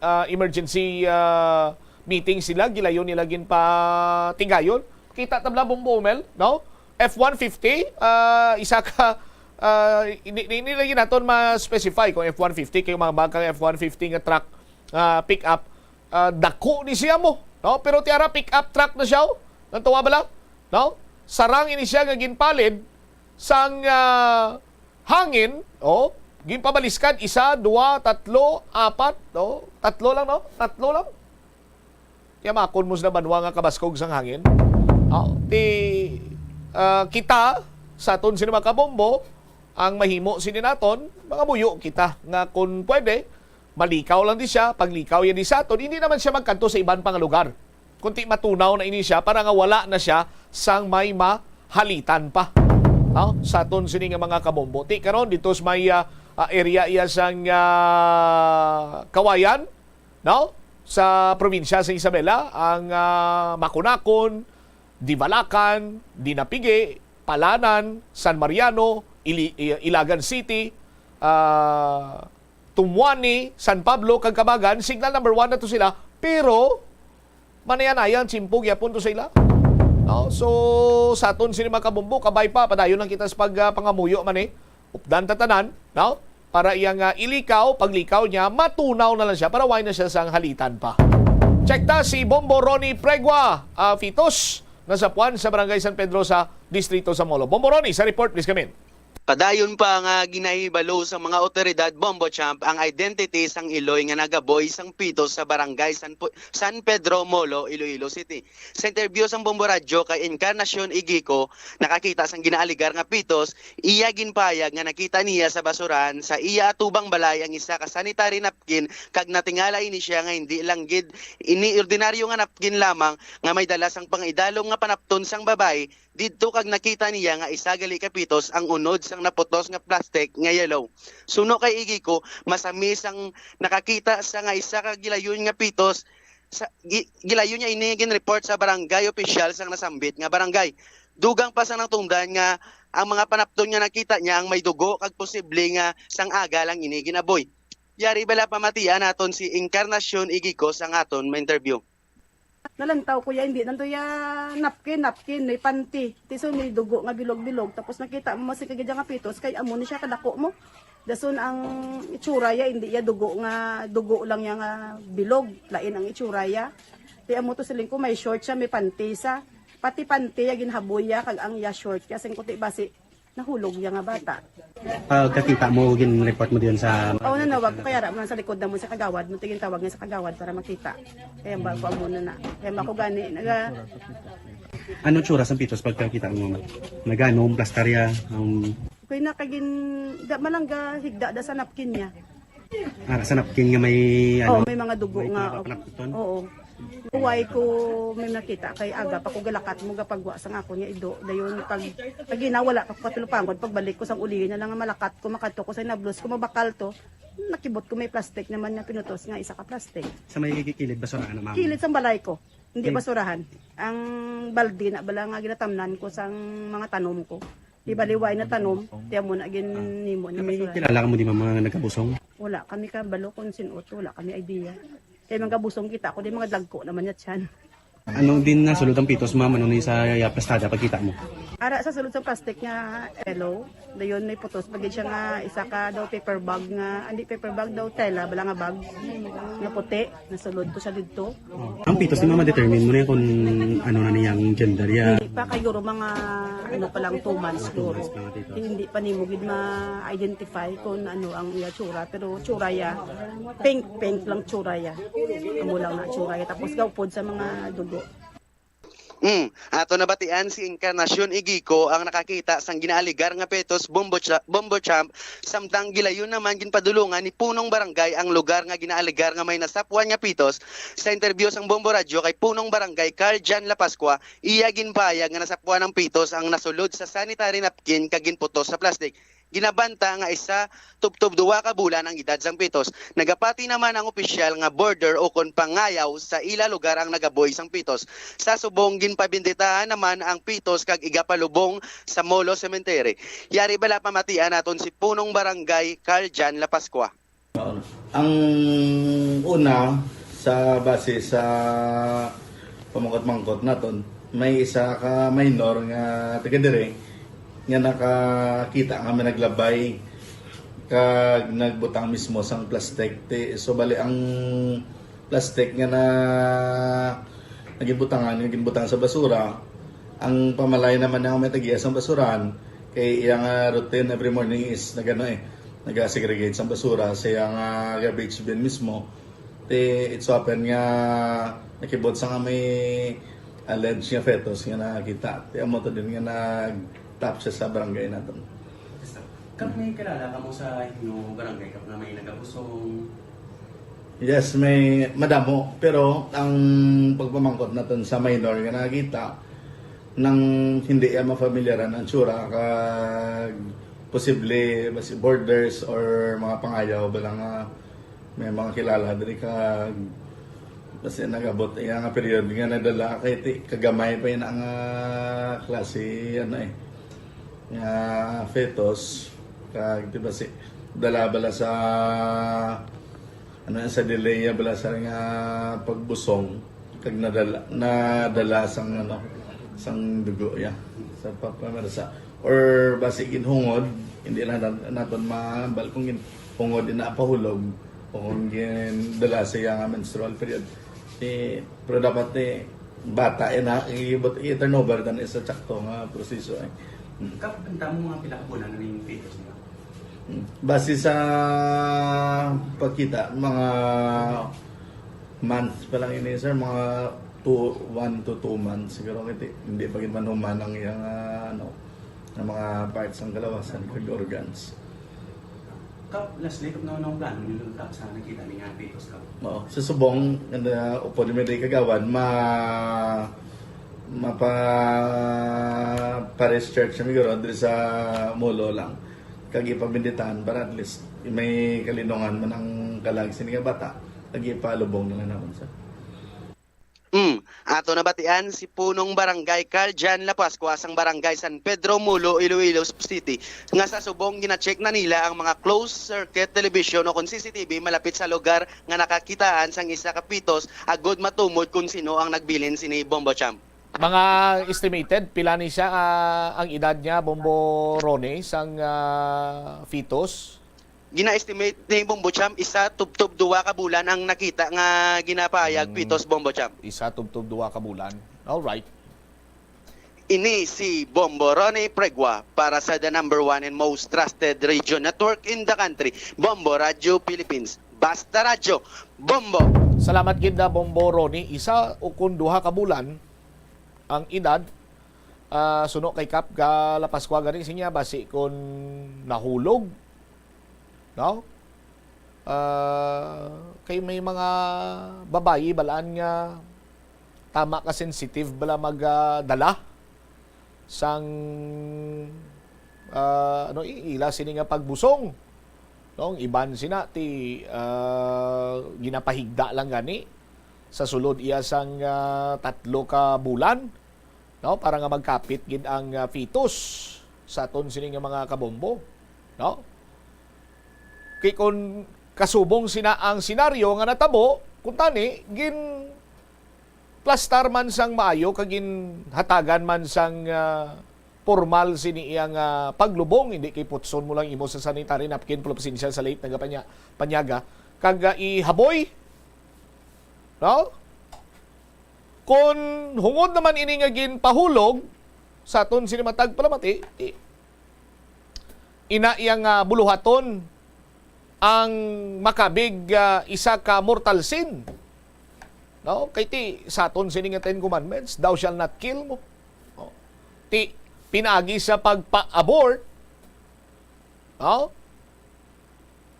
ah, emergency, ah, meeting sila, gilayon nila ginpatigayon. Kita tabla, Bombo Mel, no? F one fifty, ah, isa ka, ah, hindi, hindi lagi naton ma-specify kung F one fifty, kay mga bag kang F one fifty nga truck, ah, pick up, ah, dako ni siya mo, no? Pero tiara, pick up truck na siya, oh. Nantawa bala, no? Sarang ini siya nga ginpalid sang, ah, hangin, oh, ginpabaliskad, isa, dua, tatlo, apat, oh, tatlo lang, no? Tatlo lang. Yamakon mo sa banwa nga kabaskog sang hangin. Oh, ti, ah, kita sa aton sini mga kabombo, ang mahimo sini naton, mga buyo kita nga kung pwede, malikaw lang di siya, paglikaw yan di sa aton, hindi naman siya magkanto sa iban pang lugar. Kunti matunaw na ini siya para nga wala na siya sang may mahalitan pa. No? Sa aton sini nga mga kabombo. Ti karon dito sa may, ah, ah, area iya sang, ah, Kawayan, no? Sa probinsya sa Isabela, ang, ah, Makunakon, Divalacan, Dinapigi, Palanan, San Mariano, Ili-, I-, Ilagan City, ah, Tumwani, San Pablo, kag Kabagan, signal number one na to sila, pero manaya-naya ang tiyempo gyapon to sa ila. No? So, sa aton sini mga kabombo, kabay pa, padayon lang kita sa pag, ah, pangamuyo man eh. Updan ta tanan, no? Para iyang, ah, ilikaw, paglikaw niya, matunaw na lang siya, para wala na siya sang halitan pa. Check ta si Bombo Ronnie Pregua, ah, fetus, nasapuan sa Barangay San Pedro sa Distrito sa Molo. Bombo Ronnie, sa report, please come in. Padayon pa nga ginahibalo sa mga awtoridad, Bombo Champ, ang identity sang iloy nga nagaboy sang fetus sa Barangay San Pu-, San Pedro, Molo, Iloilo City. Sa interview sang Bombo Radyo kay Encarnacion Igico, nakakita sang ginaaligar nga fetus, iya ginpahayag nga nakita niya sa basurahan sa iya atubang balay ang isa ka sanitary napkin kag natingala ini siya nga hindi lang gid ini ordinaryo nga napkin lamang nga may dala sang pangaidalom nga panapton sang babayi didto kag nakita niya nga isa gali ka fetus ang unod sang naputos nga plastic nga yellow. Suno kay Igico, masami sang nakakita sa nga isa ka gilayon nga fetus sa, gi-, gilayon niya ini ginreport sa barangay opisyal sang nasambit nga barangay. Dugang pa sa natungdan nga ang mga panapton nga nakita niya ang may dugo kag posible nga sang aga lang ini ginaboy. Yari bala pamatian naton si Encarnacion Igico sang aton ma-interview. Nalantaw ko ya, hindi nanto ya napkin, napkin, may panty. Tiso may dugo nga bilog-bilog. Tapos nakita mo, masing kagidya nga pitos, kay amo ni siya kadako mo. Dason ang itsura ya, hindi ya dugo nga, dugo lang ya nga bilog. Lain ang itsura ya. Kaya amo to siling ko, may short siya, may panty sa. Pati panty ya, ginhaboy ya, kag ang ya short ya, sing kuti basi, nahulog ya nga bata. Pagkakita mo, gin-report mo diyan sa... Oo, nanawag ko, kaya ra man sa likod na mo sa kagawad, mo tingin tawag niya sa kagawad para makita. Kaya ba ko amo na na. Kaya ba ko gani, naga... Ano tsura sa pitos pagkakita mo? Nagano, plastarya, ang... Okay na, kagin, da, malangga, higda da sa napkin niya. Ah, sa napkin nga may, Oh, ano, may mga dugo may nga, pinapapanapton? Oo. Uway ko may nakita kay aga pa ko galakat mo gapagwa sa nga ako niya ido. Dayon pag, pag ginawala pa ko katulupangod, pagbalik ko sang ulihi na lang nga malakat ko, makadto ko sa nablos ko, mabakal to. Nakibot ko may plastic naman nga pinutos nga isa ka plastic. Sa may kilid basurahan na, ma'am? Kilid sang balay ko. Hindi Okay. basurahan. Ang balde na bala nga ginatamnan ko sang mga tanom ko. Di baliway na tanom, tiyan mo na gin-, Ah. nimo na May basurahan. Kilala ka mo di, ma'am, mga nagkabusong? Wala kami kabalo kung sin-ot, wala kami idea. Kay mga busong kita ko, di mga dagko naman niya tiyan. Anong din nasulod ang pitos, ma'am? Ano ni sa yaplastada pagkita mo? Ara sa sulod sa plastic nga yellow, dayon may putos. Pag siya nga isa ka daw paper bag nga, hindi paper bag daw, tela, bala nga bag, nga puti, nasulod ko siya dito. Oh. Ang pitos, di, ma'am, ma-determine mo na kung ano na niyang gender ya? Hindi pa, kay guro mga, ano pa lang, two months, Two guro. months pa nga, tito. Hindi pa nimo gid ma-identify kung ano ang iya tsura, pero tsura ya, pink, pink lang tsura ya. Amo lang na tsura ya. Tapos gaupod sa mga dugo. Mm, ato nabatian si Encarnacion Igico ang nakakita sang ginaaligar nga petos, Bombo Cha-, Bombo Champ, samtang gilayon naman ginpadulungan ni Punong Barangay ang lugar nga ginaaligar nga may nasapuan nga pitos. Sa interview sang Bombo Radyo kay Punong Barangay Carl Jan Lapascua, iya ginpahayag nga nasapuan ang pitos ang nasulod sa sanitary napkin kag ginputos sa plastic. Ginabanta nga isa tubtob duwa ka bulan ang edad sang pitos. Nagapati naman ang opisyal nga border ukon pangayaw sa ila lugar ang nagaboy sang pitos. Sa subong, ginpabinditahan naman ang pitos kag igapalubong sa Molo Cemetery. Yari bala pamatian naton si Punong Barangay Carl Jan Lapascua. Ang una, sa base sa pamangkot-mangkot naton, may isa ka minor nga taga diri nga nakakita nga may naglabay kag nagbutang mismo sang plastic. Ti, so, bali, ang plastic nga na, nagibutangan, nga ginbutang sa basura, Ang pamalay naman nga may tag-iya sang basurahan, kay iya nga routine every morning is nagano eh, naga-segregate sang basura sa iya nga garbage bin mismo. Ti, it so happen nga nakibot sa nga may alleged nga fetus nga nakita. Ti, amo to din nga nag-tap siya sa barangay naton. Kap, may kilala kamo sa inyo barangay, Kap, nga may nagabusong? Yes, may madamo. Pero ang pagpamangkot naton sa minor nga nakita, nang hindi iya mafamilyaran ang tsura, kag posible basi borders or mga pangayaw ba lang nga may mga kilala diri, kag basi nag-abot iya nga period nga nadala, kay ti, kagamay pa ina nga klase, ano eh, nga fetus, kag ti basi dala bala sa, ano, sa delay bala sa nga pagbusong, kag nadala, nadala sang, ano, sang dugo ya sa papamarsa, or basi ginhungod, hindi lang nat-, naton mabal kung ginhungod ina pahulog o kung gindala sa iya nga menstrual period. Eh, pero dapat, eh, bata, eh, na, i-, but i-turnover dan isa tsakto nga proseso, eh. Mm. Kap, banta mo mga pila ka bulan na ning fetus niya? Mm. Base sa pagkita, mga month pa lang ini, sir, mga two, one to two months siguro, kay ti-, hindi pa gid man human ang iyang, ah, ano, ang mga parts sang kalawasan kag organs. Kap, lastly, Kap, ano ang plano ninyo, Kap, sa nakita ni nga fetus, Kap? Oo. Sa subong, and, uh, upod mi diri kagawad, ma-, mapa-, pa-research mi guro diri sa Molo lang. Kag ipabinditahan para at least may kalinungan man ang kalag sini nga bata. Kag ipalubong na lang naman, sir. Mm. Ato nabatian si Punong Barangay Carl Jan Lapascua sang Barangay San Pedro, Molo, Iloilo City, nga sa subong gina-check na nila ang mga closed circuit television o kon C C T V malapit sa lugar nga nakakitaan sang isa ka fetus, agod matumod kon sino ang nagbilin sini, Bombo Champ. Mga estimated, pila ni siya, ah, ang edad niya, Bombo Ronnie, sang, ah, fetus? Gina-estimate ni Bombo Champ, isa tubtob duwa ka bulan ang nakita nga ginapahayag, hmm, fetus, Bombo Champ. Isa tubtob duwa ka bulan. All right. Ini si Bombo Ronnie Pregua para sa the number one and most trusted radio network in the country, Bombo Radyo Philippines. Basta Radyo, Bombo! Salamat gid na, Bombo Ronnie. Isa o kun duha ka bulan ang edad, ah, suno kay Kap ga La Pascua gani siya, basi kun nahulog, no? Ah, kay may mga babayi balaan nga tama ka sensitive bala mag, ah, dala sang, ah, ano, i-, ila sini nga pagbusong. No, ang iban sina ti, ah, ginapahigda lang gani sa sulod iya sang, ah, tatlo ka bulan, no, para nga magkapit gid ang, ah, fetus sa aton sini nga mga kabombo, no? Kay kun kasubong sina ang senaryo nga natabo, kuntani, ginplastar man sang maayo kag ginhatagan man sang, ah, pormal sini iya nga paglubong, hindi kay putson mo lang imo sa sanitary napkin, pero pasensya sa late nagapanya-, panyaga, kag, ah, ihaboy, no? Kon hungod naman ini nga ginpahulog sa aton sini matag palamati, ti, ina iya nga buluhaton ang makabig, ah, isa ka mortal sin. No? Kay ti sa aton sini nga Ten Commandments, "Thou shall not kill," mo. No? Ti pinaagi sa pagpa-abort, no?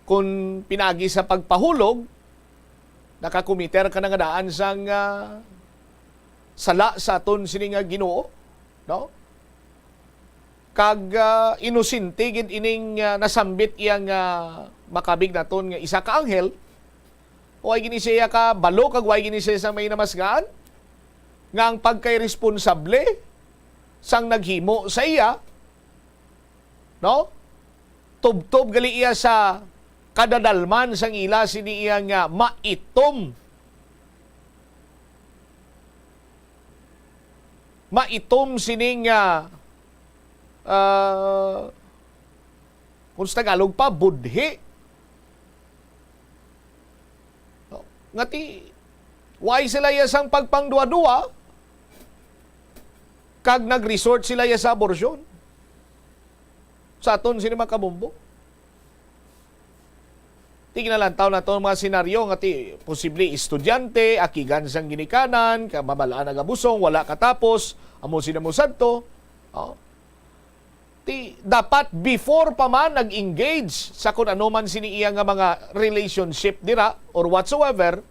Kung pinaagi sa pagpahulog, nakakomiter ka na nga daan sang, ah, sala sa aton sini nga Ginoo, no? Kag, ah, inosente gid ining, ah, nasambit iya nga makabig naton nga isa ka anghel, way gini siya kabalo kag way gini siya sang may namasgaan nga ang pagkay responsable sang naghimo sa iya, no? Tubtob gali iya sa kadadalman sang ila sini iya nga maitom. Maitom sini nga, ah, kung sa Tagalog pa, budhi. No? Nga ti, way sila iya sang pagpangduwa-duwa, Kag nag-resort sila ya sa abortion. Sa aton sini, mga kabombo. Tignalantaw naton mga senaryo nga ti posible estudyante, akigan sang ginikanan, ka mabal-an nagabusong, wala katapos, amo sina mo sadto. Oh. Ti dapat before pa man nag-engage sa kun ano man sini iya nga mga relationship dira or whatsoever,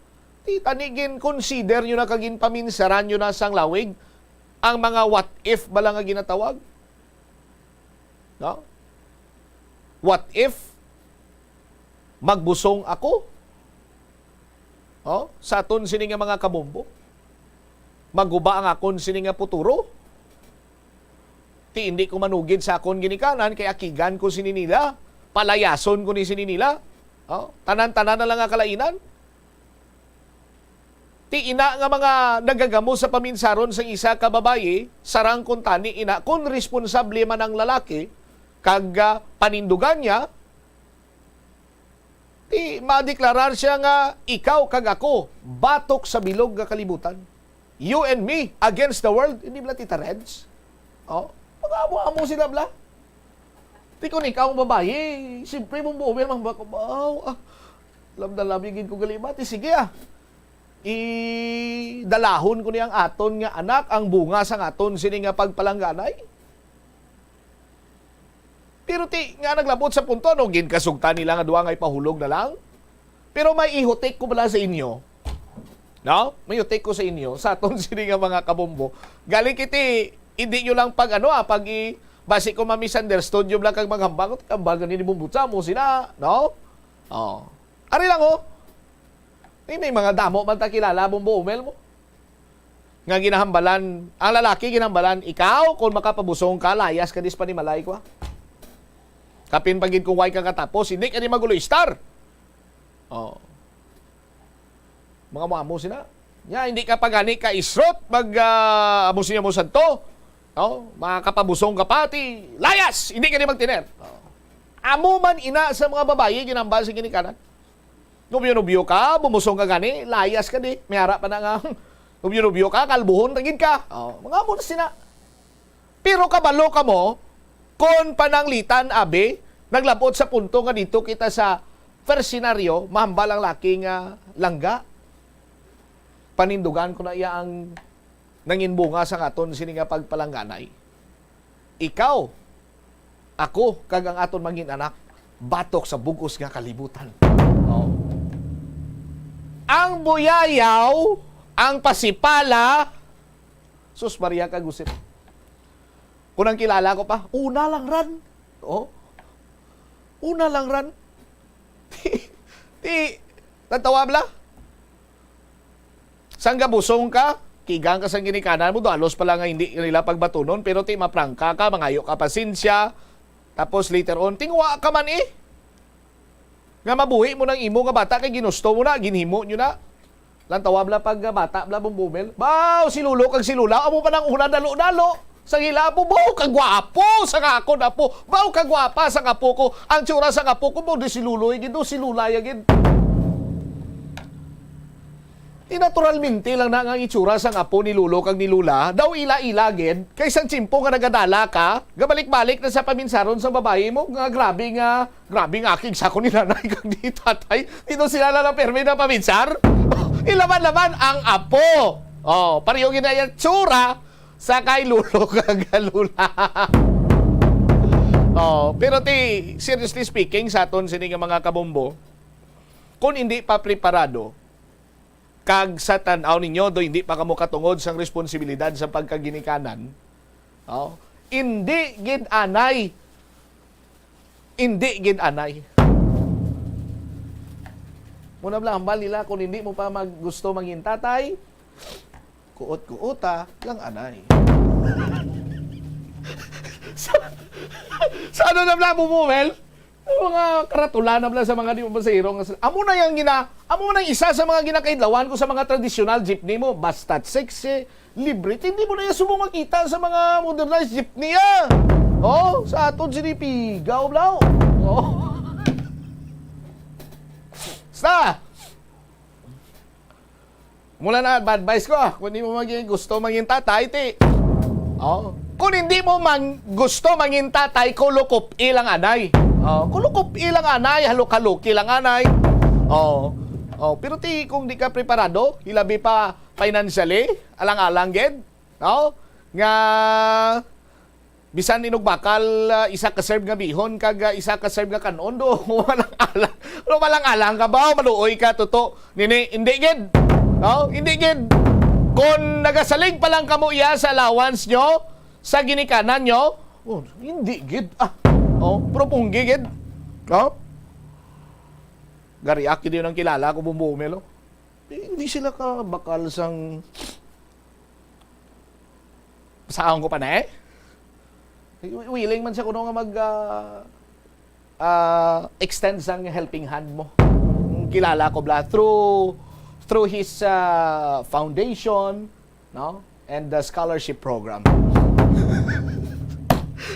ti tani gin-consider nyo na kag ginpaminsaran nyo na sang lawig ang mga what if bala nga ginatawag. No? What if magbusong ako? Oh, sa aton sini nga mga kabombo. Maguba ang akon sini nga puturo. Ti indi ko manugid sa akon ginikanan kay akigan ko sini nila. Palayason ko ni sini nila. Oh, tanan-tanan na lang nga kalainan. Ti ina nga mga nagagamo sa paminsaron sang isa ka babayi, sarang kuntani ina, kon responsable man ang lalaki, kag, ah, panindugan niya, ti madeklarar siya nga ikaw kag ako batok sa bilog nga kalibutan. You and me against the world. Hindi bala tita Reds? Oh, mag-amo-amo sila bala. Ti kon ikaw ang babayi, siyempre mo buomel man ba ko, "Baw, ah, lamda-lami gid ko gali ba?" Ti sige, ah. Idalahon ko ni ang aton nga anak ang bunga sang aton sini nga pagpalangganay. Pero ti, nga naglabot sa punto, ano, ginkasugtan nila nga duha nga ipahulog na lang? Pero may ihutik ko bala sa inyo. No? May ihutik ko sa inyo, sa aton sini nga mga kabombo. Galing kiti, hindi nyo lang pag, ano, ah, pag i-, basi ko ma-misunderstood nyo lang kag maghambal, ko, "Hambal gani ni Bombo sa mo sina," no? Oh. Ari lang, oh. May, may mga damo man ta kilala, Bombo Umel mo. Nga ginahambalan, ang lalaki ginahambalan, "Ikaw, kung makapabusong ka, layas ka dis panimalay ko, ha." Kapin pa gid kung way ka katapos, hindi ka ni magulo istar. Oh. Mga mo-amo sina. Nya, hindi ka pa gani ka isrot, mag, ah, amo siya mo santo. Oh, makakapabusong ka pa, ti, layas! Hindi ka ni magtiner. Oh. Amo man ina sa mga babayi, ginambal sa ginikanan. Nubyo-nubyo ka, bumusong ka gani, layas ka di. May ara pa na nga, nubyo-nubyo ka, kalbuhon, tagid ka. Oh, mga amo na sina. Pero kabalo ka mo, kon pananglitan, abi, naglabot sa punto nga dito kita sa first scenario, mahambal ang laki nga langga. Panindugan ko na iya ang nangin bunga sa aton sini nga pagpalangganay. Ikaw, ako, kag ang aton mangin anak, batok sa bugos nga kalibutan. Oh. Ang buyayaw, ang pasipala, sus, Maria kag Jose. Kung ang kilala ko pa, una lang ran. Oh. Una lang ran. Ti, ti, natawa bala? Sang gabusong ka, kigang ka sang ginikanan mo, dalos pala nga hindi nila pagbatunon, pero ti maprangka ka, mangayo ka pasensya, tapos later on, tingwa ka man eh. Nga mabuhi mo nang imo nga bata kay ginusto mo na, ginhimo nyo na. Lang tawab lang pag bata bla bumbumel. Baw, si Lolo kag si Lola, amo pa nang una dalo-dalo. Sa ila apo, baw, kagwapo sa akon apo. Baw, kagwapa sa apo ko. Ang tsura sa apo ko, baw, di si Lolo, eh, gid, o si Lola, ya gid. Di naturalmente lang na nga ang itsura sang apo ni Lolo kag ni Lola, daw ila-ila gid, kay sang tiyempo nga nagadala ka, gabalik-balik na sa paminsaron sang babayi mo, nga grabe nga, grabe nga akig sa ako ni nanay kag ni tatay. Dito sila na lang permi na paminsar. Ilaban-laban ang apo. Oh, pareho gid na yung tsura sa kay Lolo kag Lola. Oh, pero ti, seriously speaking, sa aton sini nga mga kabombo, kung hindi pa preparado, kag sa tan-aw ninyo, do hindi pa kamo katungod sang responsibilidad sa pagkaginikanan, oh, hindi gid anay. Hindi gid anay. Muna lang, hambal nila, kung hindi mo pa mag-, gusto mangin tatay, kuot-kuota lang anay. Sa, sa ano na lang mo, Mel? Ang mga karatula na lang sa mga di mo masahirong nga sila. Amo na yung gina-, amo na yung isa sa mga ginakaidlawan ko sa mga traditional jeepney mo. Basta't sexy, libre. Hindi mo na yung subong makita sa mga modernized jeepney, ah. Oh, sa aton sinipigaw, blaw. Oh. Sa Mula na, bad advice ko, ah. Kung di mo maging gusto maging tatay, ti. Oh, kung hindi mo mang gusto mangin tatay, kulukop ilang anay. Oh, kulukop ilang anay, halok-haloki lang anay. Oh, oh, pero ti kung di ka preparado, hilabi pa financially, alang-alang gid, no? Nga bisan inog bakal, ah, isa ka serve nga bihon kag, ah, isa ka serve nga kanon, do walang alang, do walang alang ka ba? Maluoy ka, tuto. Nini, hindi gid. No? Hindi gid. Kung nagasalig pa lang kamo iya sa allowance nyo, sa ginikanan nyo, oh, hindi gid. Ah, oh, pero punggi gid. No? Gariak gid yun ang kilala ko, Bumbo Melo. Eh, hindi sila ka bakal sang, saan ko pa na eh? Willing man siya kuno nga mag, ah, ah, extend sang helping hand mo. Kilala ko bla through, through his, ah, foundation, no? And the scholarship program.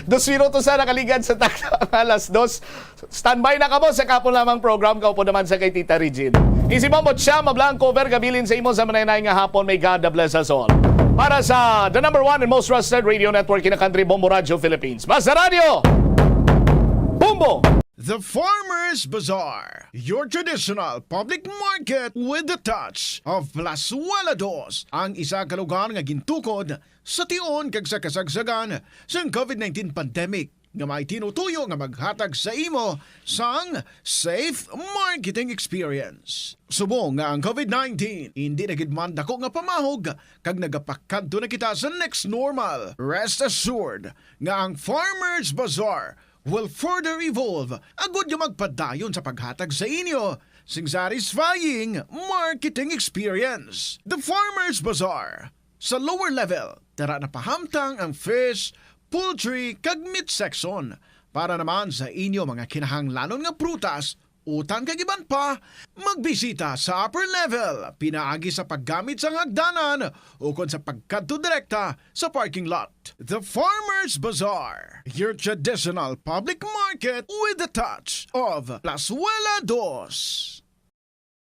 Dos minutos na nakaligad sa takna nga alas dos. Standby na kamo sa kapon lamang program, kaupod naman sa kay Tita Regine. Isi mo mo siya, mablang cover, gabilin sa imo sa manay-nay nga hapon. May God bless us all. Para sa the number one and most trusted radio network in the country, Bombo Radio Philippines. Basta Radio Bombo! The Farmers Bazaar, your traditional public market with the touch of Plazuela Dos, ang isa ka lugar nga gintukod sa tion kag sa kasagsagan sang covid nineteen pandemic, nga may tinutuyo nga maghatag sa imo sang safe marketing experience. Subong nga ang covid nineteen hindi na gid man dako nga pamahog kag nagapakadto na kita sa next normal, rest assured nga ang Farmers Bazaar will further evolve agud nga magpadayon sa paghatag sa inyo sing satisfying marketing experience. The Farmers Bazaar, sa lower level, dara na pahamtang ang fish, poultry, kag meat section. Para naman sa inyo mga kinahanglanon nga prutas, utan kag iban pa, magbisita sa upper level pinaagi sa paggamit sang hagdanan ukon sa pagkadto direkta sa parking lot. The Farmers Bazaar, your traditional public market with the touch of Plazuela Dos.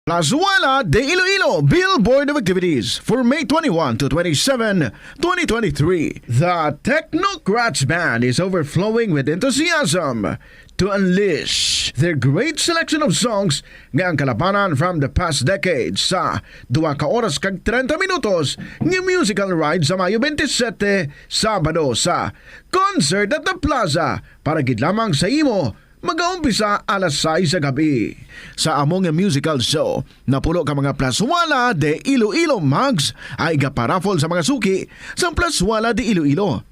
Plazuela de Iloilo Billboard of Activities for May twenty-one to twenty-seven, twenty twenty-three. The Technocrats Band is overflowing with enthusiasm to unleash their great selection of songs nga ang kalabanan from the past decades sa duha ka oras kag treinta minutos nga musical ride sa Mayo twenty-seven, Sabado, sa Concert at the Plaza para gid lamang sa imo magaumpisa alas sais sa gabi. Sa amo nga musical show, napulo ka mga Plazuela de Iloilo mugs ang igaparaffle sa mga suki sang Plazuela de Iloilo.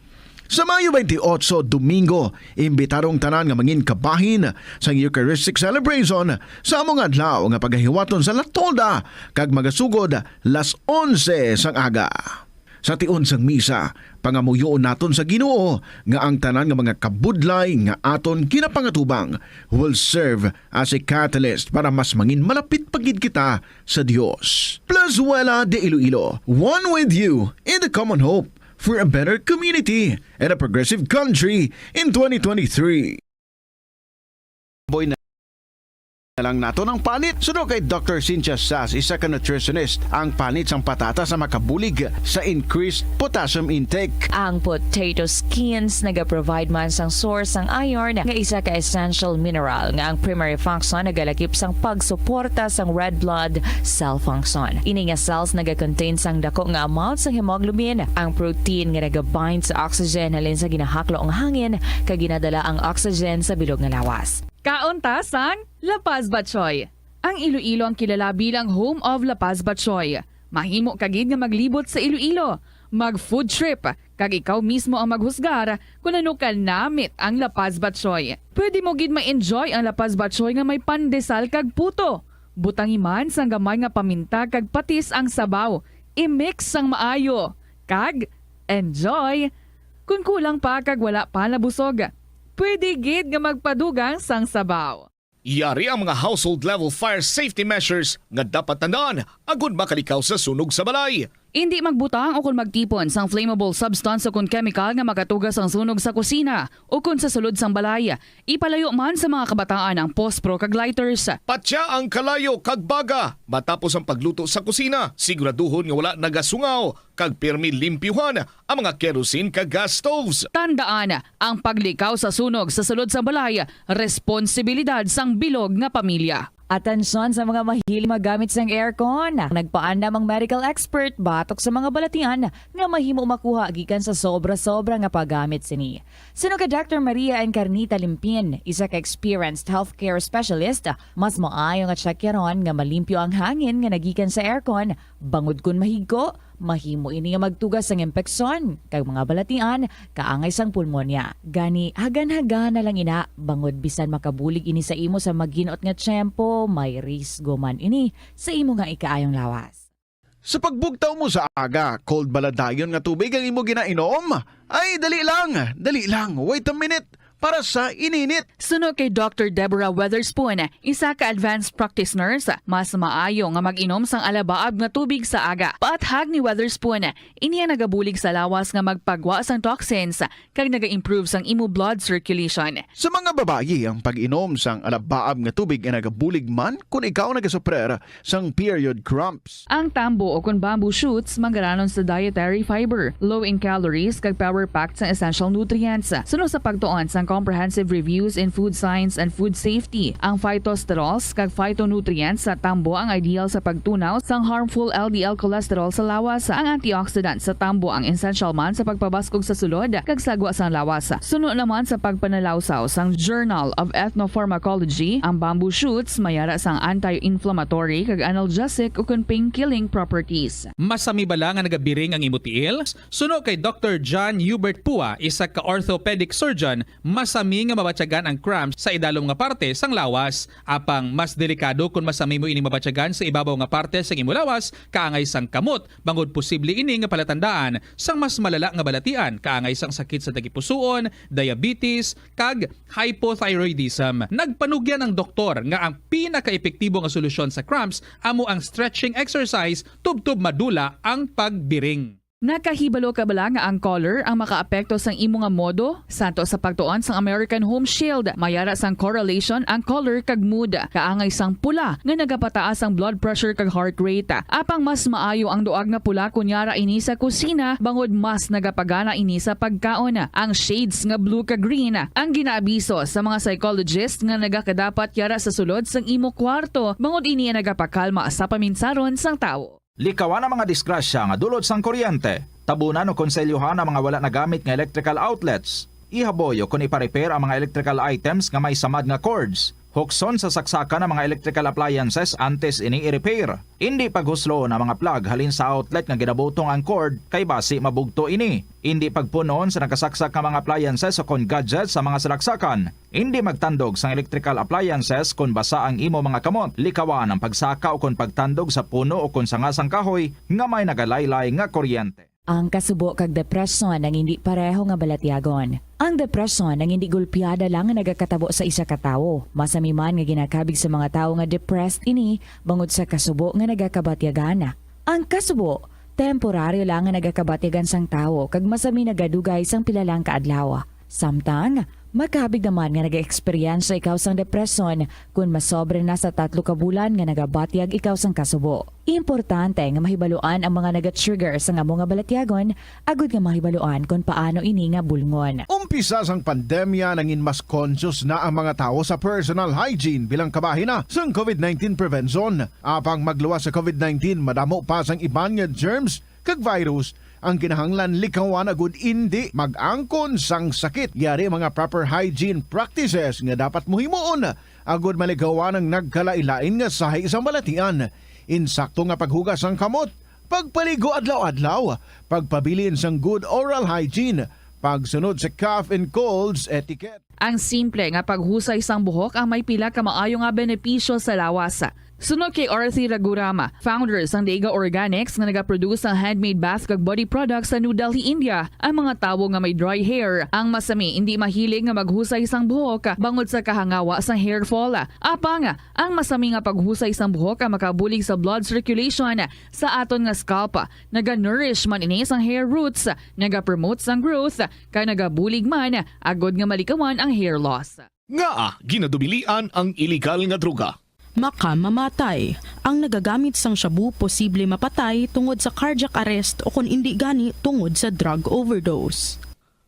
Sa Mayo twenty-eight, Domingo, imbitado ang tanan nga mangin kabahin sang Eucharistic Celebration sa amo nga adlaw nga pagahiwaton sa La Tolda kag magasugod las onse sang aga. Sa tion sang misa, pangamuyoon naton sa Ginoo nga ang tanan nga mga kabudlay nga aton ginapangatubang will serve as a catalyst para mas mangin malapit pa gid kita sa Dios. Plazuela de Iloilo, one with you in the common hope for a better community and a progressive country in twenty twenty-three. Boy na lang nato ng panit. Suno kay Doctor Cynthia Sas, isa ka nutritionist, ang panit sang patatas ang makabulig sa increased potassium intake. Ang potato skins nagaprovide man sang source sang iron nga isa ka essential mineral nga ang primary function nagalakip sang pagsuporta sang red blood cell function. Ini nga cells nagakontain sang dako nga amount sang hemoglobin, ang protein nga nagabind sa oxygen halin sa ginahaklo nga hangin kag ginadala ang oxygen sa bilog nga lawas. Kaon ta sang La Paz Batchoy. Ang Iloilo ang kilala bilang home of La Paz Batchoy. Mahimo ka gid nga maglibot sa Iloilo, mag food trip, kag ikaw mismo ang maghusgar kon ano ka namit ang La Paz Batchoy. Pwede mo gid ma-enjoy ang La Paz Batchoy nga may pandesal kag puto. Butangi man sang gamay nga paminta kag patis ang sabaw. I-mix sang maayo. Kag enjoy! Kon kulang pa kag wala pa nabusog, pwede gid nga magpadugang sang sabaw. Yari ang mga household level fire safety measures nga dapat tandaan agud makalikaw sa sunog sa balay. Indi magbutang o kon magtipon sang flammable substance o kon chemical nga makatuga sang sunog sa kusina o kon sa sulod sang balay. Ipalayo man sa mga kabataan ang pospro kag lighters. Patya ang kalayo kag baga matapos ang pagluto sa kusina. Siguraduhon nga wala nagasungaw kag pirmi limpyuhan ang mga kerosene kag gas stoves. Tandaan, ang paglikaw sa sunog sa sulod sang balay, responsibilidad sang bilog nga pamilya. Atensyon sa mga mahilig magamit sang aircon. Nagpaandam ang medical expert batok sa mga balatian nga mahimo makuha gikan sa sobra-sobra nga paggamit sini. Suno kay Doctor Maria Encarnita Limpin, isa ka experienced healthcare specialist, mas maayo nga tsakyaron nga malimpyo ang hangin nga nagikan sa aircon, bangod kon mahigko, mahimo ini nga magtuga sang impeksyon kag mga balatian kaangay sang pulmonya. Gani, hagan-hagan na lang ina, bangod bisan makabulig ini sa imo sa maginot nga tiyempo, may risgo man ini sa imo nga ikaayong lawas. Sa pagbugtaw mo sa aga, cold bala dayon nga tubig ang imo ginainom? Ay, dali lang, dali lang, wait a minute, para sa ininit. Suno kay Doctor Deborah Weatherspoon, isa ka advanced practice nurse, mas maayo nga mag-inom sang alabaab nga tubig sa aga. Paathag ni Weatherspoon, ini ang nagabulig sa lawas nga magpagwa sang toxins kag naga-improve sang imo blood circulation. Sa mga babayi, ang pag-inom sang alabaab nga tubig ay nagabulig man kon ikaw nagasuprer sang period cramps. Ang tambo o kon bamboo shoots manggaranon sa dietary fiber, low in calories, kag power-packed sang essential nutrients. Suno sa pagtuon sang Comprehensive Reviews in Food Science and Food Safety, ang phytosterols kag phytonutrients sa tambo ang ideal sa pagtunaw sang harmful L D L cholesterol sa lawas. Ang antioxidant sa tambo ang essential man sa pagpabaskog sa sulod kag sagwa sang lawas. Suno naman sa pagpanalawsaw sang Journal of Ethnopharmacology, ang bamboo shoots may ara sang anti-inflammatory kag analgesic ukon pain-killing properties. Masami bala nga nagabiring ang imo tiil? Suno kay Doctor John Hubert Pua, isa ka orthopedic surgeon, masami nga mabatyagan ang cramps sa idalom nga parte sang lawas. Apang mas delikado kon masami mo ini mabatyagan sa ibabaw nga parte sang imo lawas, kaangay sang kamot, bangod posible ini nga palatandaan sang mas malala nga balatian, kaangay sang sakit sa tagipusoon, diabetes, kag hypothyroidism. Nagpanugyan ang doktor nga ang pinakaepektibo nga solusyon sa cramps amo ang stretching exercise tubtob madula ang pagbiring. Nakahibalo ka bala nga ang color ang makaapekto sang imo nga modo? Santo sa pagtuon sang American Home Shield, may ara sang correlation ang color kag mood. Kaangay sang pula nga nagapataas ang blood pressure kag heart rate. Apang mas maayo ang duag nga pula kon yara ini sa kusina, bangod mas nagapagana ini sa pagkaon. Ang shades nga blue kag green ang ginaabiso sa mga psychologist nga nagakadapat yara sa sulod sang imo kwarto, bangod ini ang nagapakalma sa paminsaron sang tawo. Likawan ang mga disgrasya nga dulot sang kuryente. Tabunan o konselyohan ang mga wala nagamit nga electrical outlets. Ihaboy o kon ipa-repair ang mga electrical items nga may samad nga cords. Hukson sa saksakan ang mga electrical appliances antes ini i-repair. Indi paghusloon ang mga plug halin sa outlet nga ginabutong ang cord, kay basi mabugto ini. Indi pagpunon sa nakasaksak nga mga appliances o kon gadgets sa mga salaksakan. Indi magtandog sang electrical appliances kon basa ang imo mga kamot. Likawan ang pagsaka o kon pagtandog sa puno o kon sanga sang kahoy nga may nagalaylay nga kuryente. Ang kasubo kag depresyon ang indi pareho nga balatyagon. Ang depresyon ang indi gulpiada lang nga nagakatabo sa isa ka tawo. Masami man nga ginakabig sa mga tawo nga depressed ini bangod sa kasubo nga nagakabatyagan. Ang kasubo, temporaryo lang nga nagakabatyagan sang tawo kag masami nagadugay sang pila lang ka adlaw. Samtang, makabig naman nga nag-eksperyensya ikaw sang depresyon kon masobra na sa tatlo ka bulan nga nagabatyag ikaw sang kasubo. Importante nga mahibaluan ang mga naga-trigger sang amo nga balatyagon agud nga mahibaluan kon paano ini nga bulngon. Umpisa sang pandemya, nangin mas conscious na ang mga tawo sa personal hygiene bilang kabahin na sang covid nineteen prevention. Apang magluwas sa covid nineteen, madamo pa sang iban nga germs kag virus ang kinahanglan likawan agud indi mag-angkon sang sakit. Yari mga proper hygiene practices nga dapat mo himuon agud malikawan ang nagkalain-lain nga sahi sang balatian. Insakto nga paghugas sang kamot, pagpaligo adlaw-adlaw, pagpabilin sang good oral hygiene, pagsunod sa cough and colds etiquette. Ang simple nga paghusay sang buhok ang may pila ka maayo nga benepisyo sa lawas. Suno kay Arthi Raghuram, founder sang Dega Organics nga nagaproduce sang handmade bath kag body products sa New Delhi, India, ang mga tawo nga may dry hair ang masami indi mahilig nga maghusay sang buhok bangod sa kahangawa sang hair fall. Apang ang masami nga paghusay sang buhok ang makabulig sa blood circulation sa aton nga scalp. Naga-nourish man ini sang hair roots, nagapromote sang growth, kag nagabulig man agod nga malikawan ang hair loss. Ngaa ginadubilian ang iligal nga droga? Makamamatay. Ang nagagamit sang shabu posible mapatay tungod sa cardiac arrest o kon indi gani tungod sa drug overdose.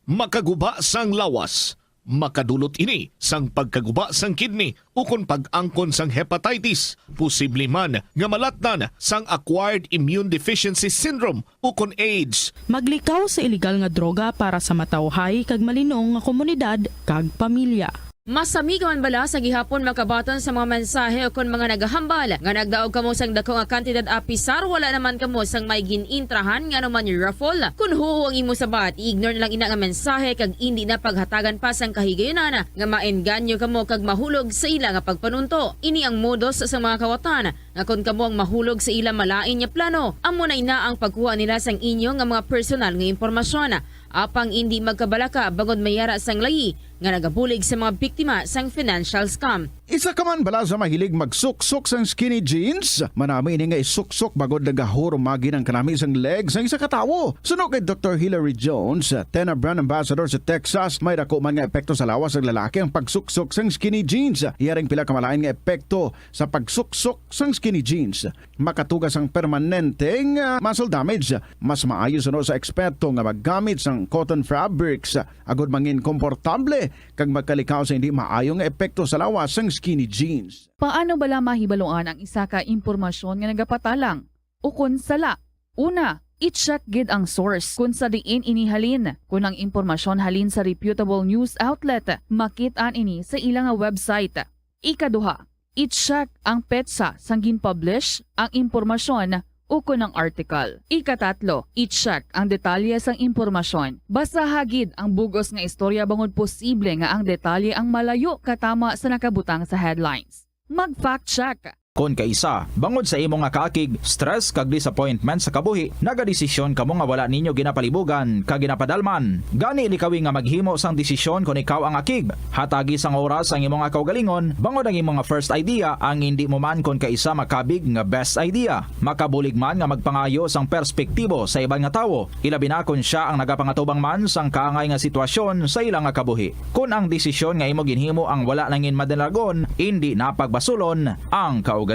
Makaguba sang lawas. Makadulot ini sang pagkaguba sang kidney ukon pag-angkon sang hepatitis, posible man nga malatnan sang acquired immune deficiency syndrome ukon AIDS. Maglikaw sa iligal nga droga para sa matawhay kag malinong nga komunidad kag pamilya. Masami ka man bala sa gihapon makabaton sa mga mensahe ukon mga nagahambal nga nagdaog kamo sang dako nga kantidad apisar wala naman kamo sang may gin-intrahan nga anuman raffle? Kon huo ang imo sabat, i-ignore na lang ina nga mensahe kag indi na paghatagan pa sang kahigayunan nga maengganyo kamo kag mahulog sa ila nga pagpanunto. Ini ang modus sa mga kawatan nga kon kamo ang mahulog sa ila malain nga plano, amo na ina ang pagkuha nila sang inyo nga mga personal nga impormasyon. Apang indi magkabalaka bangod may yara sang layi nga nagabulig sa mga biktima sang financial scam. Isa ka man bala sa mahilig magsuksok sang skinny jeans? Manami ini nga isuksok bangod nagahurumagi ang kanami sang leg sang isa ka tawo. Suno kay Doktor Hilary Jones, Tena brand ambassador sa Texas, may dako man nga epekto sa lawas sang lalaki ang pagsuksok sang skinny jeans. Iya ring pila ka malain nga epekto sa pagsuksok sang skinny jeans. Makatuga sang permanente nga muscle damage. Mas maayo suno sa eksperto nga maggamit sang cotton fabrics agud mangin komportable kag magkalikaw sa hindi maayo nga epekto sa lawas sang skinny jeans. Paano bala mahibaluan ang isa ka impormasyon nga nagapatalang ukon sala? Una, i-check gid ang source kon sa diin ini halin. Kon ang impormasyon halin sa reputable news outlet, makit-an ini sa ila nga website. Ikaduha, i-check ang petsa sang gin-publish ang impormasyon ukon ang article. Ikatatlo, i-check ang detalye sang impormasyon. Basaha gid ang bug-os nga istorya bangod posible nga ang detalye ang malayo katama sa nakabutang sa headlines. Mag-fact check. Kon kaisa, bangod sa imo nga kaakig, stress kag disappointment sa kabuhi, nagadesisyon kamo nga wala ninyo ginapalibugan kag ginapadalman. Gani likawi nga maghimo sang desisyon kon ikaw ang akig. Hatagi sang oras ang imo nga kaugalingon, bangod ang imo nga first idea ang indi mo man kon kaisa makabig nga best idea. Makabulig man nga magpangayo sang perspektibo sa iban nga tawo, ilabi na kon sia ang nagapangatubang man sang kaangay nga sitwasyon sa ila nga kabuhi. Kon ang desisyon nga imo ginhimo ang wala nangin madalagon, indi na pagbasulon ang kaugalingon.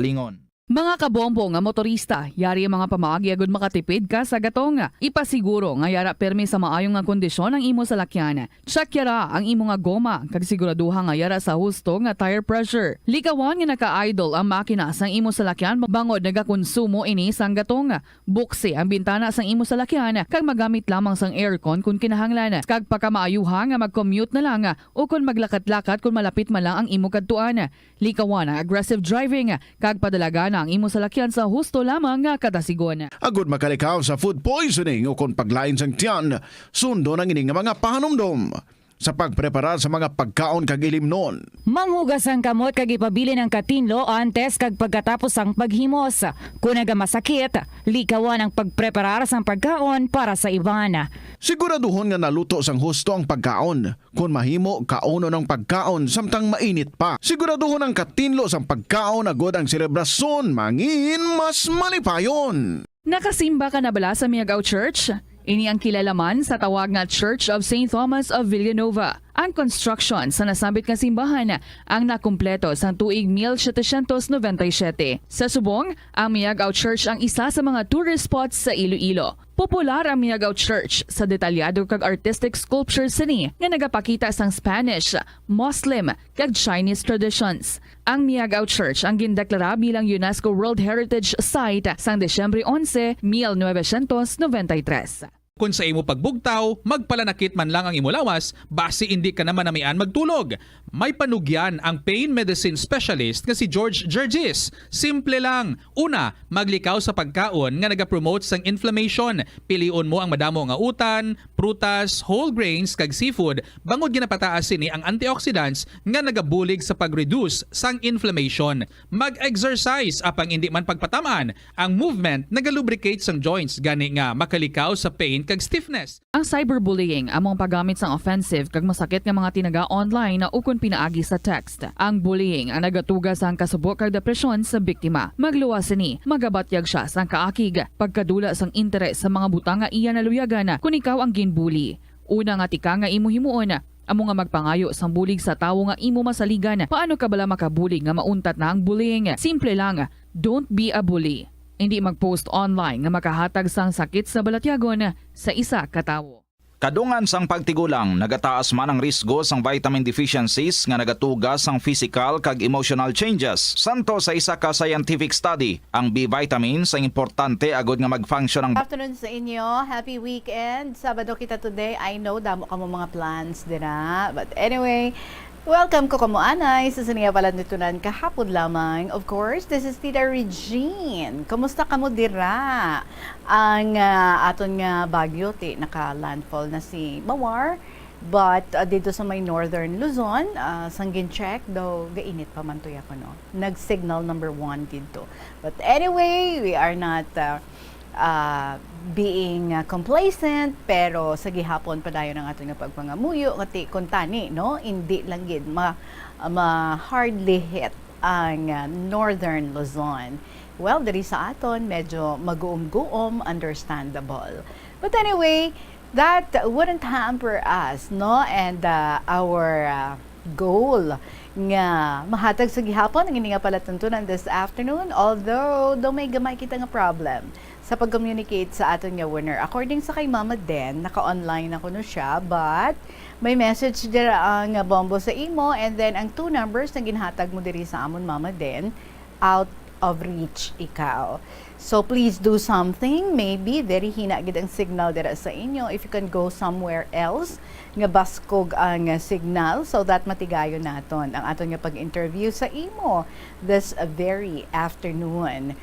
Mga kabombo nga motorista, yari ang mga pamaagi agud makatipid ka sa gatong. Ipasiguro nga yara permi sa maayo nga kondisyon ang imo salakyan. Check yara ang imo nga goma kag siguraduha nga yara sa husto nga tire pressure. Likawan nga naka-idle ang makina sang imo salakyan bangod nagakonsumo ini sang gatong. Buksi ang bintana sang imo salakyan kag magamit lamang sang aircon kon kinahanglan. Kag pakamaayuha nga mag-commute na lang o kon maglakat-lakat kon malapit man lang ang imo kadtuan. Likawan ang aggressive driving kag padalagana ang imo salakyan sa husto lamang nga kadasigon. Agud makalikaw sa food poisoning o kon paglain sang tiyan, sundon ang ini nga mga pahanumdom sa pagpreparar sa mga pagkaon kag ilimnon. Manghugas ang kamot kag ipabilin ang katinlo antes kag pagkatapos sang paghimos. Kon nagamasakit, likawan ang pagpreparar sang pagkaon para sa iban. Siguraduhon nga naluto sang husto ang pagkaon. Kon mahimo, kaunon ang pagkaon samtang mainit pa. Siguraduhon ang katinlo sang pagkaon agud ang selebrasyon mangin mas malipayon. Nakasimba ka na bala sa Miagao Church? Ini ang kilala man sa tawag nga Church of Saint Thomas of Villanova. Ang construction sa nasambit nga simbahan ang nakumpleto sang tuig mil setecientos noventa y siete. Sa subong, ang Miagao Church ang isa sa mga tourist spots sa Iloilo. Popular ang Miagao Church sa detalyado kag artistic sculptures sini nga nagapakita sang Spanish, Muslim, kag Chinese traditions. Ang Miagao Church ang gindeklara bilang UNESCO World Heritage Site sang Disyembre onse, mil novecientos noventa y tres. Kon sa imo pagbugtaw, magpalanakit man lang ang imo lawas, basi indi ka na manamian magtulog. May panugyan ang pain medicine specialist nga si George Gergis. Simple lang. Una, maglikaw sa pagkaon nga nagapromote sang inflammation. Pilion mo ang madamo nga utan, prutas, whole grains, kag seafood, bangod ginapataas sini ang antioxidants nga nagabulig sa pag-reduce sang inflammation. Mag-exercise, apang indi man pagpatam-an, ang movement nagalubricate sang joints, gani nga makalikaw sa pain kag stiffness. Ang cyberbullying amo ang paggamit sang offensive kag masakit nga mga tinaga online ukon pinaagi sa text. Ang bullying ang nagatuga sang kasubo kag depresyon sa biktima. Magluwas sini, magabatyag sia sang kaakig, pagkadula sang interes sa mga butang nga iya naluyagan kon ikaw ang ginbully. Una nga tika nga imo himuon, amo nga magpangayo sang bulig sa tawo nga imo masaligan. Paano ka bala makabulig nga mauntat na ang bullying? Simple lang, don't be a bully. Indi mag-post online nga makahatag sang sakit sa balatyagon sa isa ka tawo. Kadungan sang pagtigulang, nagataas man ang risgo sang vitamin deficiencies nga nagatuga sang physical kag emotional changes. Santo sa isa ka scientific study, ang B vitamins ang importante agod nga mag-function ang Afternoon sa inyo. Happy weekend. Sabado kita today. I know, damo kamo mga plans dira. But anyway, welcome ko kamo anay sa sini nga palantunan kahapon lamang. Of course, this is Tita Regine. Kumusta kamo dira? Ang, ah, aton nga bagyo, ti, naka-landfall na si Mawar. But, ah, dito sa may Northern Luzon, ah, sang gin-check daw, gainit pa man to ya kuno. Nag-signal number one dito. But anyway, we are not, ah, ah, being, ah, complacent, pero sa gihapon padayon ang aton nga pagpangamuyo, nga ti-, kuntani, no? Indi lang gid ma-, ma-hardly hit ang, ah, Northern Luzon. Well, diri sa aton, medyo maguom-guom, understandable. But anyway, that wouldn't hamper us, no? And, uh, our, uh, goal nga mahatag sa gihapon ang ini nga palatuntunan this afternoon, although daw may gamay kita nga problem sa pag-communicate sa aton nga winner. According sa kay Mama Den, naka-online na kuno siya, but may message dira ang Bombo sa imo, and then ang two numbers na ginhatag mo diri sa amon, Mama Den, out of reach ikaw. So please do something. Maybe diri hina gid ang signal dira sa inyo. If you can go somewhere else nga baskog ang signal, so that matigayon naton ang aton nga pag-interview sa imo this very afternoon.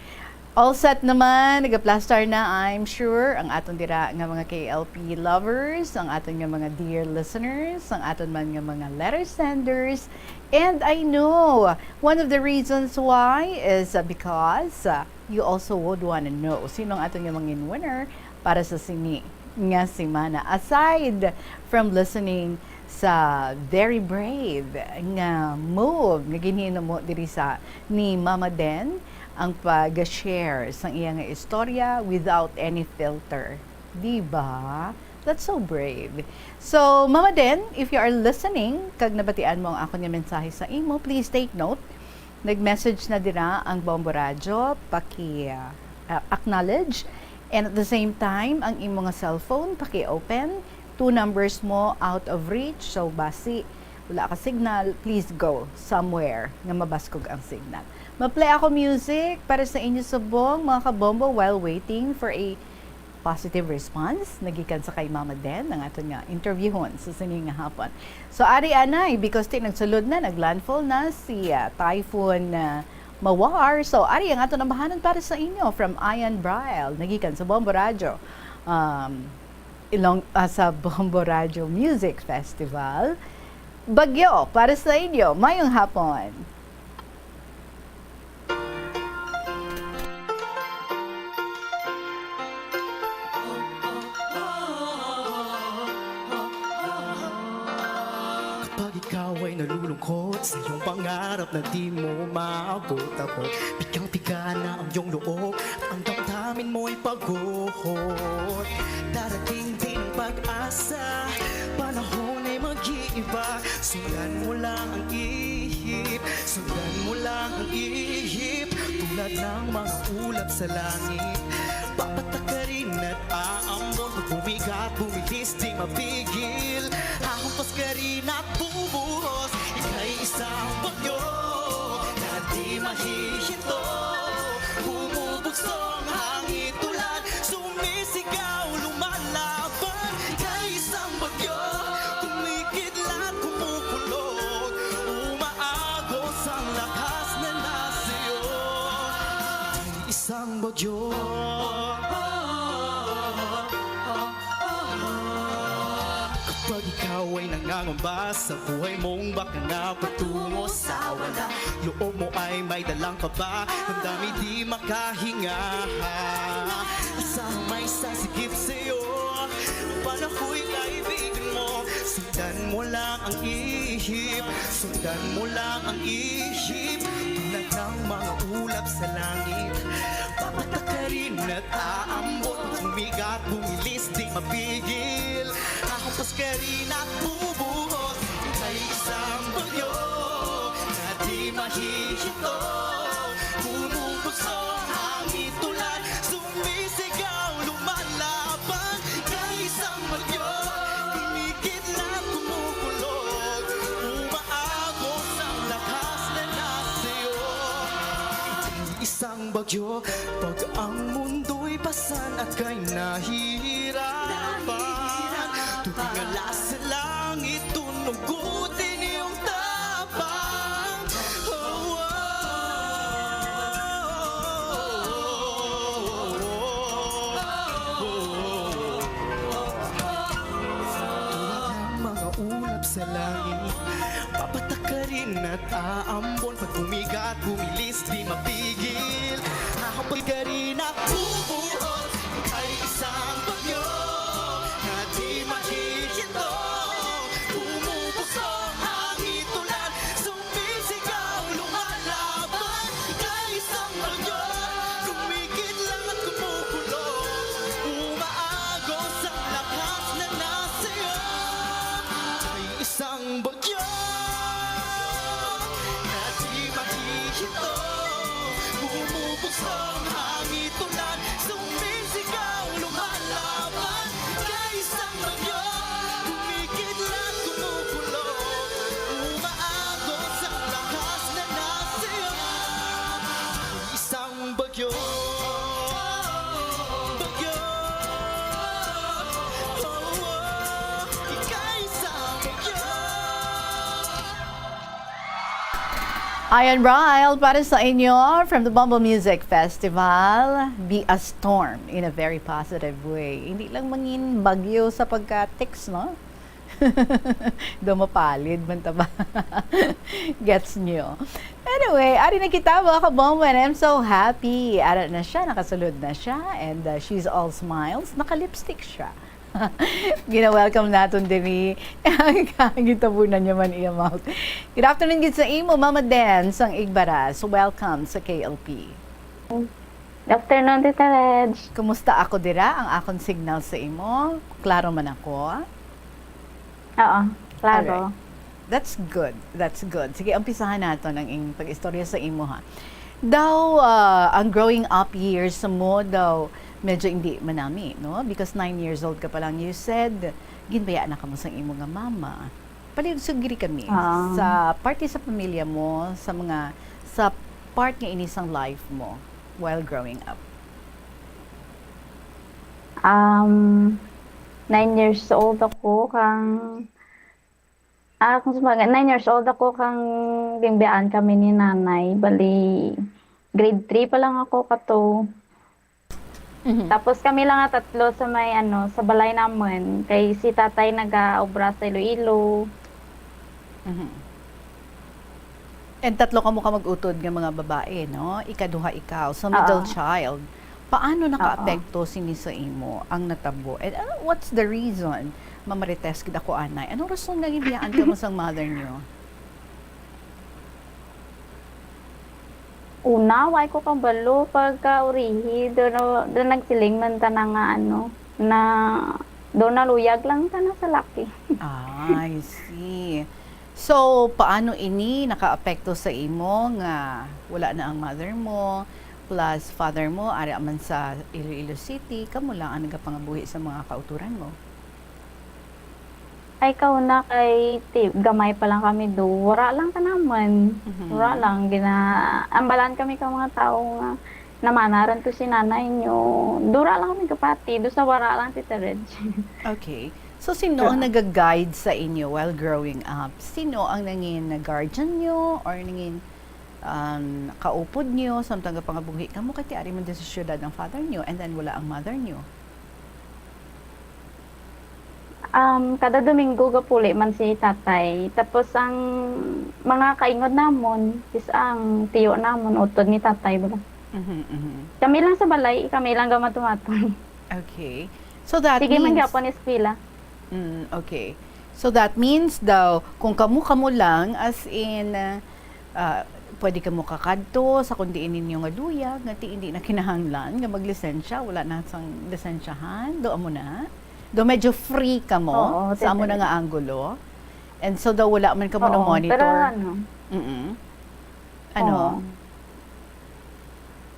All set naman, nagaplastar na, I'm sure, ang aton dira nga mga K L P lovers, ang aton nga mga dear listeners, ang aton man nga mga letter senders. And I know, one of the reasons why is, uh, because, uh, you also would wanna know sino ang aton nga mangin winner para sa sini nga semana. Aside from listening sa very brave nga move nga ginhimo diri sa ni Mama Den, ang pag-share sang iya nga istorya without any filter. Di ba? That's so brave. So, Mama Den, if you are listening, kag nabatian mo ang akon nga mensahe sa imo, please take note. Nag-message na dira ang Bombo Radyo, paki, ah, ah, acknowledge. And at the same time, ang imo nga cellphone, paki-open. Two numbers mo out of reach, so basi wala ka signal, please go somewhere nga mabaskog ang signal. Ma-play ako music para sa inyo subong, mga kabombo, while waiting for a positive response nagikan sa kay Mama Den, ang aton nga interviewhon sa sini nga hapon. So, ari anay, because ti nagsulod na, naglandfall na si, ah, Typhoon, ah, Mawar. So, ari ang aton ambahanan para sa inyo from Ian Braille, nagikan sa Bombo Radyo. Um, Ilong-, ah, sa Bombo Radyo Music Festival. Bagyo para sa inyo. Mayong hapon. Kapag ikaw ay nalulungkot sa iyong pangarap na di mo maabot-abot, pigang-piga na ang iyong loob at ang damdamin mo'y pagod. Darating din ang pag-asa, panahon ay mag-iiba. Sundan mo lang ang ihip, sundan mo lang ang ihip. Tulad ng mga ulap sa langit, papatak ka rin at aambon. Pag bumigat, bumilis, di mapigil, hahampas ka rin at bumuhos. Ika'y isang bagyo na di mahihinto. Bumubugso ang hangin, tulad sumisigaw, lumalab-, Ang bagyo. Kapag ikaw ay nangangamba sa buhay mong baka nga patungo sa wala, loob mo ay may dalang kaba, ang dami di makahinga. Sa may sasigip sa'yo, palakoy kaibigan mo. Sundan mo lang ang ihip, sundan mo lang ang ihip. Tulad ng mga ulap sa langit, papatakarin at aambon. Umigat, bumilis, di mapigil. Ahumpas ka rin at bubuhos. Kay isang bagyo na di mahihinto. Bumubuso ang hangin, tulad sumisigaw, lumalaban. Kay isang bagyo, kumikidlat, kumukulog. Umaagos ang lakas na nasa iyo. Isang bagyo, pag ang mundo'y pasan at kay nahihirapan. Tubig nga sa langit, tunugutin iyong tapang. Oh, oh, oh, oh, oh. Tulad ng mga ulap sa langit, papatakarin at aambon. Pag umigat, bumilis, di mapigil. Ahapagkarin at bubuhos. Kay isang bagyo na di mahihinto. Bumubuso ang hangin, tulad sumisigaw, lumalaban. Kay isang bagyo, kumikidlat, kumukulong. Umaagos ang lakas na nasa iyo. Kay isang bagyo na di mahihinto. Bumubuso ang hangin, tulad sumisigaw, lumalaban. Kay isang bagyo, kumikidlat, kumukulong. Umaagos ang lakas na nasa iyo. Isang bagyo, bagyo, oh, oh, ikaisang bagyo. Ayan, Ryle, para sa inyo, from the Bumble Music Festival, be a storm in a very positive way. Hindi lang mangin bagyo sa pagka-text, no? Daw mapalid man ta ba? Gets nyo? Anyway, ari na kita, mga kabongwen. I'm so happy. Ara na siya, nakasulod na siya. And, uh, she's all smiles. Naka-lipstick siya. Gina-welcome naton diri. Ang gitabunan niya man iya mouth. Good afternoon gid sa imo, Mama Den, sang Igbaras. Welcome sa K L P. Afternoon, Tita Reg. Kumusta ako dira? Ang akon signal sa imo? Klaro man ako? Oo, klaro. Alright. That's good. That's good. Sige, umpisahan naton ang ing pag-istorya sa imo, ha. Daw, ah, ang growing up years mo daw medyo hindi manami, no? Because nine years old ka pa lang, you said, ginbayaan na kamo sang imo nga mama. Palihog sugiri kami, ah, sa parte sa pamilya mo, sa mga, sa part nga ini sang life mo while growing up. Um, nine years old ako kang, ah, kung sa mga, nine years old ako kang ginbayaan kami ni nanay. Bali, grade three pa lang ako kato. Mhm. Tapos kami lang nga tatlo sa may, ano, sa balay namon. Kay si tatay nagaobra sa Iloilo. Mhm. And tatlo kamo ka mag-utod nga mga babae, no? Ikaduha ikaw. So, middle, oo, child. Paano, oo, nakaapekto sini sa imo ang natabo? And, uh, what's the reason? Mamarites gid ako, anay. Anong rason nga ginbiyaan ka mo sang mother niyo? Una, way ko kabalo pagkaurihi. Doon, doon nagsiling man ta na nga, ano, na doon naluyag lang ta na sa laki. Ah, I see. So, paano ini nakaapekto sa imo nga wala na ang mother mo, plus father mo, ari man sa Iloilo City, kamo lang ang nagapangabuhi sa mga kauturan mo? Ay, kauna kay ti-, gamay pa lang kami do. Wara lang ta naman. Mhm. Wara lang. Gina-, ambalan kami ka mga tao nga namana rin to si nanay nyo. Dura lang kami kapati. Do sa wara lang, Tita Reg. Okay. So, sino ang, yeah, nag-guide sa inyo while growing up? Sino ang nangin guardian nyo or nangin um, kaupod niyo, samtang gapangabuhi kamo, kay ti ari man din sa siyudad ang father niyo, and then wala ang mother niyo? Um, kada Domingo gapuli man si tatay. Tapos ang mga kaingod namon, is ang tiyo namon, utod ni tatay, bala. Mhm, mhm. Kami lang sa balay, kami lang gamatumaton. Okay. So that Sige man means gyapon eskwela. Mm, okay. So that means daw, kung kamo-kamo lang, as in, ah, ah, pwede kamo kakadto sa kung diin ninyo nga luyag, nga ti hindi na kinahanglan nga maglisensya, wala na sang lisensyahan, do amo na. Do medyo free kamo Oo, sa amo na totally. Nga anggulo. And so daw wala man kamo na Oo, monitor. pero ano, Mm-mm. Ano? Oo.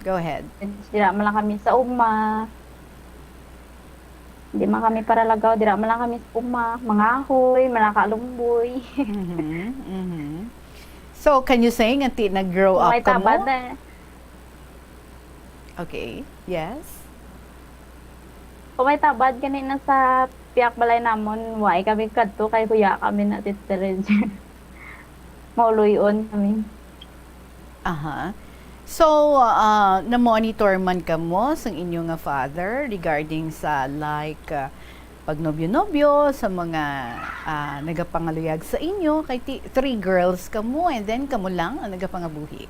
Go ahead. Dira man lang kami sa uma. Di man kami paralagaw, dira man lang kami sa uma. Mangahoy, manaka lumboy. Mhm, mhm. So, can you say nga ti nag-grow Kung up may tabad kamo? na, Okay. Yes. kung may tabad gani na sa piyak balay namon, why kami kadto kay huya kami na titirid. Mauluyon kami. Aha. So, ah, na-monitor man kamo sang inyo nga father regarding sa, like, ah, pagnobyo-nobyo sa mga, ah, nagapangaluyag sa inyo? Kay ti-, three girls kamo and then kamo lang ang nagapangabuhi.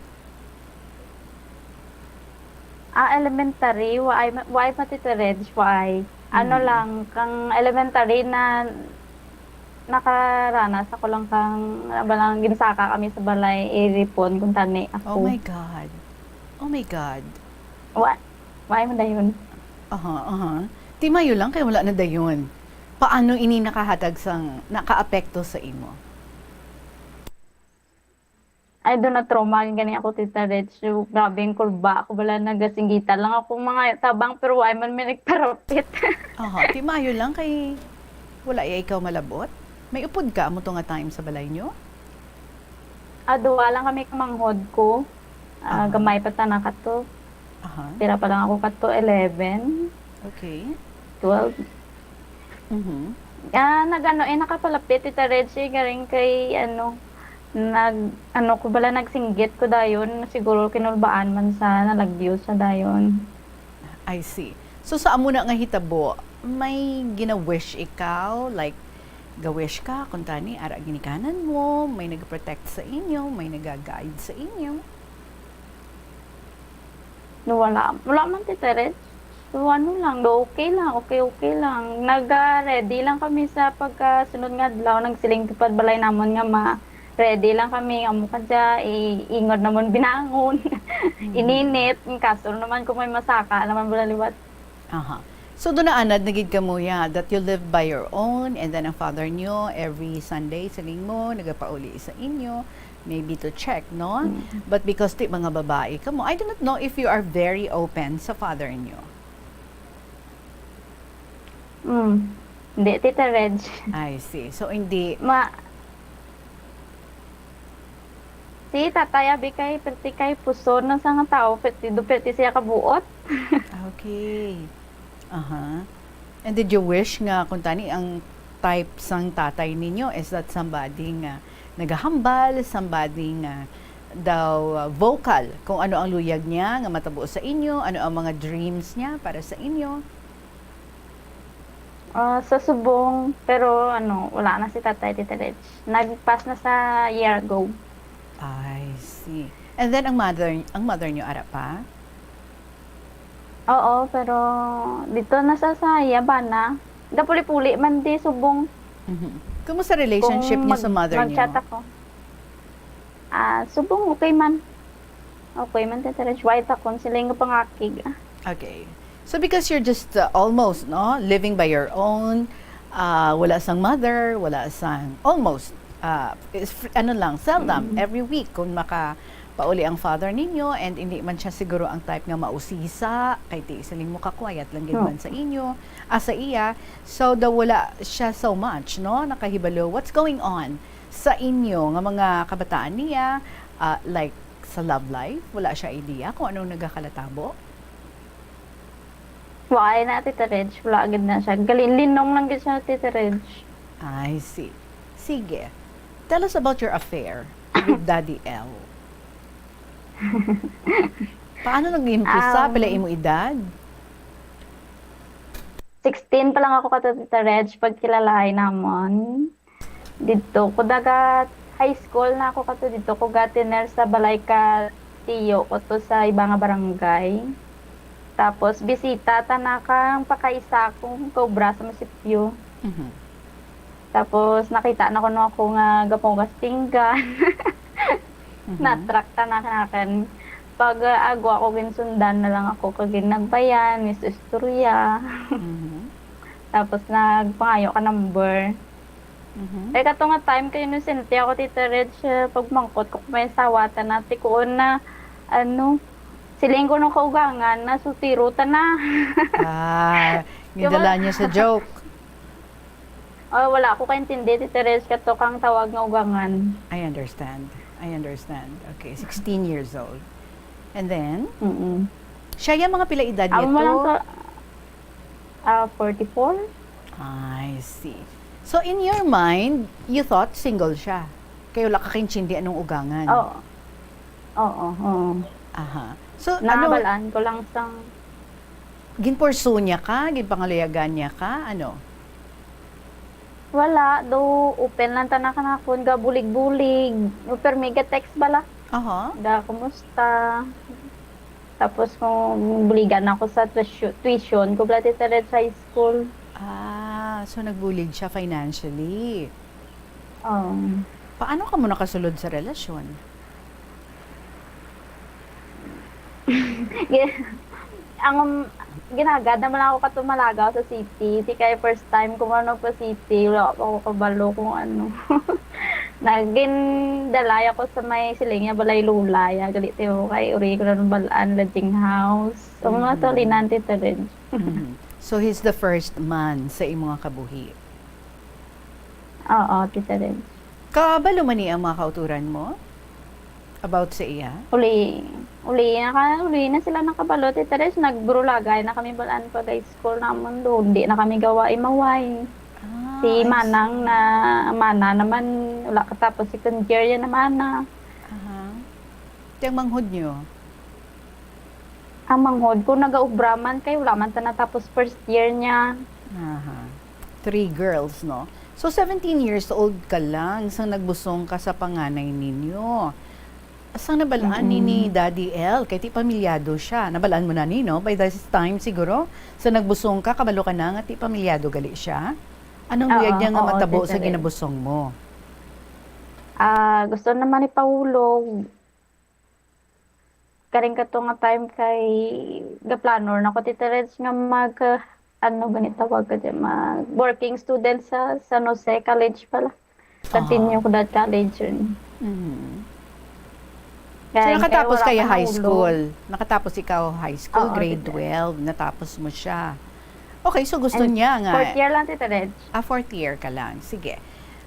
Ah, elementary, waay ma-, waay matitirid, waay. Ano Mm. lang, kang elementary na nakaranas ako lang kang, ano ba lang, ginsaka kami sa balay, iripon, kung tani ako. Oh my God. Oh my God. Wa-, waay man dayon. Aha, aha. Ti maayo lang kay wala na dayon. Paano ini nakahatag sang, nakaapekto sa imo? Ay, do na trauma gani ako, Tita Reg. So, grabe ang kulba. Ako bala nagasinggitan lang ako mga tabang, pero waay man may nagparapit. Aha, ti maayo lang kay wala ya ikaw malabot. May upod ka amo to nga time sa balay nyo? Ah, duwa lang kami kamanghod ko. Ah, Aha. Gamay pa ta na kato. Aha. Pira pa lang ako kato, eleven, Okay. twelve. Mhm. Ah, nag-ano, eh, nakapalapit, Tita Reg, eh, garing kay, ano, nag, ano ko bala, nagsinggit ko dayon, siguro kinulbaan man sa nalagyo sa dayon. I see. So, sa amo na nga hitabo, may gina-wish ikaw? Like, ga-wish ka, kung tani, ara ginikanan mo, may nag-protect sa inyo, may nag-guide sa inyo? No, wala. Wala man, Tita Reg. So, ano lang, do okay lang, okay, okay lang. Nag-ready lang kami sa pagkasunod nga adlaw, nagsiling tupad balay namon nga ma-ready lang kami, amo ka dya, iingod namon binangon, ininit, kaso naman kung may masaka naman bala liwat. Aha. So, do naanad na gid kamo, ya, that you live by your own, and then ang father nyo, every Sunday, siling mo, nagapauli sa inyo, maybe to check, no? Mm. But because ti mga babae kamo, I do not know if you are very open sa father nyo. Mm. Hindi, Tita Reg. I see. So, hindi, Ma, si tatay, abi kay, perti kay puson na sa nga tao, perti do, perti siya kabuot. Okay. Aha. And did you wish nga kung tani ang type sang tatay ninyo is that somebody nga nagahambal, somebody nga daw, uh, vocal kung ano ang luyag niya nga matabo sa inyo, ano ang mga dreams niya para sa inyo? Ah, sa subong, pero ano, wala na si tatay, Tita Reg. Nag-pass na sa year ago. I see. And then ang mother, ang mother nyo ara pa? Oo, pero dito na sa, sa iya bana. Gapuli-puli man di subong. Mhm. Kumusta relationship Kung niyo sa mag-, mother mag-chat niyo? Ako. Ah, subong okay man. Okay man, Tita Reg. Wait ako, sila yung pangakig. Okay. So because you're just, uh, almost, no, living by your own, uh, wala sang mother, wala sang, almost, uh, is fr-, ano lang, seldom, Mm. every week kung makapauli ang father ninyo, and hindi man siya siguro ang type nga mausisa, kay ti siling mo ka-quiet lang gid Oh. Man sa inyo, ah, sa iya, so daw wala siya so much, no, nakahibalo what's going on sa inyo nga mga kabataan niya, ah, like sa love life, wala siya idea kung anong nagakalatabo? Wala na, Tita Reg. Wala gid na siya. Galinlinong lang gid siya, Tita Reg. I see. Sige. Tell us about your affair with Daddy L. Paano nag-umpisa? Um, Pila imo edad? Sixteen pa lang ako kato, Tita Reg, pagkilalaay namon. Didto ko daga high school na ako kato, didto ko gatiner sa balay ka tiyo ko to sa iba nga barangay. Tapos bisita ta na kang pakaisa kong kaobra sa munisipyo. Mhm. Tapos nakita na kuno ako nga gapugas pinggan. Mhm. Na-attract ta na kanakan. Pag, ah, agwa ko, ginsundan na lang ako kag ginagbayan, istorya. Mhm. Tapos nagpangayo ka number. Mhm. Kay kato nga time kay inosente ako, Tita Reg, eh, pagmangkot ko kung may asawa ta na, tikuon na, ano, siling ko nung kaugangan na, "Soltero ta na." Ah, Di ba? Gindala niya sa joke. Oh, wala ako kaintindi, Tita Reg, kato kang tawag nga ugangan. I understand. I understand. Okay, sixteen years old. And then, Mm-mm. Siya yung mga pila edad niya Amo to? Lang sa, ah, forty-four. I see. So, in your mind, you thought single siya? Kaya wala ka kaintindi anong ugangan? Oo. Oo, oo. Aha. So, ano, Nabalaan ko lang sang ginpursu niya ka? Ginpangaluyagan niya ka? Ano? Wala, do open lang ta na kanakon, ga bulig-bulig. Pero may ga text bala. Aha. Ga, kumusta? Tapos kung buligan ako sa tuition, tuition ko bala, Tita Reg, sa high school. Ah, so nagbulig siya financially. Um, Paano ka mo nakasulod sa relasyon? Gi-, ang, ginagad naman ako kato Malagaw sa city. Di kay first time ko man pa city. Wala pa ako kabalo kung ano. Nagindalay ako sa may siling niya, balay lulay. Gali tayo kay uri ko na ng balaan, lodging house. So, mga Mm-hmm. Tolinan, Tita Reg. Mm-hmm. So, he's the first man sa imong kabuhi? Oo, Tita Reg. Kabalo man ni ang mga kauturan mo about sa iya? Uli, uli na ka, uli na sila nakabalo, Tita Reg. Nagburulagay na kami balaan pag high school namon do. Hindi na kami gawa imaway. Ah, Si I see. Manang na, mana naman, wala katapos second year yan na mana. Aha. Ti ang manghod nyo? Ang manghod ko, nagaobra man kay wala man ta natapos first year niya. Aha. Three girls, no? So, seventeen years old ka lang sang nagbusong ka sa panganay ninyo. Sang nabalaan ni, ni Mm-mm. Daddy L, kay ti pamilyado siya. Nabalaan mo na ni, no? By this time, siguro, sa nagbusong ka, kabalo ka na nga ti pamilyado gali siya? Anong Oo, luyag niya nga oo, matabo Tita sa Reg. Ginabusong mo? Ah, gusto naman ipahulog. Karing kato nga time kay gaplano na ko, Tita Reg, nga mag, ah, ano gani tawag ka dyan, mag working student sa San Jose College pala. Continue Ah. ko that college yun. Mhm. So, Kaya, nakatapos kaya wala kaya pa high nahulog. School? Nakatapos ikaw high school, Oo, grade Tita Reg. Twelve, natapos mo siya. Okay, so gusto And niya nga. Fourth year lang, Tita Reg. Ah, fourth year ka lang. Sige.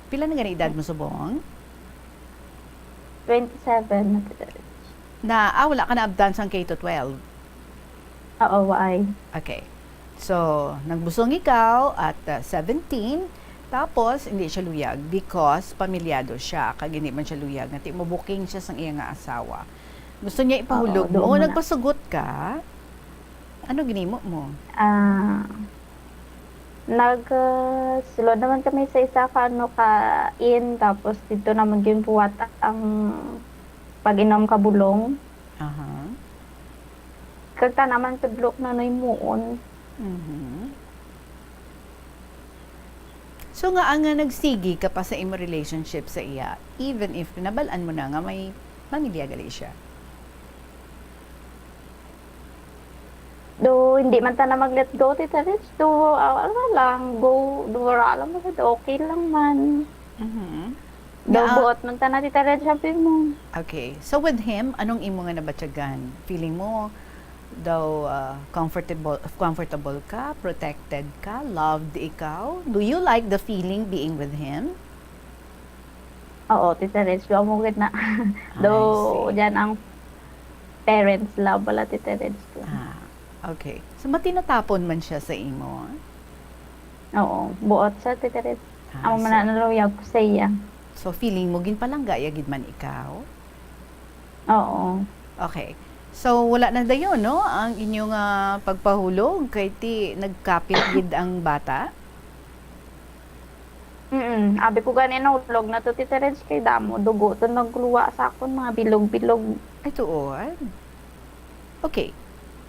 Pila na gani edad mo subong? Twenty-seven na, Tita Reg. Na, ah, wala ka naabtan sang K to twelve? Oo, waay. Okay. So, nagbusong ikaw at, ah, seventeen, tapos hindi siya luyag because pamilyado siya, kag hindi man siya luyag nga ti mabuking siya sang iya nga asawa. Gusto niya ipahulog Oo, mo, doon muna. Nagpasugot ka? Ano ginimo mo? Ah, nag, ah, sulod naman kami sa isa ka, ano, ka inn, tapos dito naman ginbuhat ang pag-inom ka bulong. Aha. Kag ta naman tudlo na himuon. Mhm. So, nga, nga nagsigi ka pa sa imo relationship sa iya, even if nabal-an mo na nga may pamilya gali siya? Do, hindi man ta na mag-let go, Tita Reg. Do, ah, ano lang, go, do, wala lang, okay lang man. Mhm. Do, Nga, ah, buot man ta na, Tita Reg, sabi mo. Okay. So, with him, anong imo nga nabatyagan? Feeling mo daw, ah, comfortable, comfortable ka, protected ka, loved ikaw? Do you like the feeling being with him? Oo, Tita Reg, do mo gid na. Do, I see. Diyan ang parents love pala, Tita Reg, ko. Ah, okay. So, matinatapon man siya sa imo? Oo, buot sa, Tita Reg. Ah, Amo man so, na naluyag ko sa iya. So, feeling mo, ginpalangga ya gid man ikaw? Oo. Okay. So, wala na dayon, no, ang inyong, ah, pagpahulog kay ti nagkapit gid ang bata? Mm, abi ko gani nahulog na to, Tita Reg, kay damo dugo to nagluwa sa akon, mga bilog-bilog. Ay, tuod? Okay.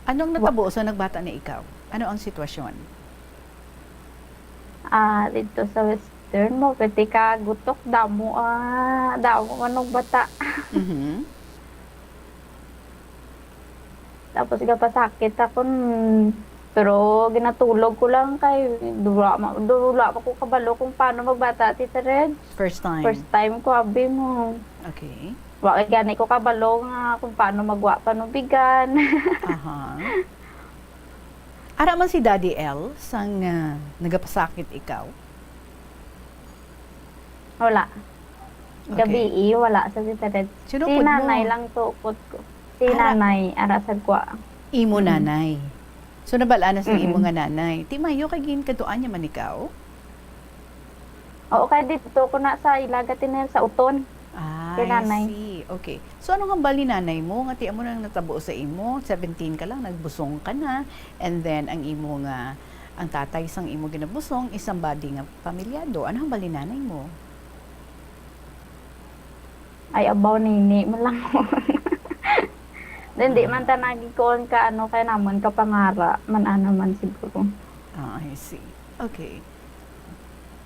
Anong Wa- natabo sa nagbata ni ikaw? Ano ang sitwasyon? Ah, dito sa Western mo, pwede ka gutok, damo, ah, damo manong bata. Mhm. Tapos gapasakit ako, mm, pero ginatulog ko lang kay dula ma-, dula pa ko kabalo kung paano magbata, Tita Reg. First time? First time ko, abi mo. Okay. Wa kay gani ko kabalo nga kung paano magwa panubigan. Aha. Ara man si Daddy L sang, ah, nagapasakit ikaw? Wala. Okay. Gabii, wala sa Tita Reg. Sino Si pud mo? Nanay lang tuod ko. Si Ara. Nanay, ara sa kwa. Imo Mm. nanay. So, nabal-an na sa imo Mm-mm. nga nanay. Ti mayo kay ginkadtuan niya man ikaw? Oo, kay dito ko na sa Ilaga, Tita Reg, sa Uton. Ah, Kay I nanay. see. Okay. So, anong hambal ni nanay mo nga ti amo nang natabo sa imo? Seventeen ka lang, nagbusong ka na, and then ang imo nga, ang tatay sang imo ginabusong is somebody nga pamilyado. Ano hambal ni nanay mo? Ay, abaw nini mo lang. Then, di man ta nagikuon ka, ano, kay namon ka pangara, man, ano man siguro. Ah, I see. Okay.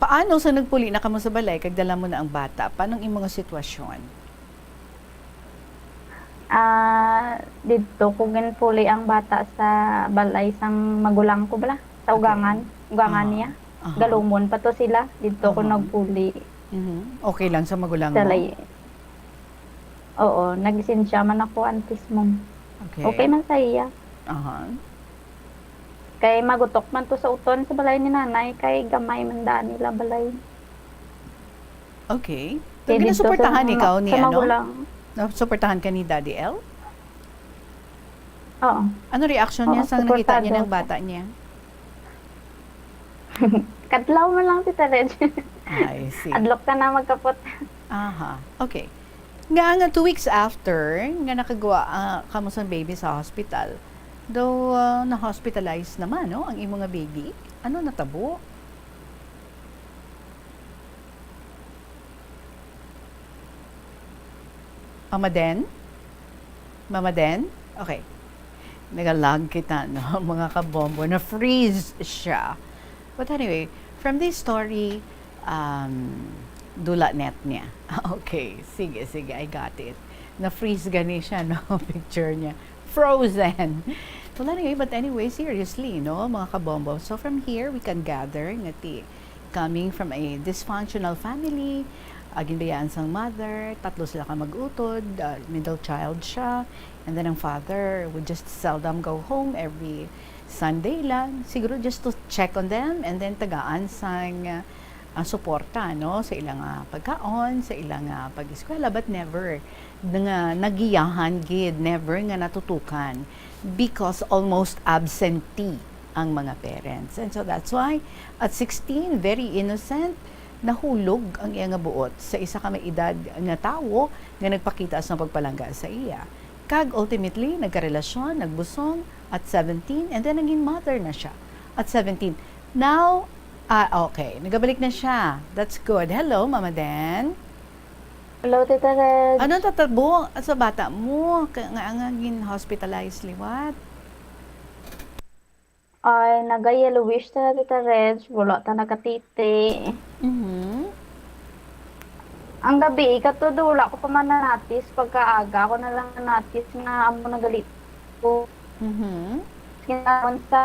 Paano sa nagpuli na kamo sa balay kag dala mo na ang bata? Paano ang imong sitwasyon? Ah, didto ko ginpuli ang bata sa balay sang magulang ko bala, sa Okay. Ugangan, Ugangan Aha. niya. Aha. Galumon pa to sila, didto ko Aha. nagpuli. Mhm. Okay lang sa magulang Sa mo? lay-, oo, nagsensya man ako antes mo. Okay. Okay man sa iya. Aha. Kay magutok man to sa Uton sa balay ni nanay, kay gamay man daan nila balay. Okay. So, Kay dito ginasuportahan sa, ikaw ni sa ano? magulang. Nasuportahan ka ni Daddy L? Oo. Ano reaction niya Oo, sa nakita niya suportado ng ako. bata niya? Kadlaw man lang, Tita Reg. Ah, I see. Adlok ka na magkapot. Aha. Okay. Nga, nga two weeks after nga nakagawa, ah, kamo sa baby sa hospital, daw, ah, na-hospitalize naman, no, ang imo nga baby. Ano natabo? Mama Den? Mama Den? Okay. Nagalag kita, no? Mga kabombo, na-freeze siya. But anyway, from this story, um, dula net niya. Okay, sige, sige, I got it. Na-freeze gani siya, no? Picture niya. Frozen. Well, anyway, but anyway, seriously, no, mga kabombo. So from here, we can gather nga ti, coming from a dysfunctional family, ah, ginbayaan sang mother, tatlo sila ka mag-utod, ah, middle child siya, and then ang father would just seldom go home, every Sunday lang, siguro just to check on them, and then tagaan sang, ah, ang suporta, no, sa ilang, ah, pagkaon, sa ilang, ah, pag-eskwela, but never nga nagiyahan gid, never nga natutukan, because almost absentee ang mga parents. And so that's why at sixteen, very innocent, nahulog ang iya nga buot sa isa ka may edad nga tawo nga nagpakita sa pagpalangga sa iya. Kag ultimately, nagkarelasyon, nagbusong at seventeen, and then naging mother na siya at seventeen. Now, ah, okay, nagabalik na siya. That's good. Hello, Mama Den. Hello, Tita Reg. Ano tatabo sa bata mo? Ka-, nga, nga gin-hospitalize liwat? Ay, naga-yellowish ta, Tita Reg. Wala ta nakatiti. Mhm. Ang gabi, kato do, wala ko pa man nanatis. Pagkaaga, ako na lang nanatis nga amo na gali ko. Mhm. Kinahanglan sa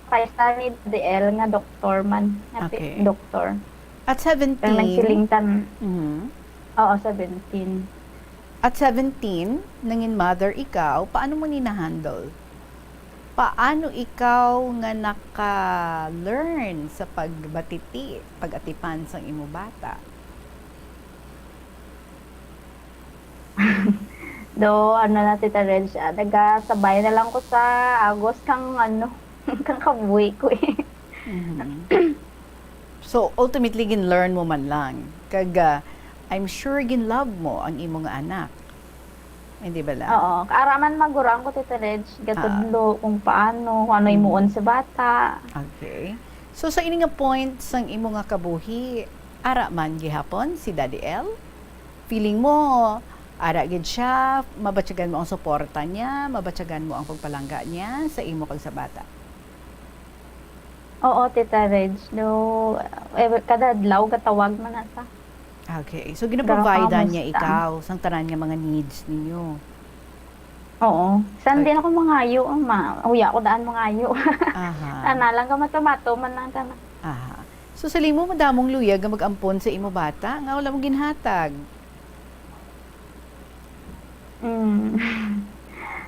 paisa ni D L nga doktor man, nga pi-, Okay. doktor. At Pero seventeen? nagsiling tan-, Mhm. Oo, seventeen. At seventeen, nangin mother ikaw, paano mo ni na-handle? Paano ikaw nga naka-learn sa pagbatiti, pag-atipan sang imo bata? Do, ano na, Tita Reg, ah, nagasabay na lang ko sa agos kang, ano, kang kabuhi ko, eh. Mhm. So, ultimately, gin-learn mo man lang. Kag, ah, I'm sure gin-love mo ang imo nga anak. Hindi bala? Oo. Ara man magurang ko, Tita Reg, gatudlo kung paano, kung ano imuon sa bata. Okay. So, sa ini nga point sang imo nga kabuhi, ara man gihapon si Daddy L? Feeling mo, ara gid siya, mabatyagan mo ang suporta niya, mabatyagan mo ang pagpalangga niya sa imo kag sa bata? Oo, Tita Reg. No, eh, kada adlaw, gatawag man na sa. Okay. So, ginaprovidean niya Gakamusta. Ikaw sang tanan nga mga needs ninyo? Oo. Sa hindi na ko mangayo, ma, uya ko daan mangayo. Aha. Ana lang ka matumato man lang ka na. Aha. So, sa limo, madamong luyag nga mag-ampon sa imo bata nga wala mo ginhatag? Mm.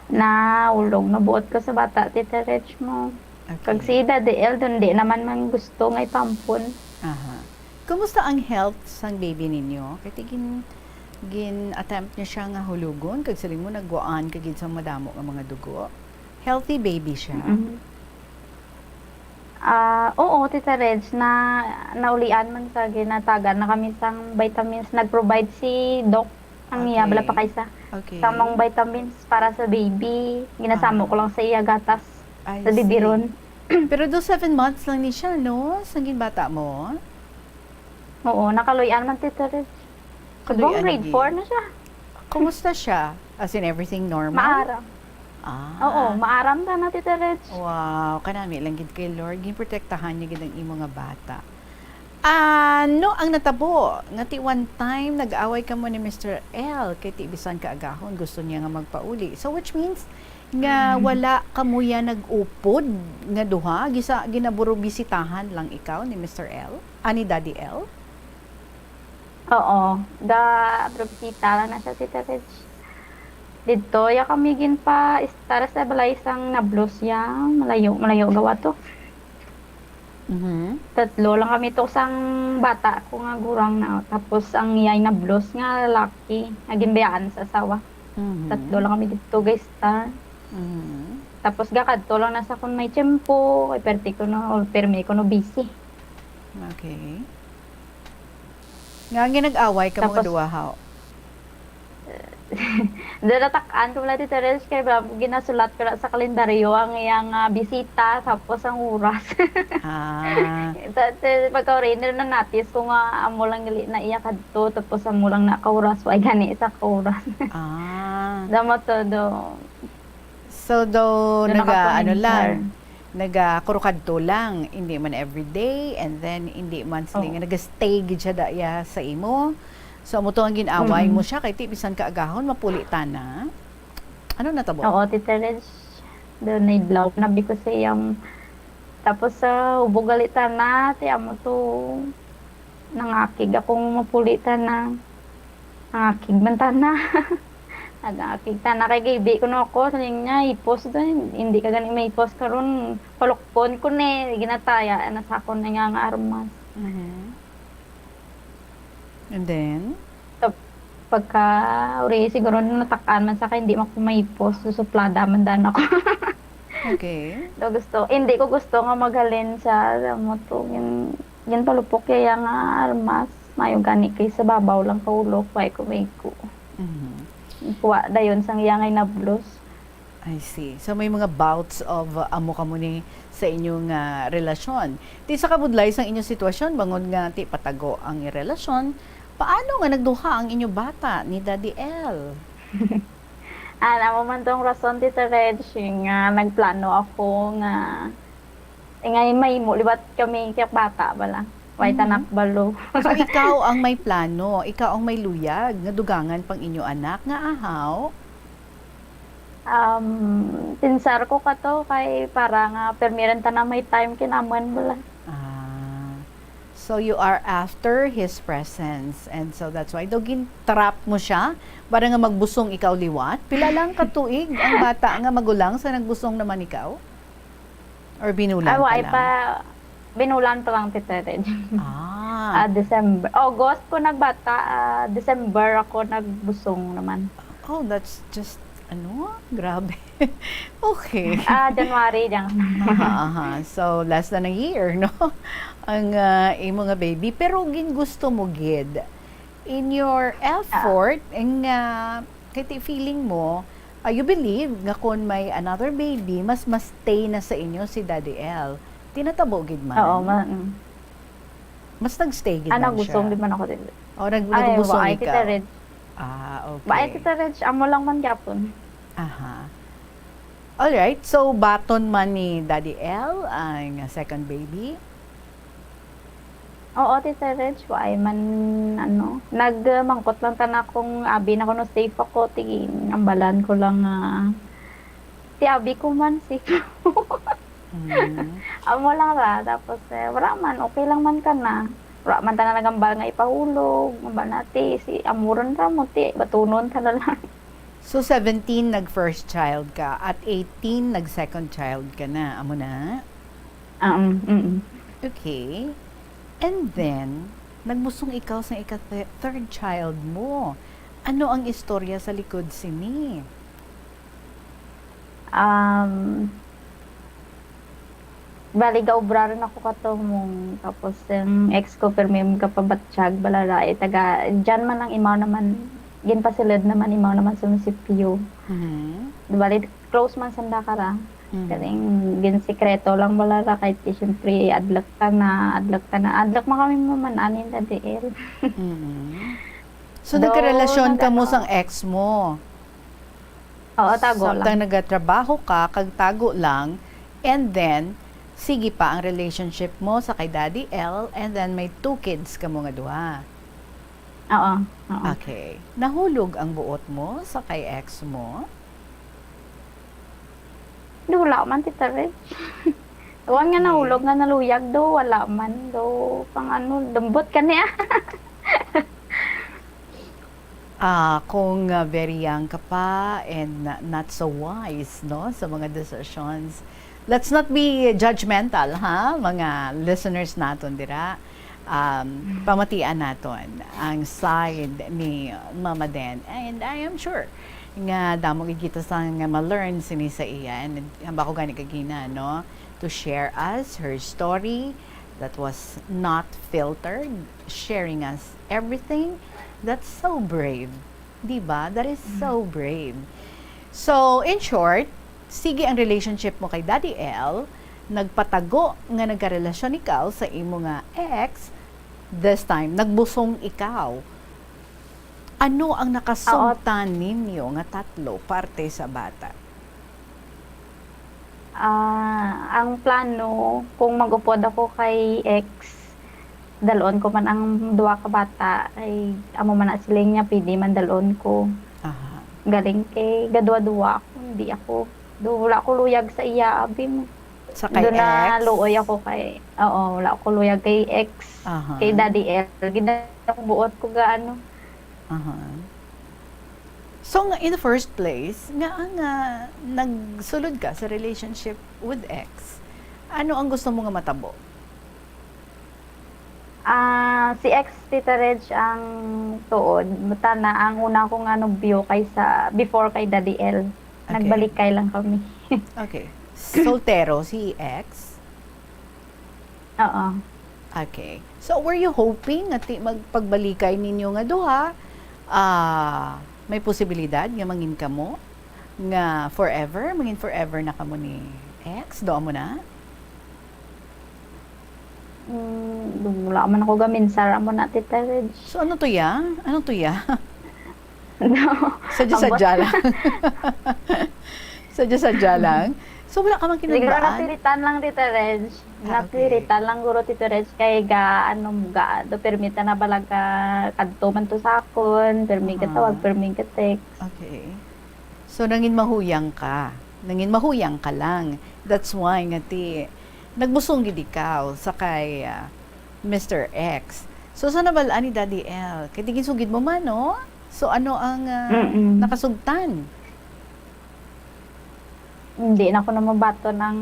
Naulog na buot ko sa bata, Tita Reg mo. Kag Okay. si Daddy El, dun di naman man gusto nga ipampon. Aha. Kumusta ang health sang baby ninyo? Kay ti gin, gin-attempt niya siya nga hulugon, kag siling mo nagwaan ka gid sa madamo nga mga dugo. Healthy baby siya? Mm. Ah, oo, Tita Reg, na naulian man sa ginatagan na kami sang vitamins, nag-provide si Doc ang iya, Okay. bala pa kaysa Okay. sa mong vitamins para sa baby. Ginasamo Ah. ko lang sa iya gatas I sa baby see. ron. Pero do seven months lang ni siya, no? Sang ginbata mo? Oo, nakaluyan man, Tita Reg. Subong Kaluy-an grade lagi. four na siya. Kumusta siya? As in, everything normal? Maaram. Ah. Oo, maaram ka na, Tita Reg. Wow, kanami lang gid kay Lord. Ginprotektahan niya gid ang imo nga bata. Ano ang natabo? Nga ti one time nag-away kamo ni Mister L, kay ti bisan kaagahon gusto niya nga magpauli. So, which means nga Mm. wala kamo ya nag-upod nga duha, gisa ginaburubisitahan lang ikaw ni Mister L, ani Daddy L? Oo, ga-, bisita lang na sa Tita Reg. Didto, ya kami ginpa-estar sa balay sang nablos ya. Malayo, malayo gawa to. Mhm. Tatlo lang kami to sang bata ko nga gurang na. Tapos ang iyay nablos nga lalaki, nga ginbayaan sa asawa. Mhm. Tatlo lang kami didto, guys, ta. Mhm. Tapos gakadto lang na sa kung may tiyempo, kay perti ko no, or permi ko no busy. Okay. Nga, nga nag-away ka mga Tapos duha, haw? Dinatak-an ko lang, Tita Reg, kay ba, ginasulat ko lang sa kalendaryo ang iyang, ah, bisita, tapos ang oras. Ah. Ta-, ta-, pagka-oriner na natis ko nga amo lang gali na iya kadto, tapos amo lang na kauras, wa gani sa kauras. Ah. Damo todo. So, daw, Doon naga, ano nakapaminsan. lang, naga-kurukadto lang, hindi man everyday, and then hindi man sila Oo. nga naga-stay gid siya daya sa imo. So, amo to ang gin-away Mm-mm. mo siya, kay ti bisan kaagahon, mapuli ta na. Ano na tabo? Oo, Tita Reg. Doon na idlaw, nabi ko sa iyang, tapos sa ubog gali ta na, ti amo to, nangakig akong mapuli ta na. Nangakig man ta na. Nangakig ta na kay gibi ko no ako, sa niya, ipos doon, hindi ka gani may ipos karon, palukpon ko ni, ginataya, na sa akon na nga, nga armas. Mhm. And then? Tap-, pagka, uri, siguro natakaan man sa kay hindi man ko maipos, susuplada man dan ako. Okay. Do gusto, hindi ko gusto nga maghalin siya, alam mo to, gin, ginpalupok kaya nga armas, mayo gani kay sa babaw lang ka ulo, kuha ko may ko. Mhm. Kuha dayon sang iya nga inablos. I see. So, may mga bouts of, uh, amo kamo ni sa inyong, ah, relasyon. Ti sa kabudlay sang inyong sitwasyon, bangod nga ti patago ang relasyon, paano nga nagduha ang inyo bata ni Daddy L? Ah, amo man tong rason, Tita Reg, nga nagplano ako nga, eh, nga mahimo liwat kami kay bata bala. Way Mhm. tanak balo. So, ikaw ang may plano, ikaw ang may luyag nga dugangan pang inyo anak nga ahaw? Um, pinsar ko kato kay para nga permi rin ta na may time kinamon bala. Ah. So, you are after his presence. And so, that's why daw gin-trap mo siya para nga magbusong ikaw liwat. Pila lang ka tuig ang bata nga magulang sa nagbusong naman ikaw? Or binulan Ah, pa way lang? pa, binulan pa lang, Tita Reg. Ah. Ah, December. August ko nagbata, ah, December ako nagbusong naman. Oh, that's just, ano? Grabe. Okay. Ah, January lang. Aha, aha. So, less than a year, no? Ang, ah, imo nga baby. Pero gingusto mo gid. In your effort, nga Kay ti feeling mo, ah, you believe nga kon may another baby, mas, mas stay na sa inyo si Daddy L. Tinatabo gid man? Oo, ma-, mm. Mas nagstay gid Ah, man nagusong siya? Gid man ako din. O, nag-, Ay, nagubusong wa, ay, ikaw? Tita Reg. Ah, okay. Wa, ay, Tita Reg, amo lang man gyapon. Aha. Alright, so baton man ni Daddy L ang second baby? Oo, Tita Reg, wa ay man, ano, nagmangkot lang tana kung abi na kuno safe ako, ti ambalan ko lang nga, ti abi ko man safe. Mm. Amo lang ra, tapos, eh, wala man, okay lang man kana. Wala man tana nagambal nga ipahulog, ambal na, ti, si amuron ra mo, ti, batunon tana lang. So, seventeen nag first child ka, at eighteen nag second child ka na, amo na? Um, mm. Okay. And then, nagbusong ikaw sa ika-, third child mo. Ano ang istorya sa likod sini? Um, bali, gaobra rin ako katumong. Tapos, yung ex ko, pirmi yung kapabatsyag, balara, eh, taga, dyan man ang imaw naman, ginpasilid naman, imaw naman sa munisipyo. Mhm. Bali, close man sanda kara. Mhm. Kaning ginsikreto lang balara kay ti, siyempre, adlak ta na, adlak ta na. Adlak man kami maman-anin na diin. Mhm. So, do, nagkarelasyon ka mo nag-ano, sang ex mo? Oo, tago lang. Samtang nagatrabaho ka, kag tago lang, and then, sige pa ang relationship mo sa kay Daddy L, and then may two kids kamo nga duha. Oo, oo. Okay. Nahulog ang buot mo sa kay ex mo? Di, wala man, Tita Reg. Tuwan nga nahulog nga naluyag, do, wala man. Do, pang ano, lambot ka niya. Ah, kung, ah, very young ka pa and na-, not so wise, no, sa mga decisions, let's not be judgmental, ha, mga listeners naton dira. Um, pamatian naton ang side ni Mama Den. And I am sure nga damo gid kita sang ma-learn sini sa iya. And hamba ko gani kagina, no, to share us her story that was not filtered, sharing us everything. That's so brave. Di ba? That is so brave. So, in short, sige ang relationship mo kay Daddy L, nagpatago nga nagkarelasyon ikaw sa imo nga ex, this time, nagbusong ikaw. Ano ang nakasugtan ninyo nga tatlo parte sa bata? Ah, ang plano, kung mag-upod ako kay ex, dal-on ko man ang duha ka bata, ay amo man na siling niya, pwede man dal-on ko. Aha. Galing kay gaduwa-duwa ako, hindi ako, do, wala ko luyag sa iya, abi mo. Sa kay ex? Do na luoy ako kay, oo, wala ko luyag kay ex, aha, kay Daddy L. Gid ang buot ko ga ano. Aha. So, nga, in the first place, nga, nga nagsulod ka sa relationship with ex, ano ang gusto mo nga matabo? Ah, si ex, Tita Reg, ang tuod. Tana, ang una ko nga nobyo kaysa, before kay Daddy L. Okay. Nagbalikay lang kami. Okay. Soltero si ex? Oo. Okay. So, were you hoping nga ti-, magpagbalikay ninyo nga duha, ah, may posibilidad nga mangin kamo nga forever, mangin forever na kamo ni ex? Duha mo na? Mm, wala man ako gaminsar amo na, Tita Reg. So, ano to ya? Ano to ya? No. Sadya-sadya lang. Sadya-sadya lang. So, wala ka man kinang daan? Siguro napilitan lang, Tita Reg. Ah, okay. Napilitan lang guro, Tita Reg, kay ga, ano, ga, do, permi ta na bala ga, kadto man to sa akon, permi ga tawag, permi ga text. Okay. So, nangin mahuyang ka. Nangin mahuyang ka lang. That's why nga ti, nagbusong gid ikaw sa kay, ah, Mister X. So, sa nabal-an ni Daddy L, kay di ginsugid mo man, no? So, ano ang, ah, nakasugtan? Hindi na ko na mabaton ang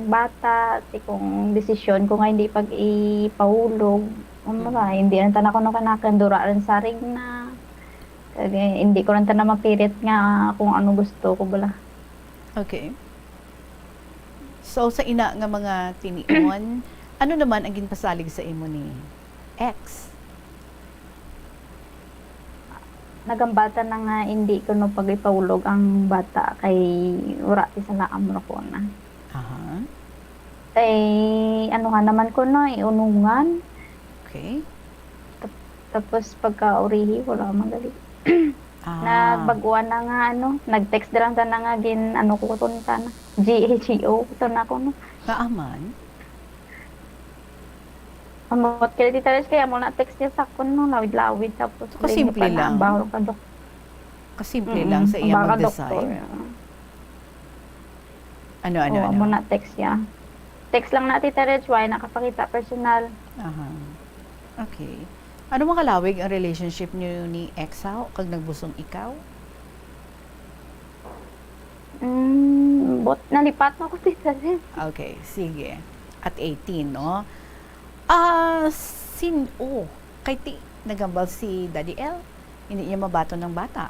bata, ti kung desisyon ko nga hindi pag-ipahulog, ano ra, hindi na ta na ko nakanakan, dura rin sa ring na. Kaya hindi ko rin ta na mapirit nga kung ano gusto ko bala. Okay. So, sa ina nga mga tinion, ano naman ang ginpasalig sa imo ni X? Nagambal ta na nga hindi ko no pag-ipahulog ang bata kay wala ti sa laam ra ko na. Aha. Kay ano ka naman ko no, iunungan. Okay. Tap- tapos pagka urihi, wala man gali. Ah. Nagbaguan na nga ano, nag-text na lang ta na nga gin ano ko tunta na. G A G O to na ko no. Nga aman? Ambot kay Tita Reg, kaya mo na text niya sa akon, no, lawid-lawid, tapos Saka simple lang. Ang baho ka dok-, Kasimple Mm, lang sa ang iyang baho ka mag-decide. doktor. Ano, ano, Oo, ano? Mo na text niya. Text lang na, Tita Reg, why nakapakita personal. Aha. Okay. Ano man kalawig ang relationship niyo ni ex, ha? Kag nagbusong ikaw? Mm, but nalipat na ko, Tita Reg. Okay, sige. At eighteen, no? Ah, sin-, oh, kay ti-, nagambal si Daddy L, hindi niya mabaton ang bata.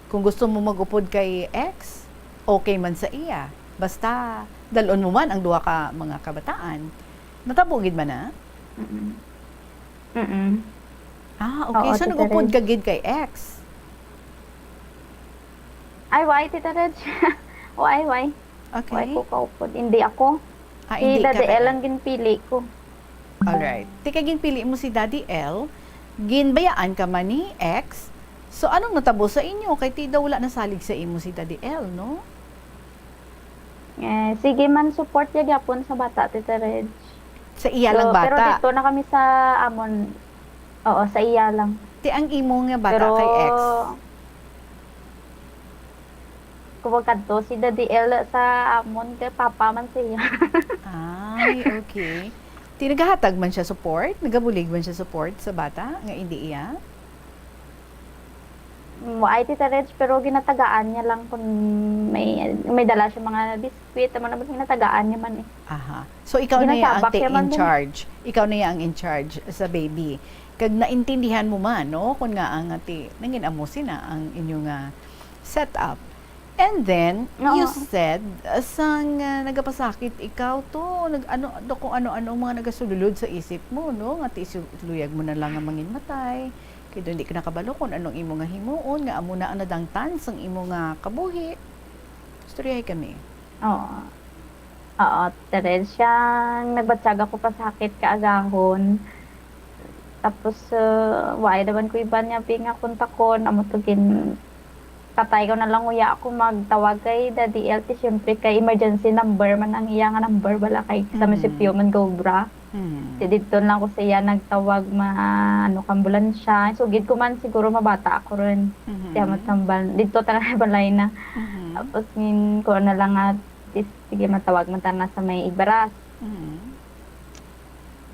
Kung gusto mo mag-upod kay ex, okay man sa iya. Basta, dalon mo man ang duha ka mga kabataan. Natabo gid man na? Mm-mm. Mm-mm. Ah, okay. Oo, So, Tita nag-upod Reg. ka gid kay ex? Ay, why, Tita Reg? O, ay, why? Okay. Why ko kaupod? Hindi ako. Ah, Si hindi ka Daddy kay L ang ginpili ko. Alright. Ti kay ginpili mo si Daddy L, ginbayaan ka man ni ex. So, anong natabo sa inyo? Kay ti daw wala nasalig sa imo si Daddy L, no? Eh, sige man, support niya gyapon sa bata, Tita Reg. Sa iya lang So, pero bata? dito na kami sa amon. Oo, sa iya lang. Ti ang imo nga bata Pero, kay ex? Kuwag kadto si Daddy L sa amon, kay papa man siya. Ay, okay. Ti nagahatag man siya support? Nagabulig man siya support sa bata nga hindi iya? Mm, wa ay, Tita Reg, pero ginatagaan niya lang kung may, may dala siya mga biskwit, amo naman ginatagaan niya man eh. Aha. So, ikaw na iya ang Ginasabak ti niya man in din. charge. Ikaw na iya ang in charge sa baby. Kag naintindihan mo man, no? Kung nga ang ti, nangin amo sina ang inyo nga setup. And then, you Oo. said, uh, sang, uh, nagapasakit ikaw to, nag-, ano, do, kung ano-ano ang mga nagasululod sa isip mo, no? Nga ti, su-, luyag mo na lang nga mangin matay. Kay do hindi ka nakabalo kung anong imo nga himuon, nga amo na ang nadangtan sang imo nga kabuhi. Istoryahay kami. Oo. Oo, Tita Reg, siyang nagbatyag ako pasakit kaagahon. Tapos, uh, waay naman ko iban niya, pi, nga kontakon. Amo to gin-, patay ko na lang, uya ako magtawag kay Daddy L T, siyempre kay emergency number man ang iya nga number, bala kay sa Mhm. munisipyo man gaobra. Mhm. Di didto lang ko sa iya nagtawag, ma-, ano, ka ambulansya. Sugid ko man siguro mabata ako ron. Mhm. Siya matambal. Didto ta na balay na. Mhm. Tapos, ngin, ko na lang nga, tis-, sige, matawag man ta na sa may Igbaras. Mhm.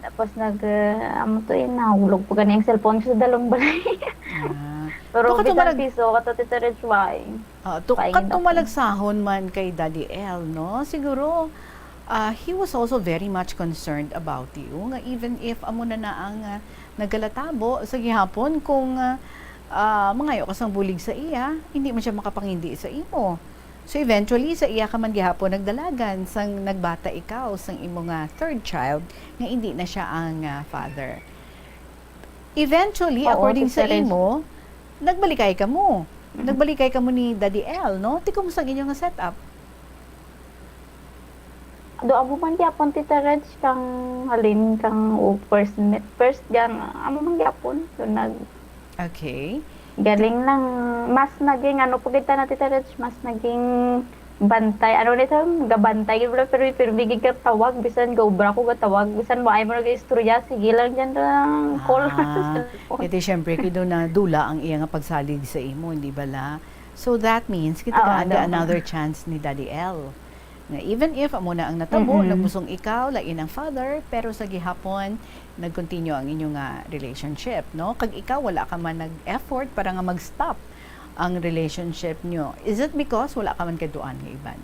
Tapos nag, ah, amo to, eh, nahulog po gani ang cellphone ko sa dalong balay. Ah. Pero Baka bisan tumalag- piso, kato, Tita Reg, why? Ah, to, Paingin kat ako. tumalagsahon man kay Daddy L, no? Siguro, ah, he was also very much concerned about you, nga even if amo na na ang, ah, nagalatabo sa gihapon, kung, ah, ah, mangayo ka sang bulig sa iya, hindi man siya makapangindi sa imo. So, eventually, sa iya ka man gihapon nagdalagan sang nagbata ikaw sang imo nga third child, nga hindi na siya ang, ah, father. Eventually, Oo, according Sister sa Reg. imo, nagbalikay kamo. Mm. Nagbalikay kamo ni Daddy L, no? Ti, kumusta ang inyo nga setup? Do, amo man gyapon, Tita Reg, kang halin, kang, o, first met, first gang, amo man gyapon. So, nag- Okay. Galing lang, mas naging, ano po kita na, Tita Reg, mas naging bantay. Ano nito, gabantay, pero, pero bigig ka tawag, bisan gaobra ko gatawag, bisan mo ay mo nag-istorya, sige lang dyan lang, call sa Ah, cellphone. Iti, syempre, kay do na dula ang iya nga pagsalig sa imo, hindi bala? So, that means, kita Oo, ka anda do. another chance ni Daddy L. Nga even if amo na ang natabo, Mm-mm. nagbusong ikaw, lain ang father, pero sa gihapon, nag-continue ang inyo nga relationship, no? Kag ikaw, wala ka man nag-effort para nga mag-stop ang relationship nyo. Is it because wala ka man kaduan nga iban?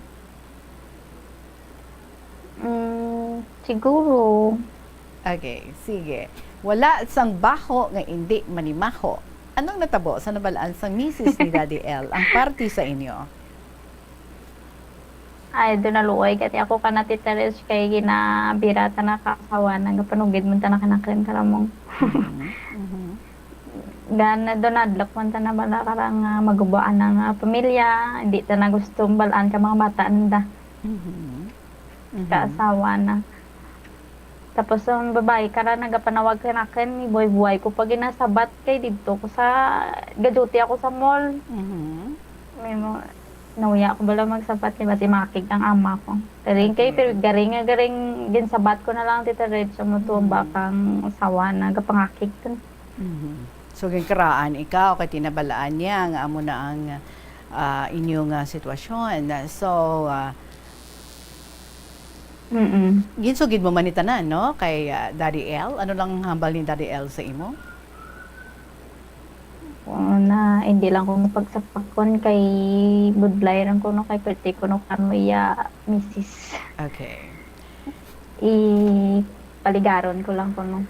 Mm, siguro. Okay, sige. Wala sang baho nga indi manimaho. Anong natabo sa nabalaan sang misis ni Daddy L, ang party sa inyo? Ay, do naluoy gani ako kana, Tita Reg, kay ginabira ta na ka asawa, nagapanugid man ta na kana kay karamong. Mhm, mhm. Gan-, dunadlok man ta na bala karang, ah, magubuan na nga pamilya, hindi ta na gusto balaan ka mga bata nanda. Mhm. Mhm. Kaasawa na. Tapos ang babayi kara nagapanawag kanakin, buhay-buhay ko pa ginasabat kay didto ko sa, ga-duty ako sa mall. Mhm. May mga, nauya ko bala magsabat, di ba, si makig ang ama ko. Garing kay, Okay. pero garing nga, garing, ginsabat ko na lang, Tita Reg, sa mo to, Mm. bakang asawa na, gapangakig to. Mhm. So, ginkaraan ikaw, kay tinabalaan niya nga amo na ang, ah, inyo nga sitwasyon. So, ah, Mm-mm. ginsugid mo man ni tanan, no? Kay, ah, Daddy L? Ano lang ang hambal ni Daddy L sa imo? Una, hindi lang ko mapagsapakon kay budlay lang ko, no, kay perti ko, no, kano iya misis. Okay. Ipaligaron ko lang ko, no.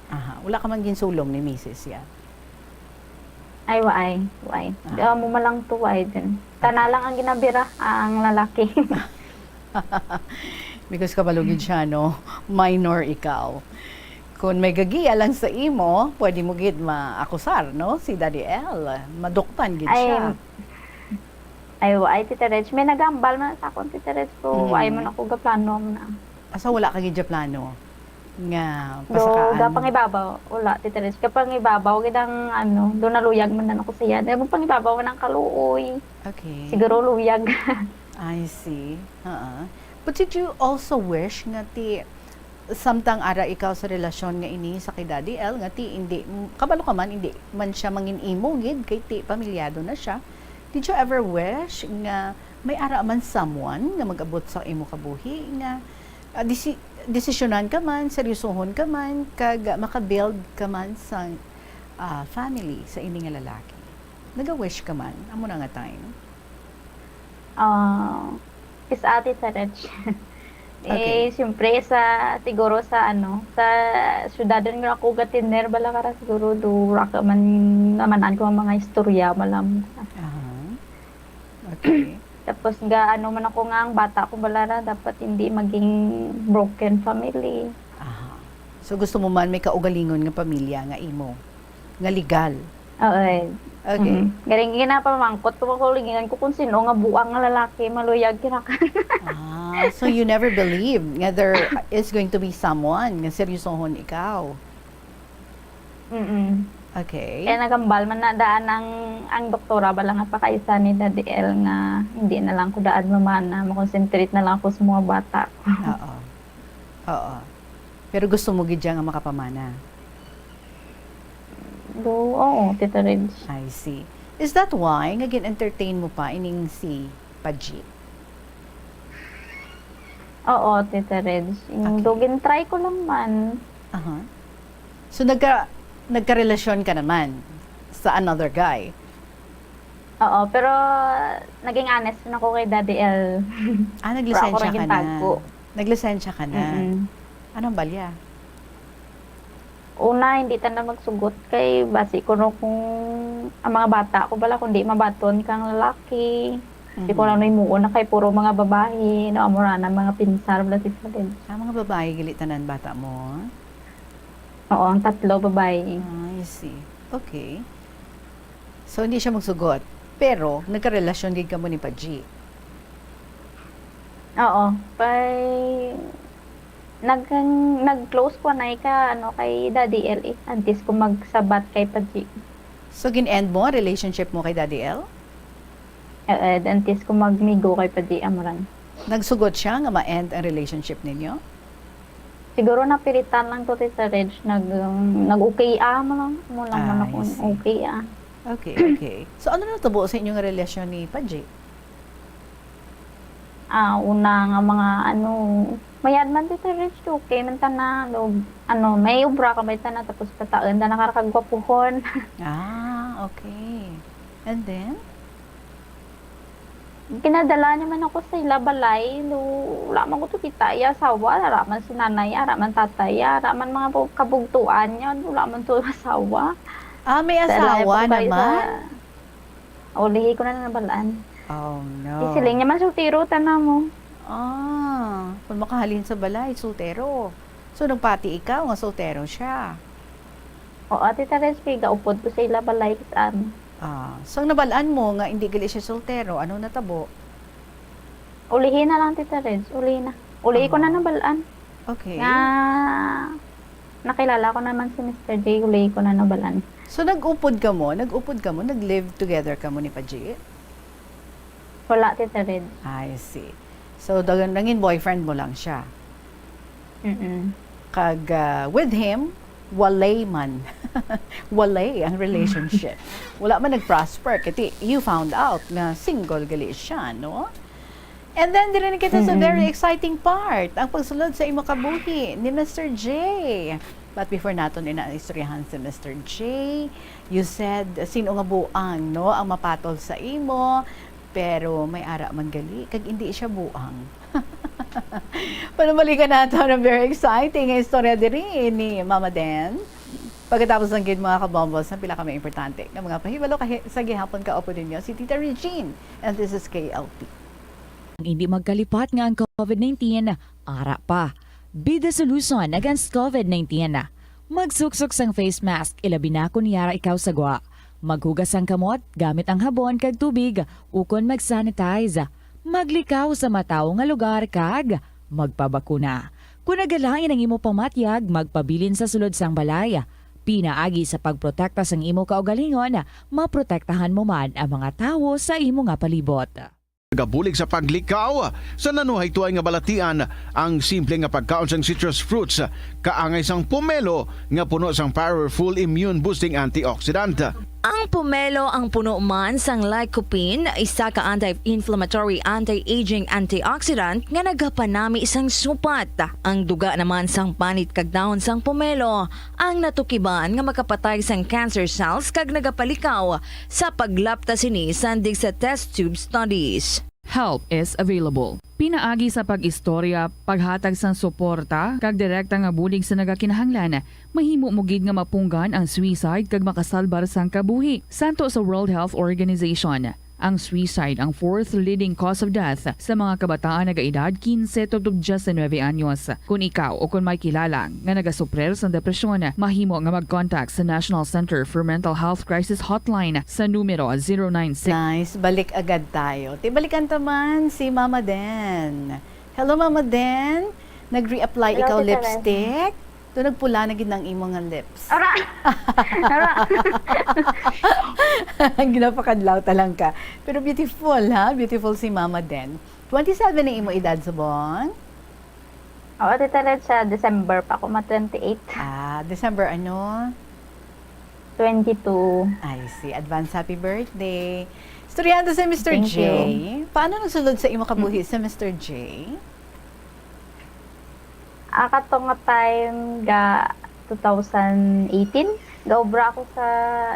Aha. Wala ka man ginsulong ni misis ya? Ay, waay, waay. Ah. Amo man lang to, waay din. Tana Okay. lang ang ginabira, ang lalaki. Because kabalo gid siya, no? Minor ikaw. Kung may gagiya lang sa imo, pwede mo gid maakusar, no? Si Daddy L. Maduktan gid Ay, siya. ay, waay, Tita Reg. May nagambal man sa akon, Tita Reg, pero Mm. ay man ako gaplano na. Asa wala ka gid plano nga Do, pasakaan? gapangibabaw. Wala, Tita Reg. Gapangibabaw gid ang, ano, do naluyag man na ako siya. Gapangibabaw man ang kaluoy. Okay. Siguro luyag. I see. Oo. But did you also wish nga ti, samtang ara ikaw sa relasyon nga ini sa kay Daddy L, nga ti hindi, kabalo ka man, hindi man siya mangin-imo gid, kay ti pamilyado na siya. Did you ever wish nga may ara man someone nga mag-abot sa imo kabuhi nga, ah, desi-, desisyonan ka man, seryosohon ka man, kag makabuild ka man sa, ah, family sa ini nga lalaki? Naga-wish ka man, amo na nga time? Ah, is ate sa Reg. Eh, Okay. siyempre sa, siguro sa ano, sa syudad nga ako gatiner, bala kara siguro do, ra ka man, naman-an ko ang mga istorya, bala mo. Aha. Okay. Tapos ga, ano man ako nga, ang bata ko bala na dapat hindi maging broken family. Aha. So, gusto mo man may kaugalingon nga pamilya nga imo, nga legal? Oo, eh. Okay. Mm. Galing, ginapamangkot ko, makulinginan ko kung sino nga buang nga lalaki, maluyag kinakan. Ah, so you never believe nga there is going to be someone nga seryosohon ikaw? Mm-mm. Okay. Kaya nagambal man na daan ang, ang doktora, bala nga pakaisa ni Daddy L nga hindi na lang ko daan mamana, makonsentrate na lang ako sa mga bata ko. Oo. Oo. Pero gusto mo gid siya nga makapamana? Do, oo, Tita Reg. I see. Is that why nga gin-entertain mo pa ining si Paji? Oo, Tita Reg. Yung Okay. do, gin-try ko lang man. Aha. So, nagka-, nagkarelasyon ka naman sa another guy? Oo, pero naging honest na ako kay Daddy L. Ah, Pero ako naglisensya ra ka na. gintagpo. Naglisensya ka na. Mm-mm. Anong balya? Una, hindi ta na magsugot kay basi kuno kung ang mga bata ko bala, kung di mabaton kang lalaki, di ko Mhm. na himuon na kay puro mga babayi, no, amo ra na mga pinsar bala, Tita Reg. Ah, mga babayi gali tanan bata mo? Oo, ang tatlo babayi. Ah, I see. Okay. So, hindi siya magsugot. Pero, nagkarelasyon gid kamo ni Paji? Oo. Pay, nag-, nag-close ko na ka, ano, kay Daddy L, eh, antes ko magsabat kay Paji. So, gin-end mo ang relationship mo kay Daddy L? Eh, eh, antes ko magmigo kay Paji, amo ra. Nagsugot siya nga ma-end ang relationship ninyo? Siguro napilitan lang to, Tita Reg. Nag-, um, nag-okay, ah, mo lang. Mo lang man Ah, ako, I see. okay, ah. Okay, okay. So, ano natabo sa inyong relasyon ni Paji? Ah, una nga mga, ano, mayad man, Tita Reg, okay man tana, lo-, ano, may obra ka, may tana, tapos pataon, tana, karakagwapuhon. Ah, okay. And then? Ginadala niya man ako sa ila balay, lo-, wala man ko to kita iya asawa, ara man si nanay, ara man tatay, ara man mga bu-, kabugtuan niya, wala man to asawa. Ah, may Sa layo asawa pa kayo naman? sa, o, lihi ko na lang nabalaan. Oh, no. Isiling niya man, soltero tana mo. Ah, kung makahalin sa balay, soltero. So, nagpati ikaw nga soltero siya? Oo, Tita Reg, kay gaupod ko sa ila balay sa amin. Ah, so nabal-an mo nga hindi gali siya soltero, ano natabo? Ulihi na lang, Tita Reg, ulihi na. Ulihi ko na Aha. nabal-an. Okay. Nga, nakilala ko naman si Mister J, ulihi ko na nabal-an. So, nag-upod kamo, nag-upod kamo, nag-live together kamo ni Paji? Wala, Tita Reg. I see. So, dagan, nangin boyfriend mo lang siya? Mm-mm. Kag, ah, with him, walay man. Walay ang relationship. Wala man nag-prosper. Kati, you found out nga single gali siya, no? And then, diri na kita sa Mm-mm. very exciting part, ang pagsulod sa imo kabuhi ni Mister J. But before naton ina-istoryahan si Mister J, you said, sino nga buang, no, ang mapatol sa imo? Pero may ara man gali, kag indi siya buang. Panumalikan nato ang very exciting nga istorya diri ni Mama Den. Pagkatapos lang gid, mga kabombos, ang pila ka mga importante nga mga pahibalo kahi-, sa gihapon kaupod ninyo si Tita Regine, and this is K L P. Ang hindi magkalipat nga ang COVID nineteen, ara pa. Be the solution against COVID nineteen. Magsuksok sang face mask, ilabi na kon yara ikaw sa gwa. Maghugas sang kamot gamit ang habon kag tubig ukon mag-sanitize. Maglikaw sa matawo nga lugar kag magpabakuna. Kon nagalain ang imo pamatyag, magpabilin sa sulod sang balay. Pinaagi sa pagprotekta sang imo kaugalingon, maprotektahan mo man ang mga tawo sa imo nga palibot. Nagabulig sa paglikaw sa nanuhaytoay nga balatian ang simple nga pagkaon sang citrus fruits, kaangay sang pomelo nga puno sang powerful immune boosting antioxidant. Ang pomelo ang puno man sang lycopene, isa ka anti-inflammatory, anti-aging antioxidant nga nagapanami sang supat. Ang duga naman sang panit kag dahon sang pomelo ang natukiban nga makapatay sang cancer cells kag nagapalikaw sa paglapta sini sandig sa test tube studies. Help is available. Pinaagi sa pag-istorya, paghatag sang suporta, kag direkta nga bulig sa nagakinahanglan, mahimo mo gid nga mapunggan ang suicide kag makasalbar sang kabuhi. Santo sa World Health Organization, ang suicide ang fourth leading cause of death sa mga kabataan nagaedad quince to diecinuebe anyos. Kon ikaw o kon may kilala nga nagasuprir sang depresyon, mahimo nga mag-contact sa National Center for Mental Health Crisis Hotline sa numero zero nine six. Nice. Balik agad tayo. Ti balikan ta man si Mama Den. Hello, Mama Den. Nag-reapply Hello, ikaw Tita Ren. Lipstick? To nagpula na gid ang imo nga lips. Ara! Ara! Ginapakadlaw ta lang ka. Pero beautiful, ha? Beautiful si Mama Den. Twenty-seven ang imo edad subong? Oo, Tita Red, sa December pa ako ma twenty-eight. Ah, December ano? Twenty-two. I see. Advance happy birthday. Istoryahan ta si Mister Thank J. you. Paano nagsulod sa imo kabuhi Mm. si Mister J? Ah, kato nga time ga two thousand eighteen, gaobra ako sa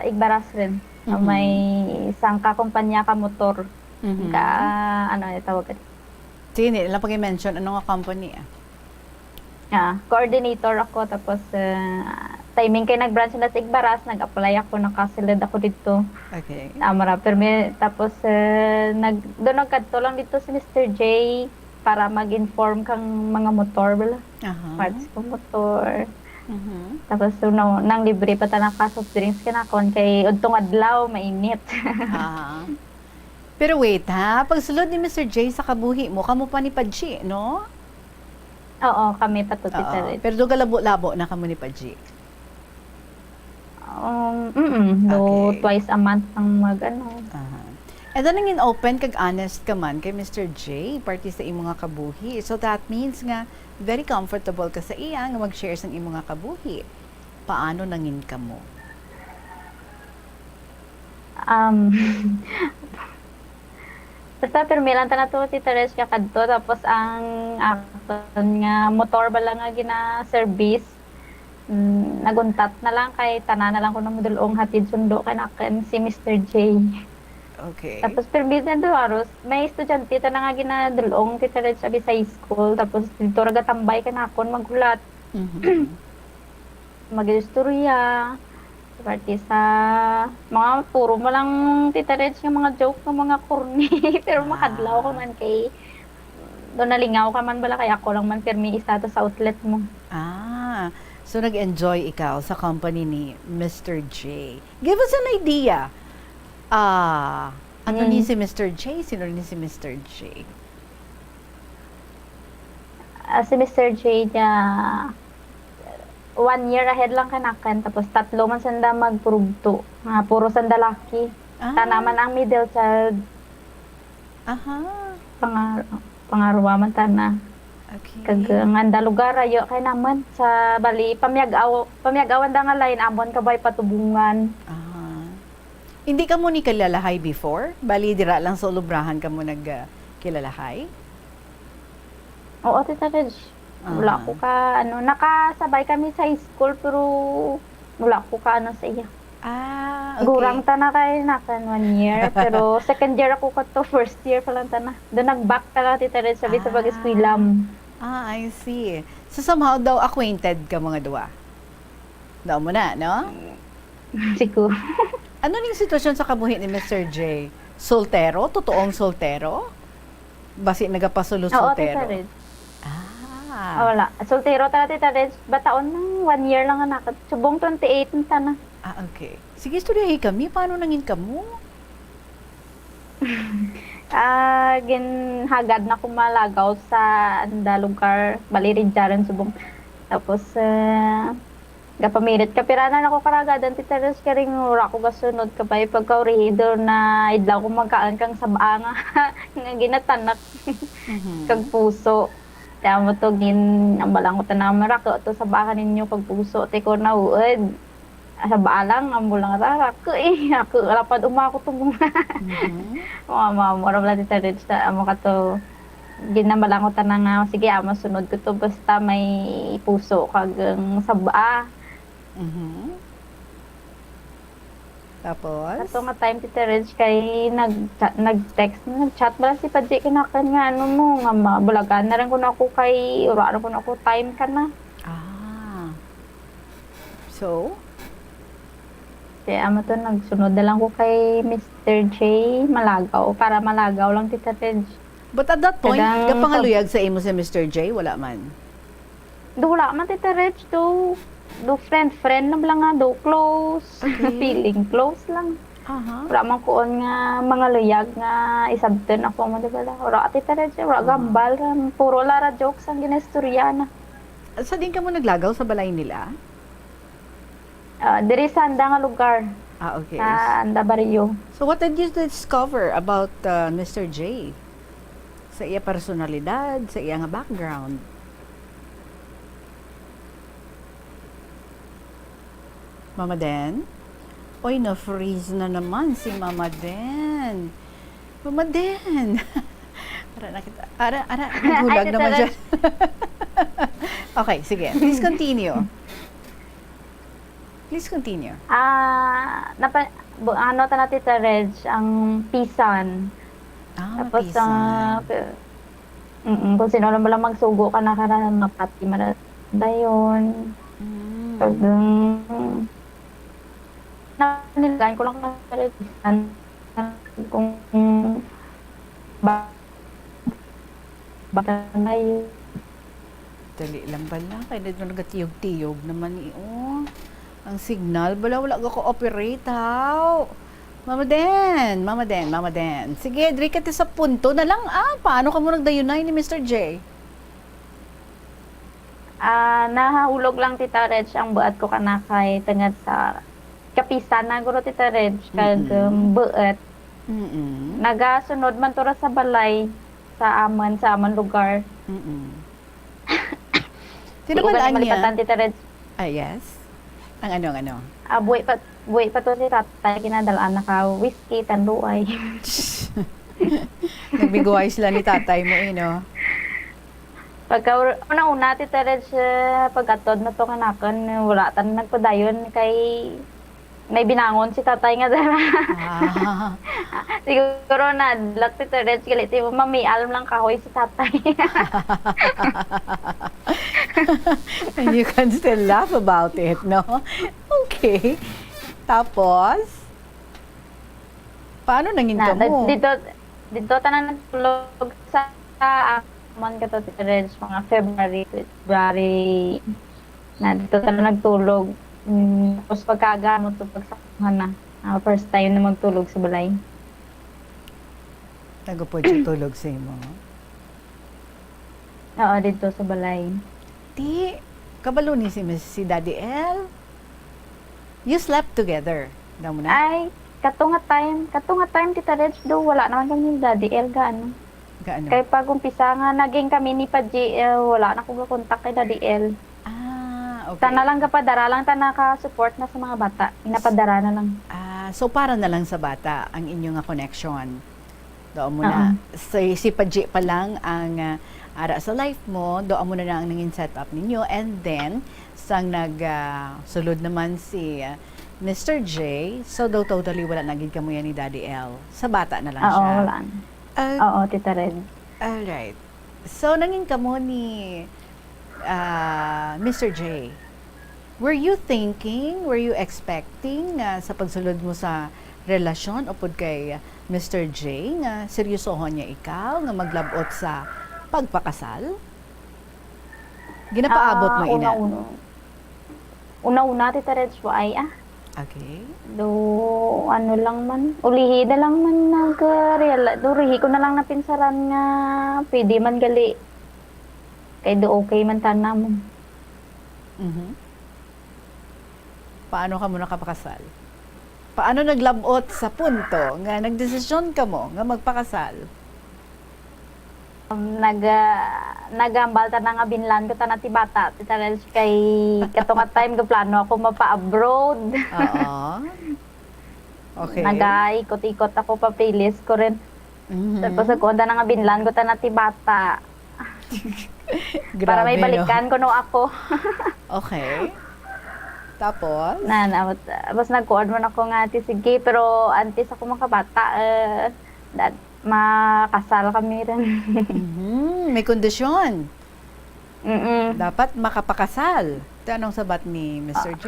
Igbaras rin. Sa Mhm. may sangka kumpanya ka motor. Mhm. Ka, ano, itawag ka? Sige, hindi lang pag-mention. Ano nga company, ah? Ah, coordinator ako, tapos, ah, timing kay nag-branch na sa Igbaras, nag-apply ako, nakasulod ako dito. Okay. Amara, pero may, tapos, ah, nag-, doon nagkadto lang dito si Mister J para mag-inform kang mga motor, bala. Aha. Parts kang motor. Mhm. Tapos, so, no, nang libre pa ta naka soft drinks kinakon kay udtong adlaw, mainit. Aha. Pero wait, ha? Pagsulod ni Mister J sa kabuhi mo, kamo pa ni Paji, no? Oo, kami pa to, Tita Oo. Red. Pero do galabo-labo na kamo ni Paji? Um, mm-mm. Do Okay. twice a month ang mag, ano. Aha. And then, nangin open kag honest ka man kay Mister J, parte sa imo nga kabuhi. So, that means nga, very comfortable ka sa iya nga mag-share sang imo nga kabuhi. Paano nangin kamo? Um, basta, pirmi lang ta na to, Tita Res, nga kadto. Tapos, ang akon nga motor bala nga gina-service, mm, naguntat na lang kay tanan na lang ko na modul-ong hatid sundo kay nakin si Mister J. Okay. Tapos, pirmi na do, aros, may estudyante ta na nga ginadul-ong, Tita Res, abi sa high school. Tapos, dito ra gatambay kay nakon maghulat. Mhm. Mag-istorya, parte sa mga puro mo lang, Tita Reg, nga mga joke nga mga corny. Pero Ah. makadlaw ka man kay, do nalingaw ka man bala kay ako lang man pirmi isa to sa outlet mo. Ah, So, nag-enjoy ikaw sa company ni Mister J. Give us an idea. Ah, ano ni Mm. si Mister J? Sino ni si Mister J? Ah, si Mister J niya, one year ahead lang kanakan, tapos tatlo man sanda magpurugto. Nga puro sanda laki. Ah. Tana man ang middle child. Aha. Pangar-, pangarwa man tana. Okay. Kag ang anda lugar ayo kay naman sa bali pamyag-aw-, pamyag-awan da nga line amon kabay patubungan. Aha. Hindi kamo ni kilalahay before? Bali, dira lang sa Ulubrahan kamo nag, ah, kilalahay? Oo, Tita Reg. Wala Aha. ko ka, ano, nakasabay kami sa high school, pero wala ko ka, ano, sa iya. Ah, okay. Gurang ta na kay nakan one year, pero second year ako kato, first year pa lang ta na. Doon nag-back ta lang, Tita Reg, sabi sa Ah. pag-eskwela mo. Ah, I see. So, somehow daw acquainted ka mga duwa? Daw mo na, no? Siguro. Ano ning sitwasyon sa kabuhi ni Mister J? Soltero? Totoong soltero? Basi nagapasulo Oo, soltero? Tita Reg. Ah. Ah, wala. Soltero ta, Tita Reg. Bataon lang, one year lang anak. Subong twenty-eight na ta na. Ah, okay. Sige, istoryahi kami. Paano nangin kamo? Ah, ginhagad na ko malagaw sa anda lugar, bali, Ridjaran, subong. Tapos, ah, gapamilit ka, pira na ako karagadan, Tita Reg, karing wala ko gasunod ka pa, eh, pagkaurihidor na idlaw ko magkaan kang saba nga, nga ginatanak Mhm. kag puso. Kaya mo to, gin-, ang balangot na naman, "Rako to, saba ka ninyo kag puso, te ko na uod." Sa baalang, amo lang rara ko eh. Ako, lapad uma ako tumong. Mhm. Mga, mga, mura lang, Tita Reg, sa amo ka to. Ginamalangot na nga, sige, amo sunod ko to, basta may puso kag ang saba. Mhm. Tapos? Ato nga time, Tita Reg, kay nag-, nag-text, nag-chat ba si Padji kinakan nga, ano mo, nga mabulagan na rin kuno ako kay, wala na kuno ako time ka na. Ah. So? Kaya amo to, nagsunod na lang ko kay Mister J Malagaw, para malagaw lang, Tita Reg. But at that point, Kadang gapangaluyag sa imo si Mister J? Wala man? Do, wala man, Tita Reg, do, do friend, friend na lang nga, do close. Okay. Feeling close lang. Aha. Wala man kuon nga mga luyag nga isabton ako mo, di ba? Wala, Tita Reg, wala Aha. gambal. Puro lara jokes ang ginaistorya na. Sa din ka mo naglagaw sa balay nila? Ah, diri sa anda nga lugar. Ah, okay. Sa anda baryo. So, what did you discover about, uh, Mister J? Sa iya personalidad, sa iya nga background? Mama Den? Oy, na-freeze na naman si Mama Den. Mama Den! Ara na kita. Ara, ara, naghulag Ay, naman Tita siya. Reg. Okay, sige. Please continue. Please continue. Ah, napa-, bu-, ano ta na, Tita Reg, ang pisan. Ah, Tapos, mapisan. ah, k-, mm, kung sino lang, lang magsugo ka na, ka na, mapati man na dayon. Mm. Pag, mm, na-, niligan ko lang na, kung ba-, Batangay. Dali lang bala, kay medyo nagatiyog-tiyog naman ni, oh. Ang signal, bala, wala ga ko-operate, haw. Mama Den, Mama Den, Mama Den. Sige, diri ka ti sa punto na lang, ah. Paano ka mo nagdayunay ni Mister J? Ah, nahahulog lang, Tita Reg, ang buat ko kana kay tungod sa kapisan na guro, Tita Reg, kag, Mm-mm. um, buat. Mm-mm. Nagasunod man to ra sa balay, sa amon, sa amon lugar. Mm-mm. Sino Di ko man gani ang niya? malipatan, Tita Reg. Ah, yes? Ang ano, ang ano? Ah, buhi pa, buhi pa to si tatay, kinadalaan na ka whiskey, tanduay. Nagbiguhay sila ni tatay mo, eh, no? Pagka, una-una, Tita Reg, eh, pag-atod na to kanakan, wala ta na nagpadayon kay may binangon si tatay nga dara. Ah. Siguro na, lak, Tita Reg, gali ti mamial lang kahoy si tatay. And you can still laugh about it, no? Okay. Tapos, paano nangin Na, kamo? dito, dito tanan nagtulog sa, sa amon kato, Tita Reg, mga February, February Na dito ta na nagtulog. Mm, tapos pagkaaga mo to, pagsakuhan na. Ah, first time na magtulog sa balay. Nagupod siya tulog sa imo? Oo, dito sa balay. Di, kabalo ni si Miss, si Daddy L? You slept together, daw mo na? Ay, kato nga time, kato nga time, Tita Reg, do, wala naman kami ni Daddy L, gaano. Gaano? Kay pag umpisa nga, naging kami ni Paji, eh, wala na ko gakontak kay Daddy L. Ah, okay. Tana lang gapadara lang, tana ka-support na sa mga bata. Inapadara na lang. Ah, so para na lang sa bata ang inyo nga connection. Doon mo na. Oo. Si, si Paji pa lang ang, ah, ara sa life mo, doon mo na lang ang nangin setup ninyo. And then, sang nag, ah, sulod naman si, ah, Mister J, so daw totally wala na gid kamo yan ni Daddy L. Sa bata na lang Oo, siya. Wala na. Ah, Oo, Tita Red. Alright. So, nangin kamo ni, ah, Mister J, were you thinking, were you expecting nga sa pagsulod mo sa relasyon upod kay Mister J nga seryosohon niya ikaw, nga maglab-ot sa pagpakasal? Ginapaabot mo Ah, ina? una-una. Una-una, Tita Reds, wa ay, ah. Okay. Do, ano lang man, ulihi na lang man nag, ah, reala-, do, rihi ko na lang napinsaran nga pwede man gali. Kay do okay man tana mo. Mhm. Paano ka mo nakapakasal? Paano naglab-ot sa punto nga nagdesisyon ka mo nga magpakasal? Um, nag-, ah, nagambal ta na nga binlan ko ta na ti bata, Tita Reg, kay kato nga time gaplano ako mapa-abroad. Oo. Okay. Nagaikot-ikot ako, papilis ko rin. Mhm. Tapos ako, anda na nga binlan ko ta na ti bata. Para may Grabe, no? balikan ko no ako. Okay. Tapos? Na, na, tapos nagkuan man ako nga, "Ate, sige, pero antes ako makabata, eh, dad-, makasal kami rin." Mhm, may kondisyon. Mm-mm. Dapat makapakasal. Ito anong sabat ni Mister Ah. J?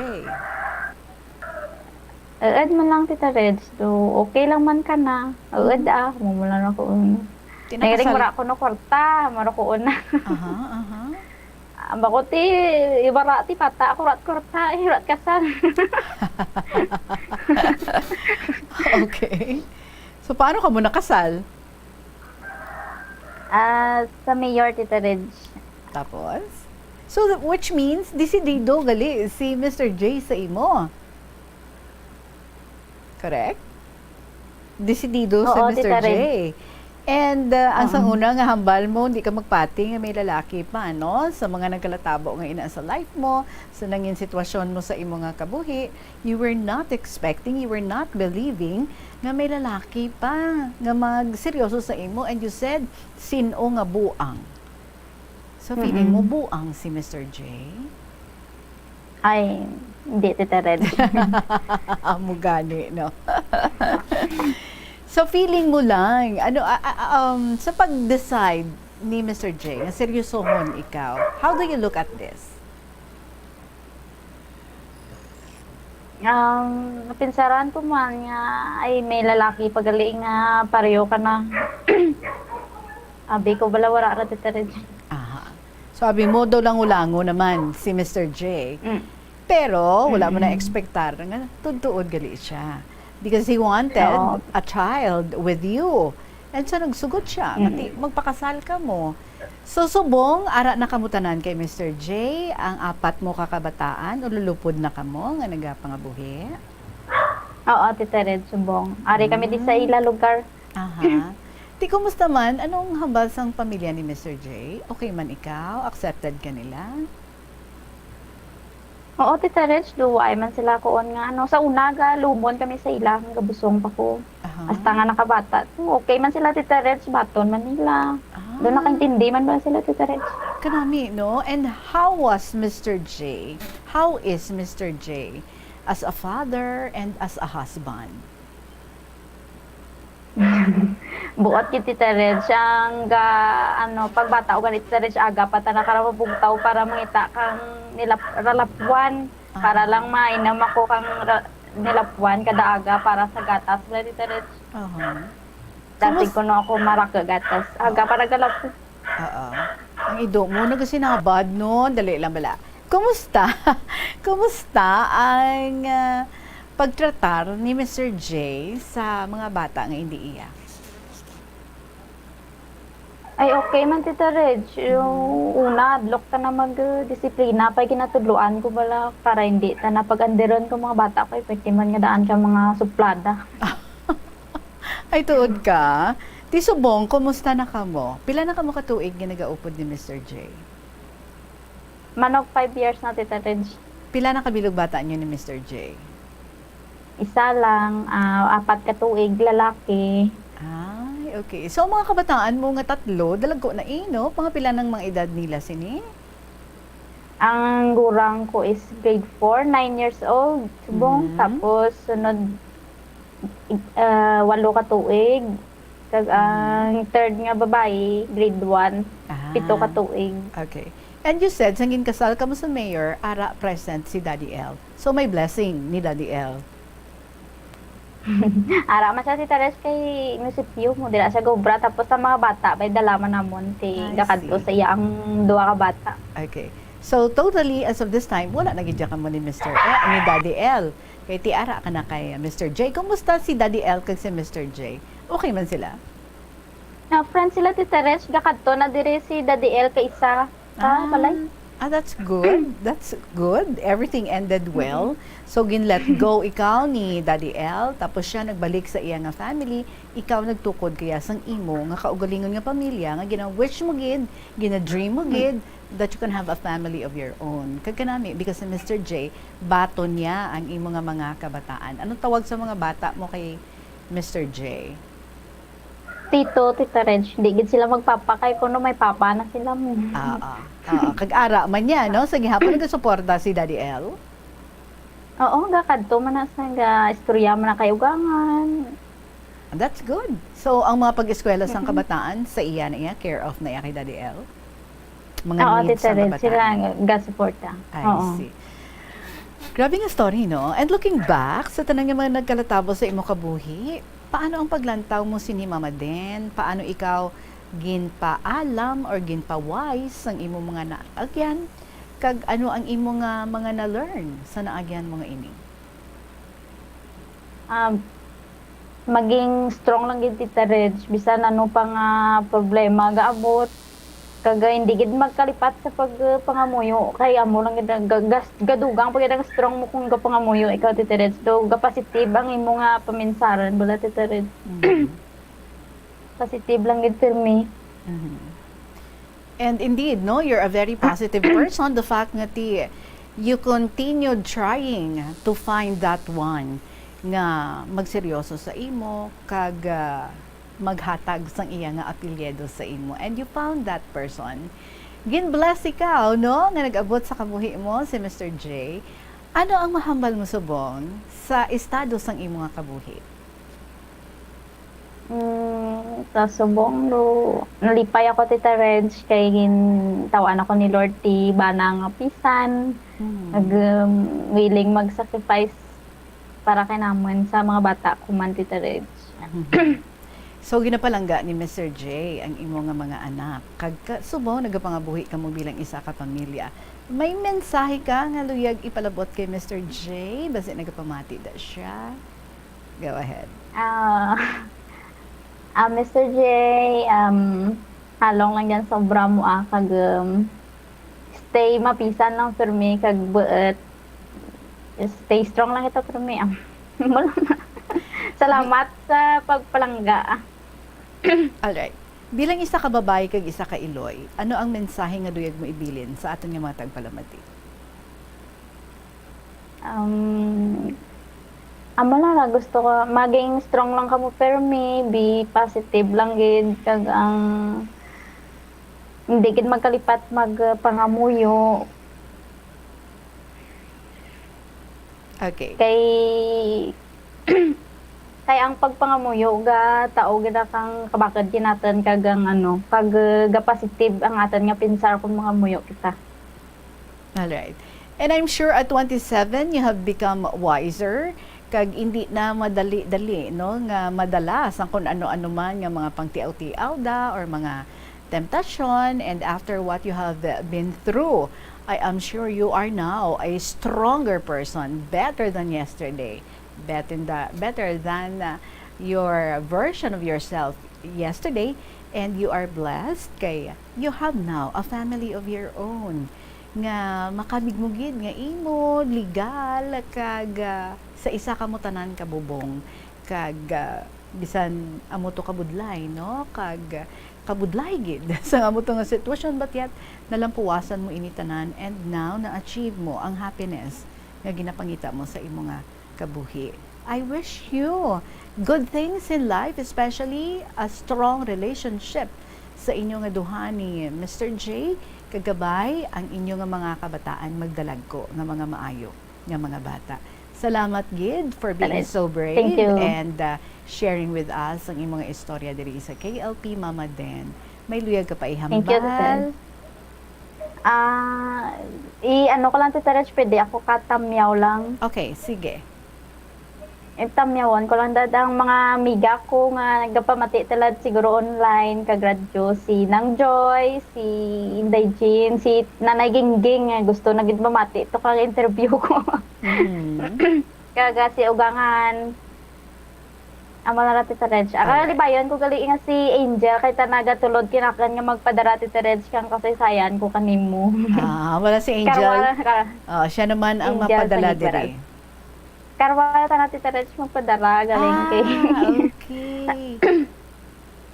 Uod man lang, Tita Reds, do okay lang man ka na. Uod, Mhm. ah, mumula na ko, um. Tinakasal- Nairing wala ko no kwarta, maro ko una. Aha, aha. Ah, bako ti, ibara ti bata, ako rat kwarta, eh, rat kasal. Okay. So, paano ka mo nakasal? Ah, sa mayor, Tita Reg. Tapos? So, which means, desidido gali si Mister J sa imo. Correct? Desidido si Oo, Mister Tita J. Reg. And, uh, ang Oo. sang una nga hambal mo, hindi ka magpati nga may lalaki pa, no? Sa mga nagkalatabo nga ina sa life mo, sa nangin sitwasyon mo sa imo nga kabuhi, you were not expecting, you were not believing nga may lalaki pa nga magseryoso sa imo, and you said, "Sin-o nga buang?" So, feeling mo Mm-mm. buang si Mister J? Ay, hindi, Tita Red. Amo gani, no? So, feeling mo lang, ano, a-, a-, um, sa pag-decide ni Mister J nga seryosohon ikaw, how do you look at this? Um, napinsaran ko man nga, ay, may lalaki pa gali nga pareho ka na. Abi ko, bala, wala ra, Tita Reg. Aha. So, abi mo, daw lango-lango naman si Mister J. Mm. Pero, wala mo Mm-mm. na-expectar nga tuod-tuod gali siya. Because he wanted Oo. a child with you. And so, nagsugot siya nga Mm. ti-, magpakasal ka mo. So, subong, ara na kamo tanan kay Mister J, ang apat mo ka kabataan, ululupod na kamo nga nagapangabuhi? Oo, Tita Red, subong. Ari kami di sa Mm. ila lugar. Aha. Ti, kumusta man? Anong hambal sang pamilya ni Mister J? Okay man ikaw? Accepted ka nila? Oo, Tita Reg, duway man sila kuon nga, ano, sa una, galumon kami sa ila, nga gabusong pa ko. Aha. Hasta nga nakabata. Okay man sila, Tita Reg, baton man nila. Ah. Doon nakaintindi man ba sila, Tita Reg? Kanami, no? And how was Mister J? How is Mister J as a father and as a husband? Buot gid, Tita Reg, ang ga-, ano, pagbata ko gani, Tita Reg, aga pa ta nakarabugtaw para mangita kang nilap-, ralapwan. Ah. Para lang mainom ako kang ra-, nilapwan kada aga para sa gatas, gani, Tita Reg. Aha. Dati Kamus- ko no ako maraka gatas. Aga Ah. para galapwan. Oo. Ang ido mo, nagasinabad, no? Dali lang bala. Kumusta? Kumusta ang, ah, pagtratar ni Mister J sa mga bata nga hindi iya? Ay, okay man, Tita Reg. Yung una, adlok ta na mag, uh, disiplina, pa'y ginatudloan ko bala para hindi ta na pag-andiron ko mga bata, kay pwede man nga daan ka mga suplada. Ay, tuod ka? Ti subong, kumusta na kamo? Pila na kamo ka tuig nga nagaupod ni Mister J? Manok five years na, Tita Reg. Pila na ka bilog bata niyo ni Mister J? Isa lang, ah, apat ka tuig, lalaki. Ay, okay. So, ang mga kabataan mo nga tatlo, dalagko na, eh, no? Mga pila nang mga edad nila sini? Ang gurang ko is grade four, nine years old, subong. Mhm. Tapos, sunod, ah, walo ka tuig. Kag ang third nga babayi, grade one, Ah. pito ka tuig. Okay. And you said, sang ginkasal kamo sa mayor, ara present si Daddy L. So, may blessing ni Daddy L. Ara man siya, Tita Reg, kay munisipyo mo, dira siya gobra. Tapos ang mga bata, may dala man namon, kay I gakadto see. sa iya ang duha ka bata. Okay. So, totally, as of this time, wala na gid kamo ni Mister L, ni Daddy L. Kay ti ara ka na kay Mister J. Kumusta si Daddy L kag si Mister J? Okay man sila? Na friend sila, Tita Reg, gakadto na diri si Daddy L kay isa. Ah, Ah, balay. Ah, that's good. That's good. Everything ended well. Mm-hmm. So, gin-let go ikaw ni Daddy L, tapos siya nagbalik sa iya nga family, ikaw nagtukod kaya sang imo nga kaugalingon nga pamilya nga gina-wish mo gid, gina-dream mo Mm. gid, that you can have a family of your own. Kag kanami, because si Mister J, baton niya ang imo nga mga kabataan. Anong tawag sa mga bata mo kay Mister J? Tito, Tita Reg, di gid sila magpapa kay kuno may papa na sila mo. Oo. Oo. Kag ara man niya, no? Sa gihapon, nagasuporta si Daddy L? Oo, gakadto man na sa ga-istorya man na kay ugangan. That's good. So, ang mga pag-eskwela sang Mm-mm. kabataan, sa iya na iya, care of na iya kay Daddy L? Mga Oo, needs Tita sang Reg, sila kabataan. ang gasuporta. I Oo. see. Grabe nga story, no? And looking back, sa tanan nga mga nagkalatabo sa imo kabuhi, paano ang paglantaw mo sini, Mama Den? Paano ikaw ginpaalam or ginpa-wise sang imo mga naagyan? Kag ano ang imo nga mga na-learn sa naagyan mo nga ini? Um, maging strong lang gid, Tita Reg, bisan ano pa nga problema gaabot. Kag, ah, hindi gid magkalipat sa pag, ah, pangamuyo, kay amo lang gid ang ga-, gas-, gadugang pa gid ang strong mo kung gapangamuyo ikaw, Tita Reg. So, ga-positive ang imo nga paminsaran, bala, Tita Reg. Mhm. Positive lang gid, pirmi. Mhm. And indeed, no, you're a very positive person. The fact nga ti, you continued trying to find that one nga magseryoso sa imo, kag, ah, maghatag sang iya nga apelyido sa imo. And you found that person. Gin-bless ikaw, no, nga nag-abot sa kabuhi mo si Mister J. Ano ang mahambal mo subong sa estado sang imo nga kabuhi? Mm, sa subong, no, nalipay ako, Tita Reg, kay gintaw-an ako ni Lord ti bana nga pisan, Mm. nag, um, willing mag-sacrifice para kay namon sa mga bata ko man, Tita Reg. Mhm. So, ginapalangga ni Mister J ang imo nga mga anak. Kag ka-, subong nagapangabuhi kamo bilang isa ka pamilya. May mensahe ka nga luyag ipalabot kay Mister J? Basi nagapamati da siya. Go ahead. Ah, ah, Mister J, um, halong lang yan sa obra mo, ah, kag, um, stay mapisan lang, pirmi, kag buot. Stay strong lang ito, pirmi, ah. Wala na. Salamat sa pagpalangga, ah. Alright. Bilang isa ka babayi kag isa ka iloy, ano ang mensahe nga luyag mo ibilin sa aton nga mga tagpalamati? Um, amo lang na gusto ko, maging strong lang kamo, permi, be positive lang gid, kag ang hindi gid magkalipat mag, uh, pangamuyo. Okay. Kay, kay ang pagpangamuyo ga tao gid kang kabakod gid naton, kag ang ano, kag, uh, ga positive ang aton nga pensar kung mangamuyo kita. All right. And I'm sure at twenty-seven, you have become wiser, kag indi na madali-dali, no, nga madala sang kun ano-ano man nga mga pangtiaw-tiaw da or mga temptasyon. And after what you have been through, I am sure you are now a stronger person, better than yesterday, better than, better than uh, your version of yourself yesterday, and you are blessed kay you have now a family of your own nga makamigmugid nga imo legal kag uh, sa isa ka mo tanan kabubong kag uh, bisan amo to kabudlay, no, kag uh, kabudlay gid sa amo to nga sitwasyon, but yet nalampuwasan mo ini tanan, and now na-achieve mo ang happiness nga ginapangita mo sa imo nga kabuhi. I wish you good things in life, especially a strong relationship sa inyo nga duha ni Mister J, kagabay ang inyo nga mga kabataan magdalagko nga mga maayo nga mga bata. Salamat gid for being so brave and uh, sharing with us ang imong istorya diri sa K L P, Mama Den. May luyag ka pa ihambal? Ah, i-ano ko lang, Tita Reg, pwede ako katamyaw lang. Okay, sige. Itamyawan ko lang dad ang mga amiga ko nga nagapamati talad siguro online, kag radyo, si Nang Joy, si Inday Jean, si Nanay Gingging, nga gusto na gid mamati to kag interview ko. Mm. Kaga si Ugangan. Amo na lang, Tita Reg. Ang Alright. Kalibayan ko gali nga si Angel, kay ta nagatulod kinakan nga magpadara, Tita Reg, kang kasaysayan ko kanimo. Ah, wala si Angel. Karwa, ka, Oh, siya naman ang Angel mapadala Sanigbaral. Diri. Karwa ta na, Tita Reg, magpadara, galing kay. Ah, okay.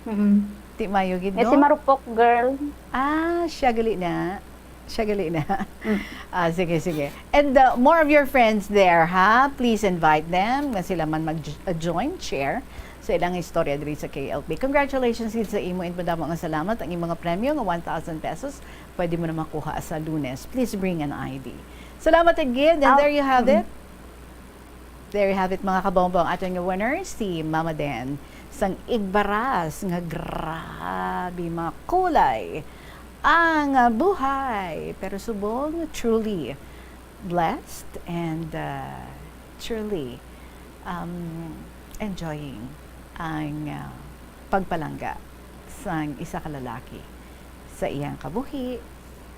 Mm-mm. Ti mayo gid, Eh, si no? Marupok girl. Ah, siya gali na. Siya gali na. Mm. Ah, sige, sige. And uh, more of your friends there, ha? Please invite them nga sila man mag-join, share sa ilang istorya diri sa K L P. Congratulations gid sa imo, and madamo nga salamat. Ang imong mga premyo nga one thousand pesos, pwede mo na makuha sa Lunes. Please bring an I D. Salamat again, and Ah, there you have mm. it. There you have it, mga kabombo, ang aton nga winner, si Mama Den sang Igbaras, nga grabe makulay ang buhay. Pero subong, truly blessed and uh, truly um, enjoying ang uh, pagpalangga sang isa ka lalaki sa iyang kabuhi.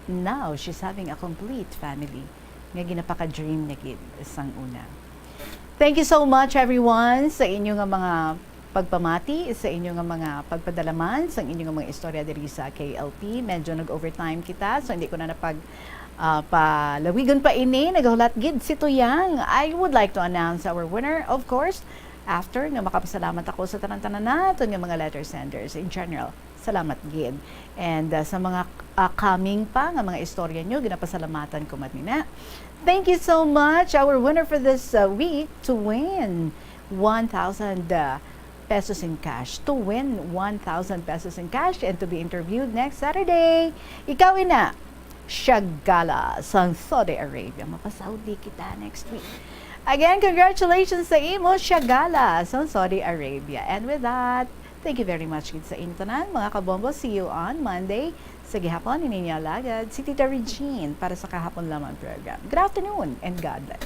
Now, she's having a complete family nga ginapaka-dream niya gid sang una. Thank you so much, everyone, sa inyo nga mga pagpamati, sa inyo nga mga pagpadalaman, sa inyo nga mga istorya diri sa K L P. Medyo nag-overtime kita, so hindi ko na napag ah, palawigon pa ini. Nagahulat gid si Tuyang. I would like to announce our winner, of course, after nga makapasalamat ako sa tanan-tanan naton nga mga letter senders in general. Salamat gid. And uh, sa mga uh, coming pa nga mga istorya nyo, ginapasalamatan ko man nina. Thank you so much, our winner for this uh, week, to win one thousand uh, pesos in cash. To win one thousand pesos in cash and to be interviewed next Saturday. Ikaw ina, Shagala sang Saudi Arabia. Mapasaudi kita next week. Again, congratulations sa imo, Shagala sang Saudi Arabia. And with that, thank you very much gid sa inyo tanan, mga kabombo. See you on Monday. Sa gihapon, ini ninyo alagad, si Tita Regine para sa Kahapon Lamang program. Good afternoon and God bless.